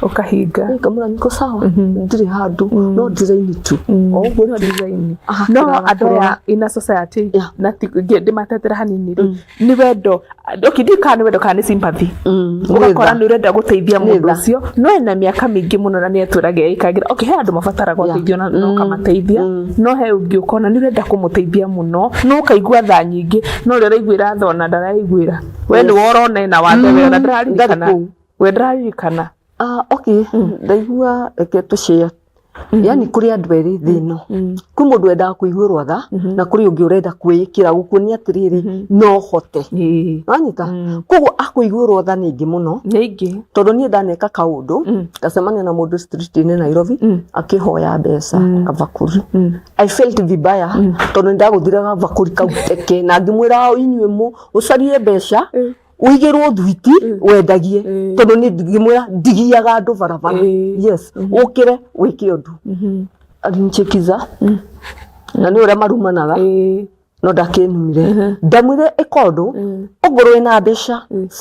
Ũkahinga. Ngamwĩra, "Niko sawa, ndirĩ handũ, no design tu o ũguo No tu." design. Agakĩra No andũ agakũrora. aya ina society na ndĩmatetera hanini rĩ, nĩ wendo, okay, ndiũĩ kana nĩ wendo kana nĩ sympathy, ũgakora Nĩ nĩ ũrenda gũteithia Nĩ mũndũ tha. ũcio, no ena mĩaka mĩingĩ mũno na nĩ etũraga ĩkagĩra. Okay, he andũ mabataraga ũteithio na na ũkamateithia, no he ũngĩ ũkona nĩ ũrenda kũmũteithia mũno no ũkaigua tha nyingĩ, no ũrĩa ũraiguĩra tha ona ndaraiguĩra we. Nĩwe ũrona ena wathe, we ona ndararirikana. Ndarĩ kũu. We ndararirikana. Ah, okay, ndaigua, reke tũshare. Yani kũrĩ andũ erĩ thĩ ĩno. Kwĩ mũndũ wendaga kũiguĩrwo tha na kũrĩ ũngĩ ũrenda kwĩĩkĩra gũkuonia atĩrĩrĩ, no hote. Wanyita? Koguo akũiguĩrwo tha nĩ aingĩ mũno, Nĩ aingĩ. Tondũ niĩ ndaneka kaũndũ, ngacemania na mũndũ street-inĩ Nairobi akĩhoya mbeca kavakuri. I felt vibaya tondũ nĩndagũthire gavakuri kau teke na ngĩmwĩra, "Inyuĩ mũ ũcarie mbeca ũigĩrwo thwiti wendagie," tondũ niĩ ngĩmwĩra ndigiaga andũ barabara. Yes, ũkĩre wĩke ũndũ. Alinchekiza na nĩ ũrĩa marumanaga, no ndakĩnumire. Ndamwĩre, "Ĩka ũndũ, ongorwo wĩna mbeca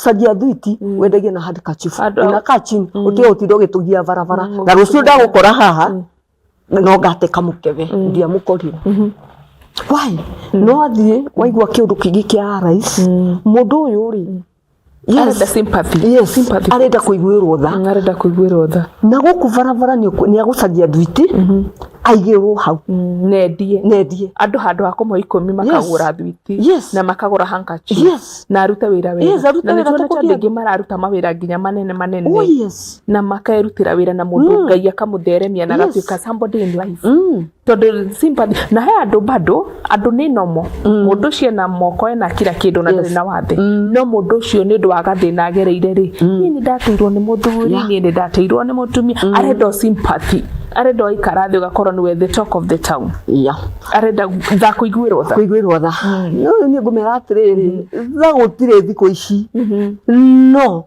caria thwiti wendagie na handkerchief." Unakaa chini, ũtige gũtinda ũgĩtũgia barabara, na rũciũ ndagũkora haha no ngate kamũkebe. Ndiamũkorire. Why? No athiĩ waigua kĩũndũ kĩngĩ kĩa rais, mũndũ ũyũ rĩ Arenda sympathy. Yes. Sympathy. Arenda kũiguĩrwo tha. Arenda kũiguĩrwo tha. Na gũkũ barabara nĩ agũcaria thwiti aigĩrwo hau. Nendie. Nendie. Andũ handũ ha kũmwe 10 makagũra thwiti. Yes. Na makagũra handkerchief. Yes. Na arute wĩra wega. Yes, arute Na wĩra nĩ tuonete tũkũgia. andũ aingĩ mararuta mawĩra nginya manene manene. Oh, yes. Na makerutĩra wĩra na mũndũ Ngai akamũtheremia na Yes. agatuĩka somebody in life. Tondũ sympathy na he andũ bado andũ nĩ nomo mũndũ ũcio ena moko ena kila kĩndũ na ndarĩ Yes. na wathe no mũndũ ũcio nĩ ũndũ wa gathĩna agereire rĩ, niĩ nĩ ndateirwo nĩ mũthuri, niĩ nĩ ndateirwo nĩ mũtumia, arenda o sympathy, arenda o aikara thĩ ũgakorwo nĩwe the talk of the town. Yeah. Arenda tha kũiguĩrwo tha. Kũiguĩrwo tha. No rĩu niĩ ngũmera atĩrĩrĩ, tha gũtirĩ thikũ ici. No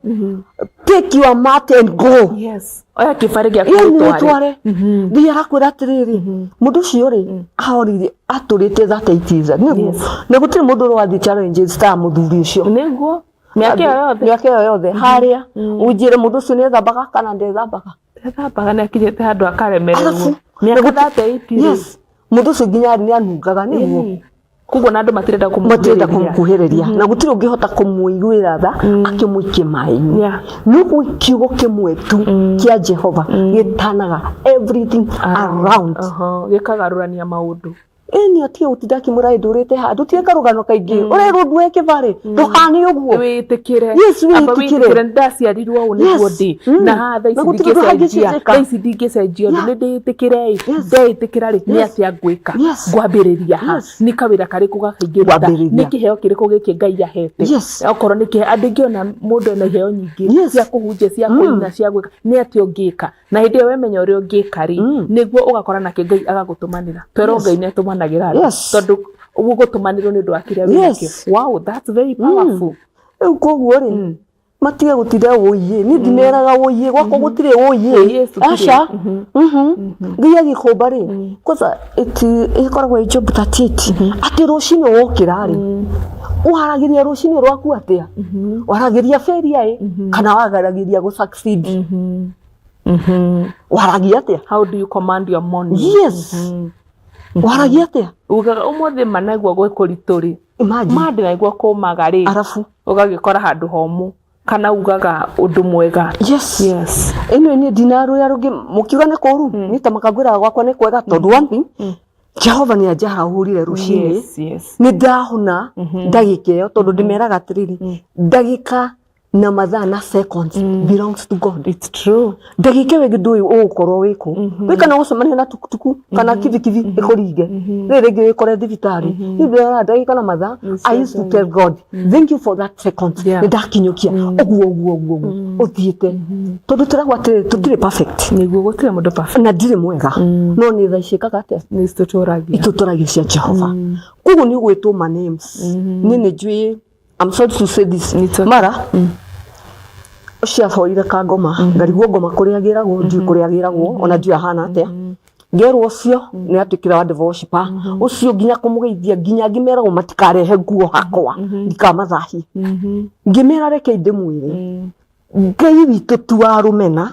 take your mat and go. Yes, oya kĩbarĩ gĩaku. Ĩĩ, nĩ ũtware. wĩtware. Ngai arakwĩra atĩrĩrĩ, mũndũ ũcio rĩ, ahorire atũrĩte 38 years nĩguo. Yes. Na gũtirĩ mũndũ ũrathiĩ challenges ta mũthuri ũcio. Nĩguo mĩaka ĩyo yothe. Mĩaka ĩyo yothe harĩa ũnjĩre mũndũ ũcio nĩ ethambaga kana ndethambaga? Ethambaga, nĩ akinyĩte handũ akaremererwo. Arabu, mĩaka 38 rĩ. Yes, mũndũ ũcio nginya nĩ anungaga nĩguo. Ĩni. Koguo na andũ matirenda matirenda kũmũkuhĩrĩria. Kũmũkuhĩrĩria na gũtirĩ ũngĩhota kũmũiguĩra tha akĩmũikie maĩ-inĩ. No gwĩ kiugo kĩmwe tu kĩa Jehova gĩtanaga everything around. Oho, gĩkagarũrania maũndũ. Ĩni atige gũtinda akĩmwĩra ĩ ndũrĩte handũ tige karũgano kaingĩ ũrerwo nduoe kĩbarĩ ndũhane ũguo. Wĩtĩkĩre. Yes, Amba wĩtĩkĩre. wĩtĩkĩre ndaciarirwo ũũ nĩguo ndĩ. Na haha thaa ici Na gũtirĩ ũndũ ndingĩcenjia. hangĩcenjeka. Thaa ici ndingĩcenjia ũndũ. Nĩ ndĩtĩkĩre ĩ, ndeĩtĩkĩra rĩ, nĩ atĩa ngwĩka? Ngwambĩrĩria ha? Nĩ kawĩra karĩkũ gaka ingĩruta? Ngwambĩrĩria. Nĩ kĩheo kĩrĩkũ gĩkĩ Ngai ahete? Okorwo nĩ kĩheo, andũ aingĩ ona mũndũ ena iheo nyingĩ cia kũhunjia, cia kũina, cia gwĩka, nĩ atĩa ũngĩka? Na hĩndĩ ĩyo wemenya ũrĩa ũngĩka rĩ, nĩguo ũgakora nake Ngai agagũtũmanĩra. Twerwo Ngai nĩ atũmanagĩra andũ. Tondũ ũgũtũmanĩrwo nĩ ũndũ wa kĩrĩa wĩnakĩo. Wow, that's very powerful. Rĩu koguo rĩ, matige gũtinda ũiĩ, niĩ ndimeraga ũiĩ, gwakwa gũtirĩ ũiĩ. Ũiĩ cukuru. Aca. Ngai agĩkũmba rĩ, kwanza ĩkoragwo ĩ Job 38 atĩ rũcinĩ wokĩra rĩ, waragĩria rũcinĩ rwaku atĩa? Waragĩria failure ĩ kana waragĩria gũ succeed? Waragia atĩa? How do you command your morning? Yes, waragia atĩa? Ugaga ũmũthĩ ma naigua gwĩ kũritũ rĩ, Imagine. ma ndĩraigua kũmaga rĩ, Arabu ũgagĩkora handũ homũ kana ugaga ũndũ mwega. Yes. Yes. Ĩno niĩ ndinarũya rũngĩ mũkiuga nĩ kũru, niĩ ta makangwĩraga gwakwa nĩ kwega tondũ one thing, Jehova nĩ anjarahũrire rũcinĩ. Nĩ ndahona ndagĩka ĩyo tondũ ndĩmeraga atĩrĩrĩ, ndagĩka na mathaa na seconds belongs to God. It's true. Ndagĩka ĩyo ĩngĩ ndũĩ ũgũkorwo wĩkũ wĩ kana ũgũcemania na tukutuku kana kibikibi ĩkũringe rĩrĩ rĩngĩ wĩkore thibitarĩ. Niĩ ndĩrona ndagĩka na mathaa, I used to tell God thank you for that second. Nĩ ndakinyũkia ũguo ũguo ũguo ũguo ũthiĩte tondũ tũragwo atĩrĩrĩ, tũtirĩ perfect. Nĩguo, gũtirĩ mũndũ perfect. Na ndirĩ mwega, no nĩ tha iciĩkaga atĩa? Nĩ citũtũragia. Itũtũragia cia Jehova. Koguo nĩ ũgwĩtwo ma names. Niĩ nĩ njũĩ, I'm sorry to say this. It's okay. Mara ũcio aboire kangoma ngarigwo ngoma kũrĩa agĩragwo, ndiũĩ kũrĩa agĩragwo ona ndiũĩ ahana atĩa. Ngerwo ũcio nĩ atuĩkire wa devil worshiper ũcio, nginya kũmũgeithia, nginya ngĩmeragwo matikarehe nguo hakwa ndikamathahie. Ngĩmera reke ndĩmwĩre, Ngai witũ ti wa rũmena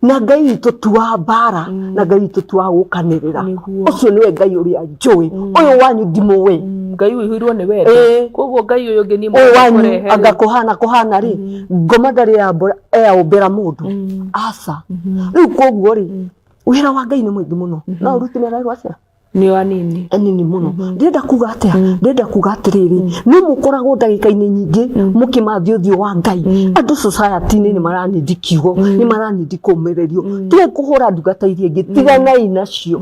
na Ngai witũ ti wa mbara na Ngai witũ ti wa gũkanĩrĩra. Ũcio nĩwe Ngai ũrĩa njũĩ, ũyũ wanyu ndimũĩ. Ngai ũihũirwo nĩ wendo. Koguo Ngai ũyũ ũngĩ niĩ ũyũ wanyu kũrehe rĩ. Anga kũhana kũhana rĩ, ngoma ndarĩ yaũmbĩra mũndũ, aca. Rĩu koguo rĩ, wĩra wa Ngai nĩ mũingĩ mũno no ũruti merarwo atĩa? Nĩ o anini. Anini mũno. Ndĩrenda kuga atĩa? Ndĩrenda kuga atĩrĩrĩ, nĩ mũkoragwo ndagĩka-inĩ nyingĩ mũkĩmathia ũthiũ wa Ngai. Andũ society-inĩ nĩ maranindi kiugo, nĩ maranindi kũmĩrĩrio. Tigai kũhũra ndungata iria ingĩ, tiganai nacio,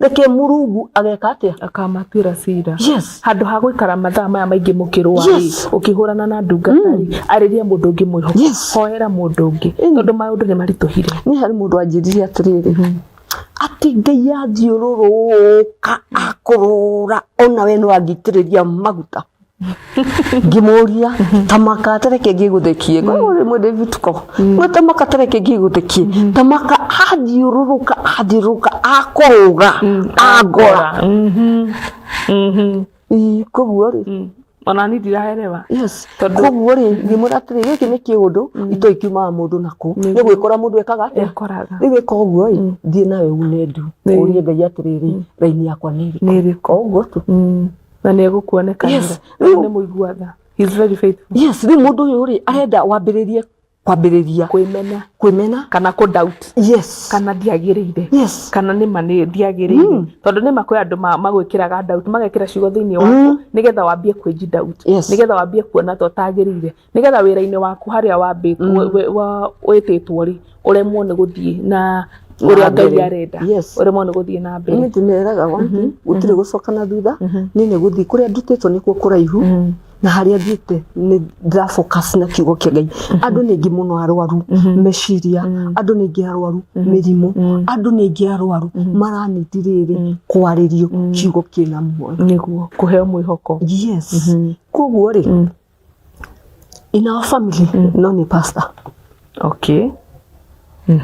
reke Mũrungu ageka atĩa? Akamatuĩra cira. Yes. Handũ ha gũikara mathaa maya maingĩ mũkĩrũa rĩ, ũkĩhũrana na ndungata rĩ, arĩria mũndũ ũngĩ mwĩhoku. Hoera mũndũ ũngĩ tondũ maũndũ nĩ maritũhire. Niĩ harĩ mũndũ wanjĩrire atĩrĩrĩ, atĩ Ngai athiũrũrũka akũrũra ona we no angĩitĩrĩria maguta. Ngĩmũria tamaka tareke ngĩgũthekie rĩmwe ndĩ vituko we tamaka tareke ngĩgũthekie tamaka athiũrũrũka athiũrũrũka akũrũga angora. Ĩĩ, koguo rĩ, Ona ni ndiraerewa. Yes. Tondũ- Koguo rĩ, ngĩmwĩra atĩrĩ, gĩkĩ nĩ kĩũndũ itoĩ kiumaga mũndũ nakũ nĩ gwĩkora mũndũ ekaga atĩa? Ekoraga. Rĩu ĩka ũguo ĩ, thiĩ nawe une ndu ũrie Ngai atĩrĩrĩ, raini yakwa nĩ Nĩ ĩrĩkũ? ĩrĩkũ? O ũguo tu. Na nĩ egũkuonekanĩra. Yes. Nĩ mũigua tha. He's very faithful. Yes, rĩu mũndũ ũyũ rĩ arenda wambĩrĩrie kwambĩrĩria Kwĩmena. Kwĩmena. Kana kũ doubt. Kana ndiagĩrĩire. Kana nĩma nĩ ndiagĩrĩire. Tondũ nĩma kwĩ andũ magwĩkĩraga doubt, magekĩra ciugo thĩinĩ waku nĩgetha wambie kwĩji doubt. Nĩgetha wambie kuona ta ũtagĩrĩire. Nĩgetha wĩra-inĩ waku harĩa wĩtĩtwo rĩ, ũremwo nĩ gũthiĩ na ũrĩa Ngai mbere. Arenda. Ũremwo nĩ gũthiĩ na mbere. Niĩ ndĩmeraga one thing, gũtirĩ gũcoka na thutha. Niĩ nĩ gũthiĩ kũrĩa ndutĩtwo nĩkuo kũraihu, na harĩa thiĩte nĩ ndĩra focus na kiugo kĩa Ngai. Andũ nĩ aingĩ mũno arwaru meciria, andũ nĩ aingĩ arwaru mĩrimũ, andũ nĩ aingĩ arwaru maranindi rĩrĩ kwarĩrio kiugo kĩna muoyo. Nĩguo kũheo mwĩhoko. Yes, koguo rĩ, in our family no nĩ pastor.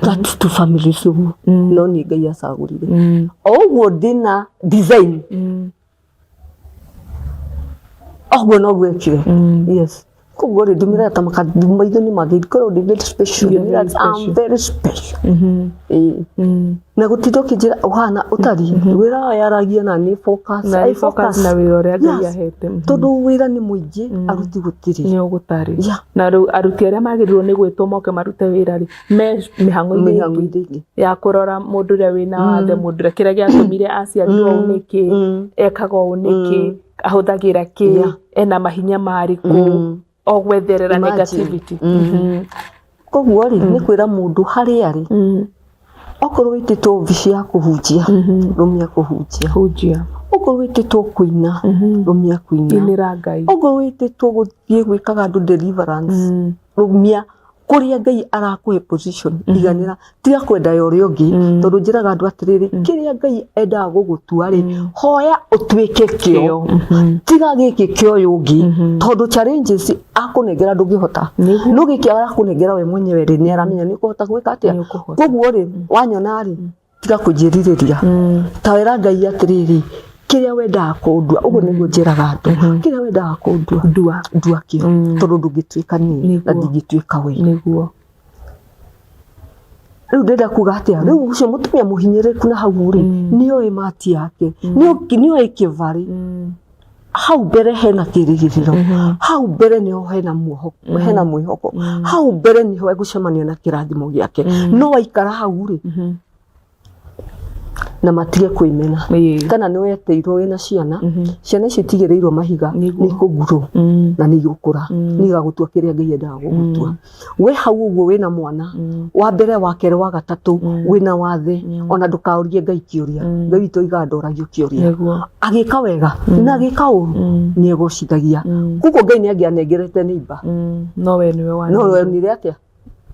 That two families ũguo no nĩ Ngai acagũrire o ũguo ndĩna design ũguo noguo ekire. Yes, koguo rĩ, ndĩmĩraga ta maitho nĩ mangĩ korwo ndĩ very special. You're very Ndĩmĩraga, special. I'm very special. Ĩĩ. Na gũtinda ũkĩnjĩra ũhana ũtariĩ wĩra yaragia na nĩ focus. Na I nĩ focus na wĩra ũrĩa Ngai ahete. Tondũ wĩra nĩ mũingĩ, aruti gũtirĩ. Nĩ ũgũtarĩ. Na rĩu aruti arĩa magĩrĩirwo nĩ gwĩtwo moke marute wĩra rĩ, me mĩhang'o-inĩ ĩngĩ mĩhang'o-inĩ ĩngĩ ya kũrora mũndũ ũrĩa wĩna wathe, mũndũ ũrĩa kĩrĩa gĩatũmire aciarirwo ũũ nĩkĩ, ekaga ũũ nĩkĩ, ahũthagĩra kĩ, ena mahinya marĩkũ, o gwetherera Imagine. negativity. Koguo rĩ, nĩ kwĩra mũndũ harĩa arĩ, okorwo wĩtĩtwo obici ya kũhunjia, rũmia kũhunjia. Hunjia. Okorwo wĩtĩtwo kũina, rũmia kũina. Inĩra Ngai. Okorwo wĩtĩtwo gũthiĩ gwĩkaga andũ deliverance, rũmia kũrĩa Ngai arakũhe position. Iganĩra, tiga kwenda ya ũrĩa ũngĩ, tondũ njĩraga andũ atĩrĩrĩ, kĩrĩa Ngai endaga gũgũtua rĩ, hoya ũtuĩke kĩo. Kĩo. Tiga gĩkĩ kĩa ũyũ ũngĩ, tondũ challenges akũnengera ndũngĩhota, no gĩkĩ arakũnengera we mwenyewe rĩ, nĩ aramenya nĩ ũkũhota gwĩka atĩa. Nĩ ũkũhota. Koguo rĩ, wanyona rĩ, tiga kũnjĩrirĩria, ta wĩra Ngai atĩrĩrĩ, kĩrĩa wendaga kũndua. Ũguo nĩguo njĩraga andũ, kĩrĩa wendaga kũndua, ndua. Ndua kĩo, tondũ ndũngĩtuĩka niĩ na Nĩguo. ndingĩtuĩka we. Rĩu ndĩrenda kuga atĩa? Rĩu ũcio mũtumia mũhinyĩrĩrĩku na hau rĩ, nĩoĩ mati yake, nĩoĩ kĩbarĩ hau mbere hena kĩrĩgĩrĩro, hau mbere nĩho hena muoho, hena mwĩhoko, hau mbere nĩho egũcemania na kĩrathimo gĩake. No waikara hau rĩ, na matige kwĩmena. Kana nĩ wetĩirwo wĩna ciana, ciana icio itigĩrĩirwo mahiga, nĩ ikũgurwo na nĩ igũkũra, nĩ igagũtua kĩrĩa Ngai endaga gũgũtua. We hau ũguo wĩna mwana wa mbere, wa kerĩ, wa gatatũ, wĩna wathe, ona ndũkaũrie Ngai kĩũria. Ngai witũ oigaga ndoragio kĩũria. Agĩka wega na agĩka ũru, nĩ egocithagia. Koguo Ngai nĩ angĩanengerete nĩimba. No we nĩwe wa No wonire atĩa?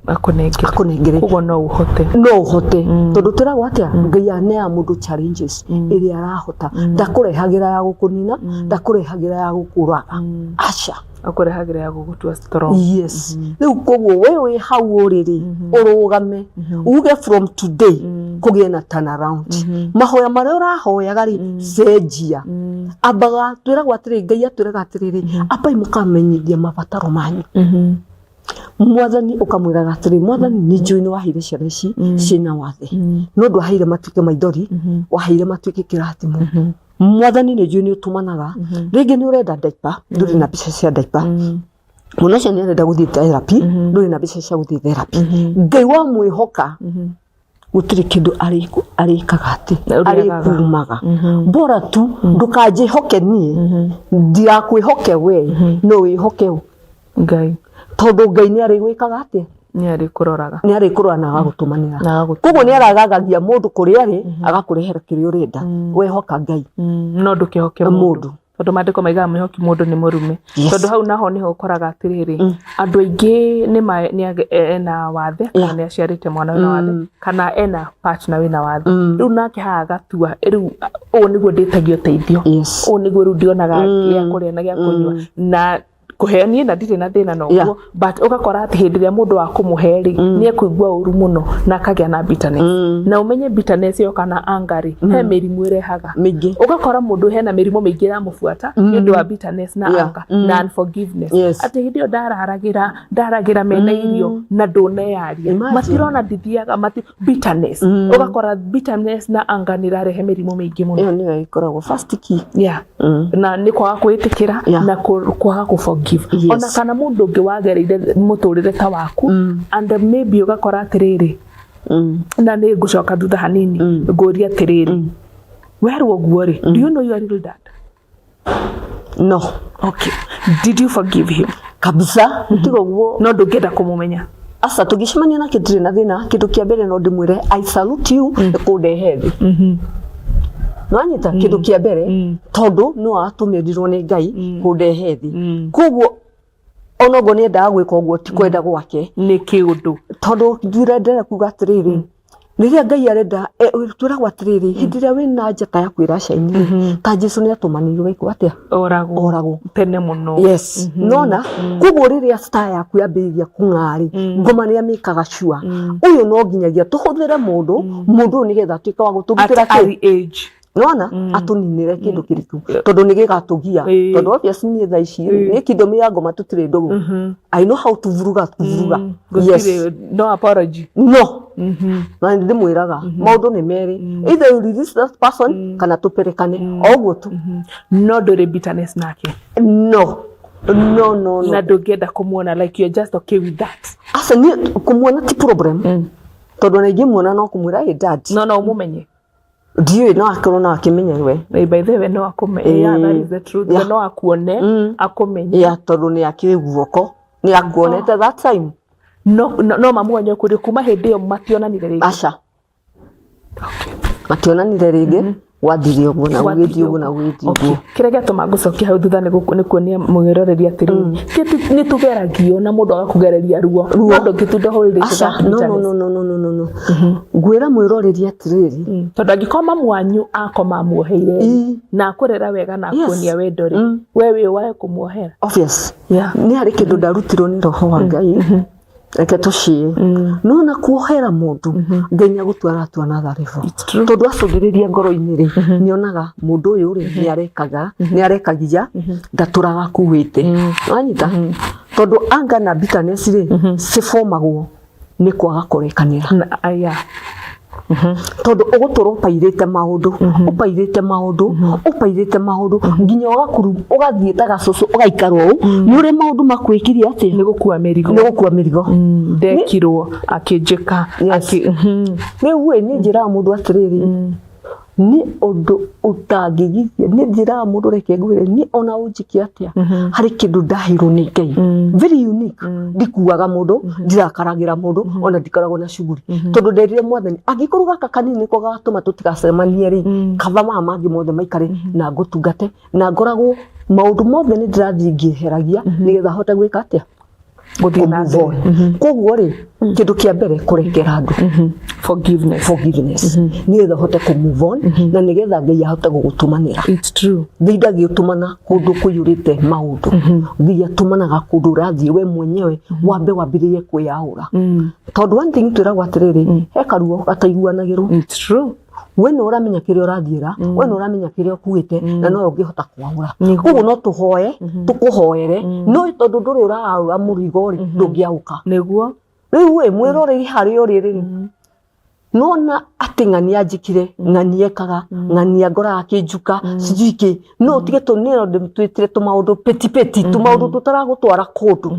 Akũnengere. Akũnengere. Koguo no ũhote. No ũhote, tondũ twĩragwo atĩa? Ngai aneaga mũndũ challenges ĩrĩa arahota. Ndakũrehagĩra ya gũkũnina, ndakũrehagĩra ya gũkũraga, aca. Akũrehagĩra ya gũgũtua strong. Yes. Rĩu koguo we wĩ hau ũrĩ rĩ, ũrũgame uge from today kũgĩe na turnaround. Mahoya marĩa ũrahoyaga rĩ, cenjia. Ambaga twĩragwo atĩrĩ, Ngai atwĩraga atĩrĩrĩ, ambai mũkamenyithia mabataro manyu Mwathani. Ũkamwĩraga atĩrĩ, Mwathani, nĩ njũĩ nĩ waheire ciana ici ciĩna wathe, no ndwaheire matuĩke maithori, waheire matuĩke kĩrathimo. Mwathani, nĩ njũĩ nĩ ũtũmanaga. Rĩngĩ nĩ ũrenda diaper, ndũrĩ na mbeca cia diaper. Mwana ũcio nĩ arenda gũthiĩ therapy, ndũrĩ na mbeca cia gũthiĩ therapy. Ngai wamwĩhoka, gũtirĩ kĩndũ arĩkaga atĩ Ũrĩagaga. Arĩkumaga. Bora tu ndũkanjĩhoke niĩ, ndigakwĩhoke we, no wĩhoke ũ? Ngai. Tondũ Ngai nĩ arĩgwĩkaga atĩa? Nĩ arĩkũroraga. Nĩ arĩkũrora na agagũtũmanĩra. Na agagũtũmanĩra. Koguo nĩ aragagagia mũndũ kũrĩa arĩ, agakũrehera kĩrĩa ũrenda. Wehoka Ngai. No ndũkĩhoke mũndũ. Mũndũ, tondũ maandĩko maigaga mwĩhoki mũndũ nĩ mũrume. Tondũ hau naho nĩho ũkoraga atĩrĩrĩ, andũ aingĩ nĩ ena wathe, kana nĩ aciarĩte mwana wĩna wathe, kana ena partner wĩna wathe. Rĩu nake haha agatua, rĩu ũũ nĩguo ndĩtagia ũteithio, ũũ nĩguo rĩu ndionaga gĩa kũrĩa na gĩa kũnyua na kũheo niĩ, na ndirĩ na thĩna na ũguo. But ũgakora atĩ hĩndĩ ĩrĩa mũndũ wa kũmũhe rĩ, nĩ ekũigua ũru mũno na akagĩa na bitterness. Na ũmenye bitterness ĩyo kana anger rĩ, he mĩrimũ ĩrehaga. Mĩingĩ. Ũgakora mũndũ hena mĩrimũ mĩingĩ ĩramũbuata nĩ ũndũ wa bitterness na anger na unforgiveness. Atĩ hĩndĩ ĩyo ndararagĩra ndaragĩra mena irio na ndũneyaria. Imagine. Matirona ndithiaga mati bitterness. Ũgakora bitterness na anger nĩ irarehe mĩrimũ mĩingĩ mũno. Ĩyo nĩyo ĩkoragwo first key. Yeah. Na nĩ kwaga kwĩtĩkĩra na kwaga kũ forgive. forgive. Yes. Ona kana mũndũ ũngĩ wagereire mũtũrĩre ta waku, and maybe ũgakora atĩrĩrĩ, na nĩ ngũcoka thutha hanini ngũrie atĩrĩrĩ, werwo ũguo rĩ, do you know your real dad? No. Okay, did you forgive him? Kabisa, tiga ũguo. No ndũngĩenda kũmũmenya? Aca, tũngĩcemania nake ndirĩ na thĩna. Kĩndũ kĩa mbere no ndĩmwĩre, "I salute you nĩ kũndehe thĩ." Nĩwanyita? Kĩndũ kĩa mbere, tondũ no atũmĩrirwo nĩ Ngai kũndehe thĩ, koguo onoguo nĩ endaga gwĩka ũguo, ti kwenda gwake. Nĩ kĩũndũ. Tondũ ndĩrenda kuga atĩrĩrĩ, rĩrĩa Ngai arenda twĩragwo atĩrĩrĩ, hĩndĩ ĩrĩa wĩna njata yaku ĩracaini, ta Jesu nĩ atũmanĩirwo ĩkwo atĩa? Oragwo. Oragwo. Tene mũno. Yes, nona koguo rĩrĩa star yaku yambĩrĩria kũng'arĩ, ngoma nĩ amĩkaga sure ũyũ no nginyagia tũhũthĩre mũndũ ũyũ nĩgetha atuĩke wa at gũtũrutĩra kĩ early age. Nona atũninĩre kĩndũ kĩrĩkũ, tondũ nĩ gĩgatũgia. Tondũ obvious niĩ thaa ici rĩ, niĩ kingdom ya ngoma tũtirĩ ndũgũ. I know how to vuruga, kuvuruga, yes. Gũtirĩ no apology. No, na ndĩmwĩraga maũndũ nĩ merĩ, either you release that person kana tũperekane o ũguo tu. No ndũrĩ bitterness nake? No, no, no, no. Na ndũngĩenda kũmuona, like you're just okay with that? Aca, niĩ kũmuona ti problem, tondũ ona ingĩmuona no kũmwĩra, "Hey dad." No ũmũmenye? Ndiũĩ, no akorwo no akĩmenye we. Eh, by the way, no akũmenye. Yeah, that is the truth. We no akuone, akũmenye. Yeah, tondũ nĩ akĩrĩ guoko, nĩ akuonete that time. No mamuonye kũrĩ kuma hĩndĩ ĩyo mationanire rĩngĩ? Aca, mationanire rĩngĩ, gwathire ũguo na gũgĩthiĩ ũguo na gũgĩthiĩ ũguo. Kĩrĩa gĩatũma ngũcokia hau thutha nĩ kuonia mwĩroreri atĩrĩrĩ, nĩ tũgeragio na mũndũ agakũgereria ruo, no ndũngĩtunda hũrĩrĩte. Aca, no, no, no, no, no, no, no, no. Ngwĩra mwĩroreri atĩrĩrĩ, Tondũ angĩkorwo mamu wanyu akoma amuoheire na akũrera wega na akuonia wendo rĩ, we wĩ wae kũmuohera. Obvious. Nĩ harĩ kĩndũ ndarutirwo nĩ roho wa Ngai, reke tũcie no na kuohera mũndũ, Ngai nĩ agũtua atua na tharĩbo. It's true. Tondũ acũthĩrĩria ngoro-inĩ rĩ, nĩ onaga mũndũ ũyũ rĩ, nĩ arekaga, nĩ arekagia, ndatũraga akuĩte. Wanyita? Tondũ anger na bitterness rĩ, cibomagwo nĩ kwaga kũrekanĩra. Aya. Tondũ ũgũtũra ũpairĩte maũndũ, ũpairĩte maũndũ, ũpairĩte maũndũ, nginya ũgakuru ũgathiĩ ta gacũcũ, ũgaikara ũũ nĩ ũrĩa maũndũ makwĩkire atĩa. Nĩ gũkua mĩrigo. Nĩ gũkua mĩrigo. Ndekirwo akĩnjĩka. Yes. Rĩu ĩ, niĩ njĩraga mũndũ atĩrĩrĩ, nĩ ũndũ ũtangĩgithia, nĩ njĩraga mũndũ, reke ngwĩre, niĩ ona ũnjĩke atĩa, harĩ kĩndũ ndaheirwo nĩ Ngai very unique: ndikuaga mũndũ, ndirakaragĩra mũndũ, ona ndikoragwo na cuguri, tondũ nderire Mwathani, angĩkorwo gaka kanini nĩko gagatũma tũtigacemanie rĩ, kaba maya mangĩ mothe maikare na ngũtungate na ngoragwo maũndũ mothe nĩ ndĩrathiĩ ngĩeheragia nĩgetha hote gwĩka atĩa? Gũthiĩ na Kũ-move on. Koguo rĩ, kĩndũ kĩa mbere, kũrekera andũ. Forgiveness. Forgiveness, nĩgetha ũhote kũ move on na nĩgetha Ngai ahote gũgũtũmanĩra. It's true. Ngai ndagĩũtũmana kũndũ kũiyũrĩte maũndũ. Ngai atũmanaga kũndũ ũrathiĩ we mwenyewe wambe wambĩrĩrie kwĩyaũra, tondũ one thing twĩragwo atĩrĩrĩ, he karuo gataiguanagĩrwo. It's true. We nĩ ũramenya kĩrĩa ũrathiĩra, we nĩ ũramenya kĩrĩa ũkuĩte, na nowe ũngĩhota kwaũra. Koguo no tũhoe tũkũhoere, no tondũ ndũrĩ ũraũra mũrigo rĩ, ndũngĩaũka. Rĩu ĩ, mwĩroreri harĩa ũrĩ rĩ, nona atĩ ng'ania njĩkire, ng'ania ekaga, ng'ania ngoraga akĩnjuka, sijui kĩ, no ũtige tũ nĩyo ndĩtwĩtire tũmaũndũ petty petty, tũmaũndũ tũtaragũtwara kũndũ,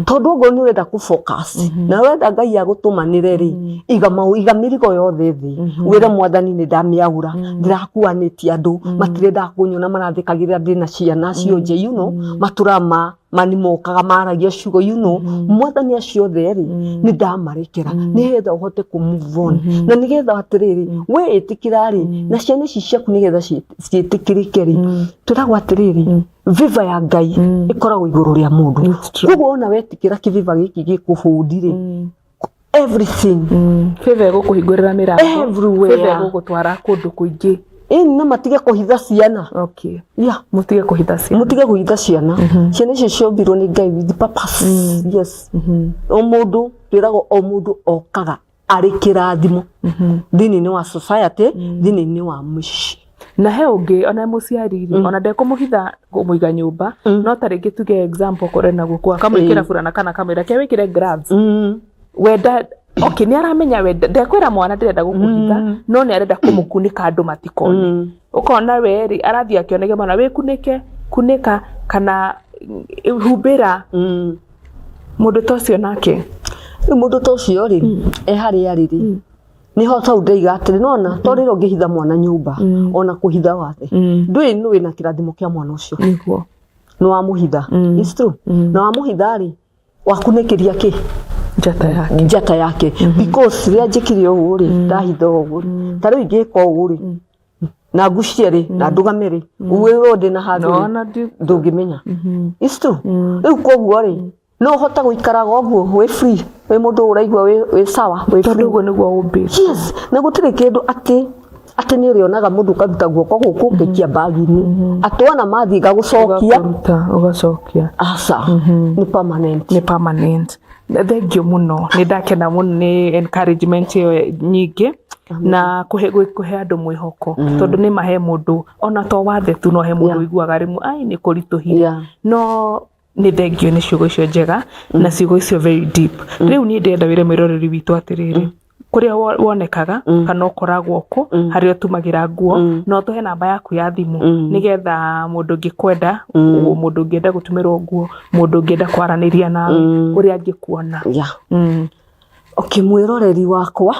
tondũ okorwo nĩ ũrenda kũ focus na ũrenda Ngai agũtũmanĩre rĩ, iga mau, iga mĩrigo yothe thĩ, wĩre Mwathani, "Nĩ ndamĩaũra, ndĩrakuanĩtie andũ matirendaga kũnyona, marathekagĩrĩra ndĩna ciana cionje, matũraga ma mani mokaga maragia ciugo, Mwathani, acio othe rĩ, nĩ ndamarekera," nĩgetha ũhote kũ move on, na nĩgetha atĩrĩrĩ, we ĩtĩkĩra rĩ, na ciana ici ciaku nĩgetha ciĩtĩkĩrĩke rĩ, twĩragwo atĩrĩrĩ, viva ya Ngai ĩkoragwo igũrũ rĩa mũndũ. It's true. Koguo ona wetĩkĩra kĩviva gĩkĩ gĩkũbũndi rĩ, everything. Favor ĩgũkũhingũrĩra mĩrango. Everywhere. Favor ĩgũgũtwara kũndũ kũingĩ. Ĩni, na matige kũhitha ciana. Yeah. Mũtige kũhitha ciana. Mũtige kũhitha ciana. Ciana icio ciombirwo nĩ Ngai with purpose, yes. O mũndũ, twĩragwo o mũndũ okaga arĩ kĩrathimo thĩinĩ wa society, thĩinĩ wa mũciĩ. Na he ũngĩ ona mũciari rĩ, ona ndekũmũhitha kũmũiga nyũmba, no ta rĩngĩ tuge example, kũrĩ na gũkũ akamwĩkĩra burana kana akamwĩra ke wĩkĩre gloves. Wenda, okay, nĩ aramenya wenda ndekwĩra mwana ndĩrenda gũkũhitha, no nĩ arenda kũmũkunĩka andũ matikone. Ũkona we rĩ, arathiĩ akĩonagia mwana wĩkunĩke. Kunĩka kana humbĩra. Mũndũ ta ũcio nake. Rĩu mũndũ ta ũcio rĩ, e harĩa arĩ rĩ, nĩho tau ndaiga atĩrĩ nona to rĩrĩa ũngĩhitha mwana nyũmba, ona kũhitha wathe, ndũĩ nũ wĩna kĩrathimo kĩa mwana ũcio. Nĩguo. Nĩ wamũhitha. It's true. Na wamũhitha rĩ, wakunĩkĩria kĩ? Njata yake. Njata yake. Because rĩrĩa njĩkire ũũ rĩ, ndahitha ũũ rĩ, ta rĩu ingĩka ũũ rĩ, na ngucie rĩ, na ndũgame rĩ, wĩrwo ndĩ na handũ rĩ, Nona ndi ndũngĩmenya. It's true. Rĩu koguo rĩ, no ũhote gũikaraga ũguo wĩ free, wĩ mũndũ ũraigua wĩ sawa, wĩ tondũ free. ũguo nĩguo ũmbĩtwo. Yes, na gũtirĩ kĩndũ atĩ atĩ nĩ ũrĩonaga mũndũ ũkaruta guoko gũkũ ũgaikia bagi-inĩ, atĩ wona mathiĩ gagũcokia. Ũgakũruta ũgacokia. Aca, nĩ permanent. Nĩ permanent. Thengiũ mũno, nĩ ndakena mũno nĩ encouragement ĩyo nyingĩ na kũhe kũhe andũ mwĩhoko, tondũ nĩ ma he mũndũ ona to wathe tu, no he mũndũ ũiguaga rĩmwe ai nĩ kũritũhire, no nĩ thengiũ nĩ ciugo icio njega na ciugo icio very deep. Rĩu niĩ ndĩrenda wĩre mwĩroreri witũ atĩrĩrĩ, kũrĩa wonekaga kana ũkoragwo kũ, harĩa ũtumagĩra nguo, na ũtũhe namba yaku ya thimũ, nĩgetha mũndũ ũngĩkwenda, mũndũ ũngĩenda gũtumĩrwo nguo, mũndũ ũngĩenda kwaranĩria nawe, ũrĩa angĩkuona. Okay, mwĩroreri wakwa,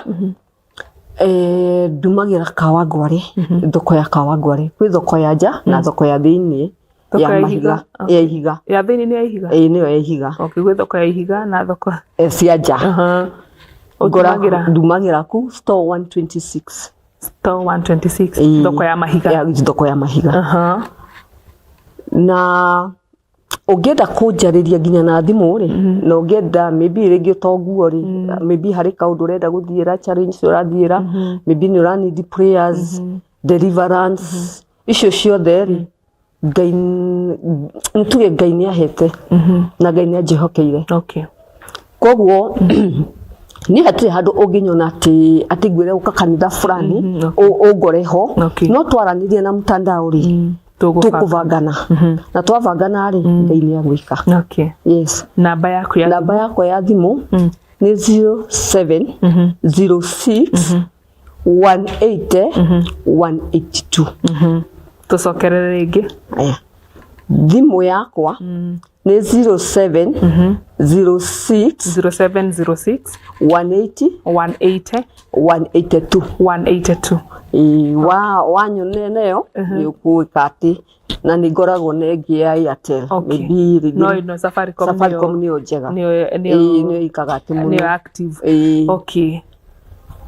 ndumagĩra Kawangware, thoko ya Kawangware. Kwĩ thoko ya nja na thoko ya thĩiniĩ Thoko ya ya mahiga. ihiga? Ya ihiga. Ya thĩinĩ nĩ ya ihiga? Ĩĩ, nĩyo ya ihiga. Okay, gwĩ thoko ya ihiga na thoko Cia nja. Ũtumagĩra? Ndumagĩra ku store 126. Store 126. Ĩĩ. Thoko ya mahiga. Ya thoko ya mahiga. Na ũngĩenda kũnjarĩria nginya na thimũ rĩ, na ũngĩenda maybe rĩngĩ to nguo rĩ, maybe harĩ kaũndũ ũrenda gũthiĩra, challenge ũrathiĩra, maybe nĩ ũra need prayers, deliverance, icio ciothe rĩ, Ngai nĩ tuge Ngai nĩ ahete na Ngai nĩ anjĩhokeire. Koguo niĩ hatirĩ handũ ũngĩnyona atĩ atĩ ngwĩre ũka kanitha fulani ũngore ho, no twaranĩria na mtandao rĩ, tũkũbangana, na twabangana rĩ, Ngai nĩ agwĩka. Yes. Namba yaku ya Namba yakwa ya thimũ nĩ 0706 180 182. Tũcokerere rĩngĩ. Aya. Thimũ yakwa nĩ 0706 0706 180 180 182. 182. Ĩĩ, wanyonera nayo nĩ ũkũĩka atĩ na nĩ ngoragwo na ĩngĩ ya Airtel. Maybe rĩngĩ No ĩno Safaricom. Safaricom nĩyo njega. Nĩyo Ĩĩ, nĩyo ĩkaga atĩ mũno. Nĩyo active. Ĩĩ.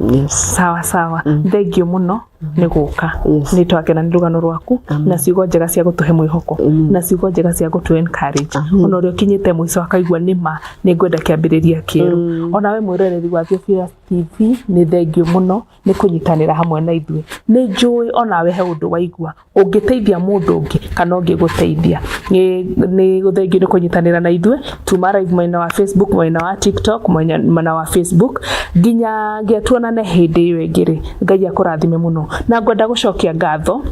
Yes. Sawa sawa, thengiũ mũno nĩ gũka. Nĩ twakena nĩ rũgano rwaku na ciugo njega cia gũtũhe mwĩhoko na ciugo njega cia gũtũ encourage, ona ũrĩa ũkinyĩte mũico akaigua nĩ ma nĩ ngwenda kĩambĩrĩria kĩerũ. Ona we mwĩroreri wa Theophilus TV, nĩ thengiũ mũno nĩ kũnyitanĩra hamwe na ithuĩ. Nĩ njũĩ onawe he ũndũ waigua ũngĩteithia mũndũ ũngĩ kana ũngĩgũteithia. Nĩ gũthengio nĩ kũnyitanĩra na ithuĩ. Tuma live mwena wa Facebook, mwena wa TikTok, mwena wa Facebook, nginya nginya tuonane hĩndĩ ĩyo ĩngĩ rĩ, Ngai akũrathime mũno. Na ngwenda gũcokia ngatho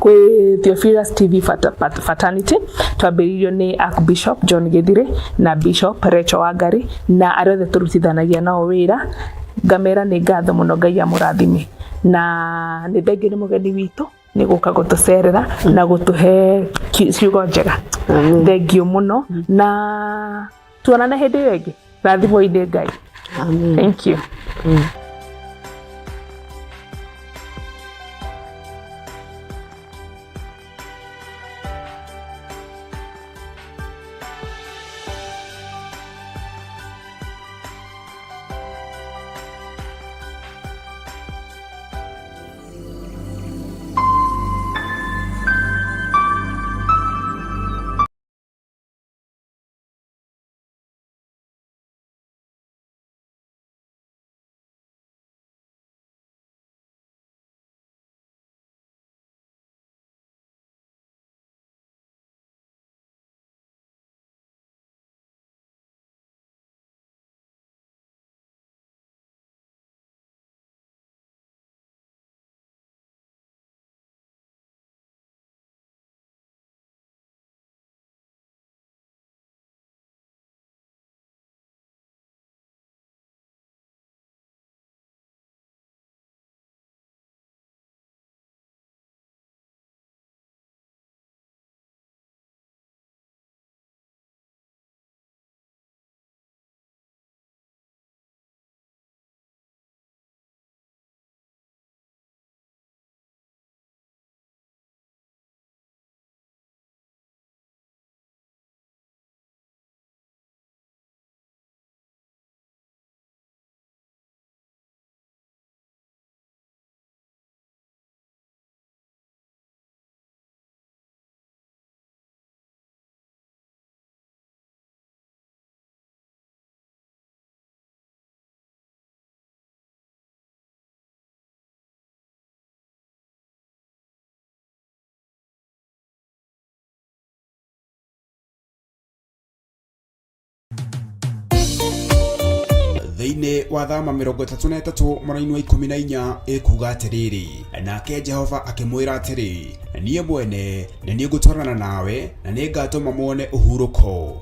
kwĩ Theophilus TV Fraternity, twambĩrĩirio nĩ Archbishop John Gĩthirĩ na Bishop Rachel Wangari na arĩa othe tũrutithanagia nao wĩra, ngamera nĩ ngatho mũno, Ngai amũrathime. Na nĩ thengio nĩ mũgeni witũ nĩ gũka gũtũcerera na gũtũhe ciugo njega. Thengio mũno na tuonane hĩndĩ ĩyo ĩngĩ. Rathimwo-inĩ Ngai. Amen. Thank you. Thĩinĩ wa Thama 33 mũraini wa 14 ĩkuga atĩrĩrĩ, nake Jehova akĩmwĩra atĩrĩ, niĩ mwene nĩ niĩ ngũtwarana nawe na nĩ ngatũma muone ũhurũko.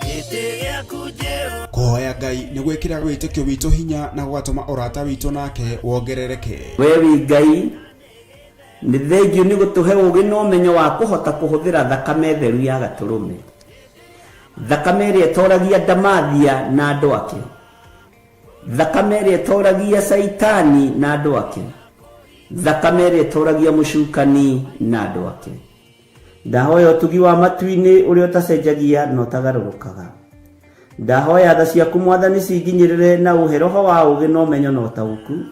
Gĩtĩ gĩaku Jehova. Kũhoya Ngai nĩ gwĩkĩraga wĩtĩkio witũ hinya na gũgatũma ũrata witũ nake wongerereke. We wĩ Ngai, nĩ thengiũ nĩ gũtũhe ũũgĩ na ũmenyo wa kũhota kũhũthĩra thakame theru ya Gatũrũme, thakame ĩrĩa ĩtoragia ndamathia na andũ ake, thakame ĩrĩa ĩtoragia Caitani na andũ ake, thakame ĩrĩa ĩtoragia mũcukani na andũ ake. Ndahoya ũtugi wa matu-inĩ ũrĩa ũtacenjagia na ũtagarũrũkaga. Ndahoya tha ciaku Mwathani cinginyĩrĩre na ũhe roho wa ũũgĩ na ũmenyo na ũtaũku,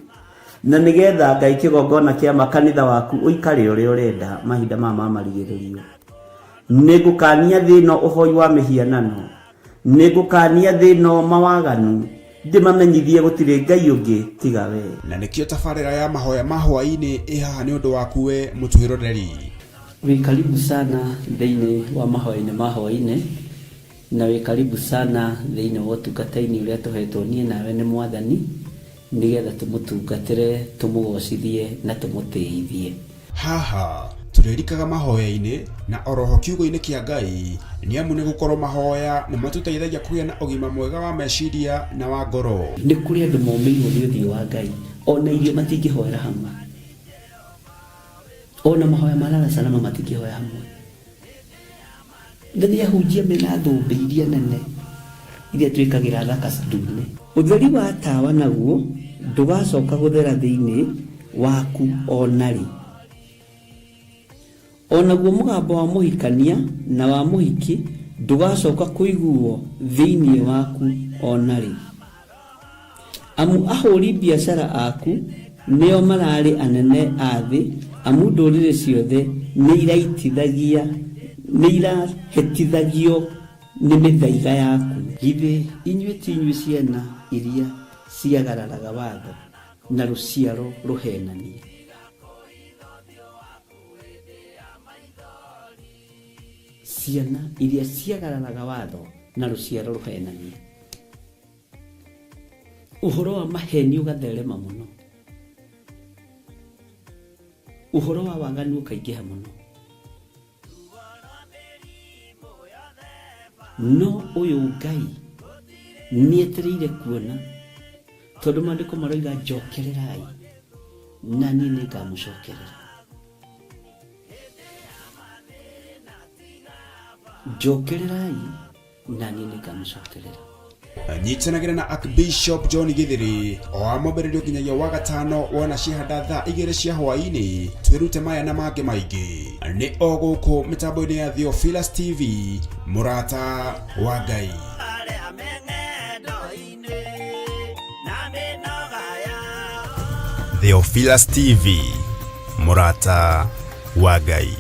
na nĩgetha Ngai kĩgongona kĩa ma kanitha waku ũikare ũrĩa ũrenda mahinda maya ma marigĩrĩrio. Nĩngũkania thĩ ĩno ũhoi wa mĩhianano, nĩngũkania thĩ ĩno mawaganu, ndĩmamenyithie gũtirĩ Ngai ũngĩ tiga we. Na nĩkĩo tabarĩra ya mahoya ma hwaĩ-inĩ ĩ haha nĩ ũndũ waku we mũtwĩroreri. Wĩ karibu sana thĩinĩ wa mahoya-inĩ ma hwaĩ-inĩ, na wĩ karibu sana thĩinĩ wa ũtungata-inĩ ũrĩa tũhetwo niĩ nawe nĩ Mwathani, nĩgetha tũmũtungatĩre, tũmũgocithie na tũmũtĩithie. Haha tũrĩrikaga mahoya-inĩ na oroho kiugo-inĩ kĩa Ngai, nĩ amu nĩ gũkorwo mahoya nĩ matũteithagia kũgĩa na ũgima mwega wa meciria na wa ngoro. Nĩ kũrĩ andũ momĩirwo nĩ ũthiũ wa Ngai, ona irio matingĩhoera hamwe, ona mahoya ma lala salama matingĩhoya hamwe. Na nĩ ahunjia mena thũmbĩ iria nene iria twĩkagĩra thaka ndune. Ũtheri wa tawa naguo ndũgacoka gũthera thĩinĩ waku o na rĩ. O naguo mũgambo wa mũhikania na wa mũhiki ndũgacoka kũiguo thĩinĩ waku o na rĩ. Amu ahũri biacara aku nĩo mararĩ anene a thĩ, amu ndũrĩrĩ ciothe nĩirahĩtithagio nĩ mĩthaiga yaku. Githĩ inyuĩ ti inyuĩ ciana iria ciagararaga watho, na rũciaro rũheenania? Ciana iria ciagararaga watho, na rũciaro rũheenania. Ũhoro wa maheni ũgatherema mũno, ũhoro wa waganu ũkaingĩha mũno. No ũyũ Ngai nĩetereire kuona, tondũ maandĩko maroiga njokererai na niĩ nĩngamũcokerera. Njokererai na niĩ nĩngamũcokerera. Nyitanagĩra na Archbishop John Githiri o wa mwambĩrĩrio nginyagia wa gatano wona ciahanda thaa 2 cia hwaĩ-inĩ, twĩrute maya na mangĩ maingĩ nĩ o gũkũ mĩtambo-inĩ ya Theophilus TV, mũrata wa Ngai. Arĩa me ng'endo-inĩ na mĩnoga yao. Theophilus TV, mũrata wa Ngai.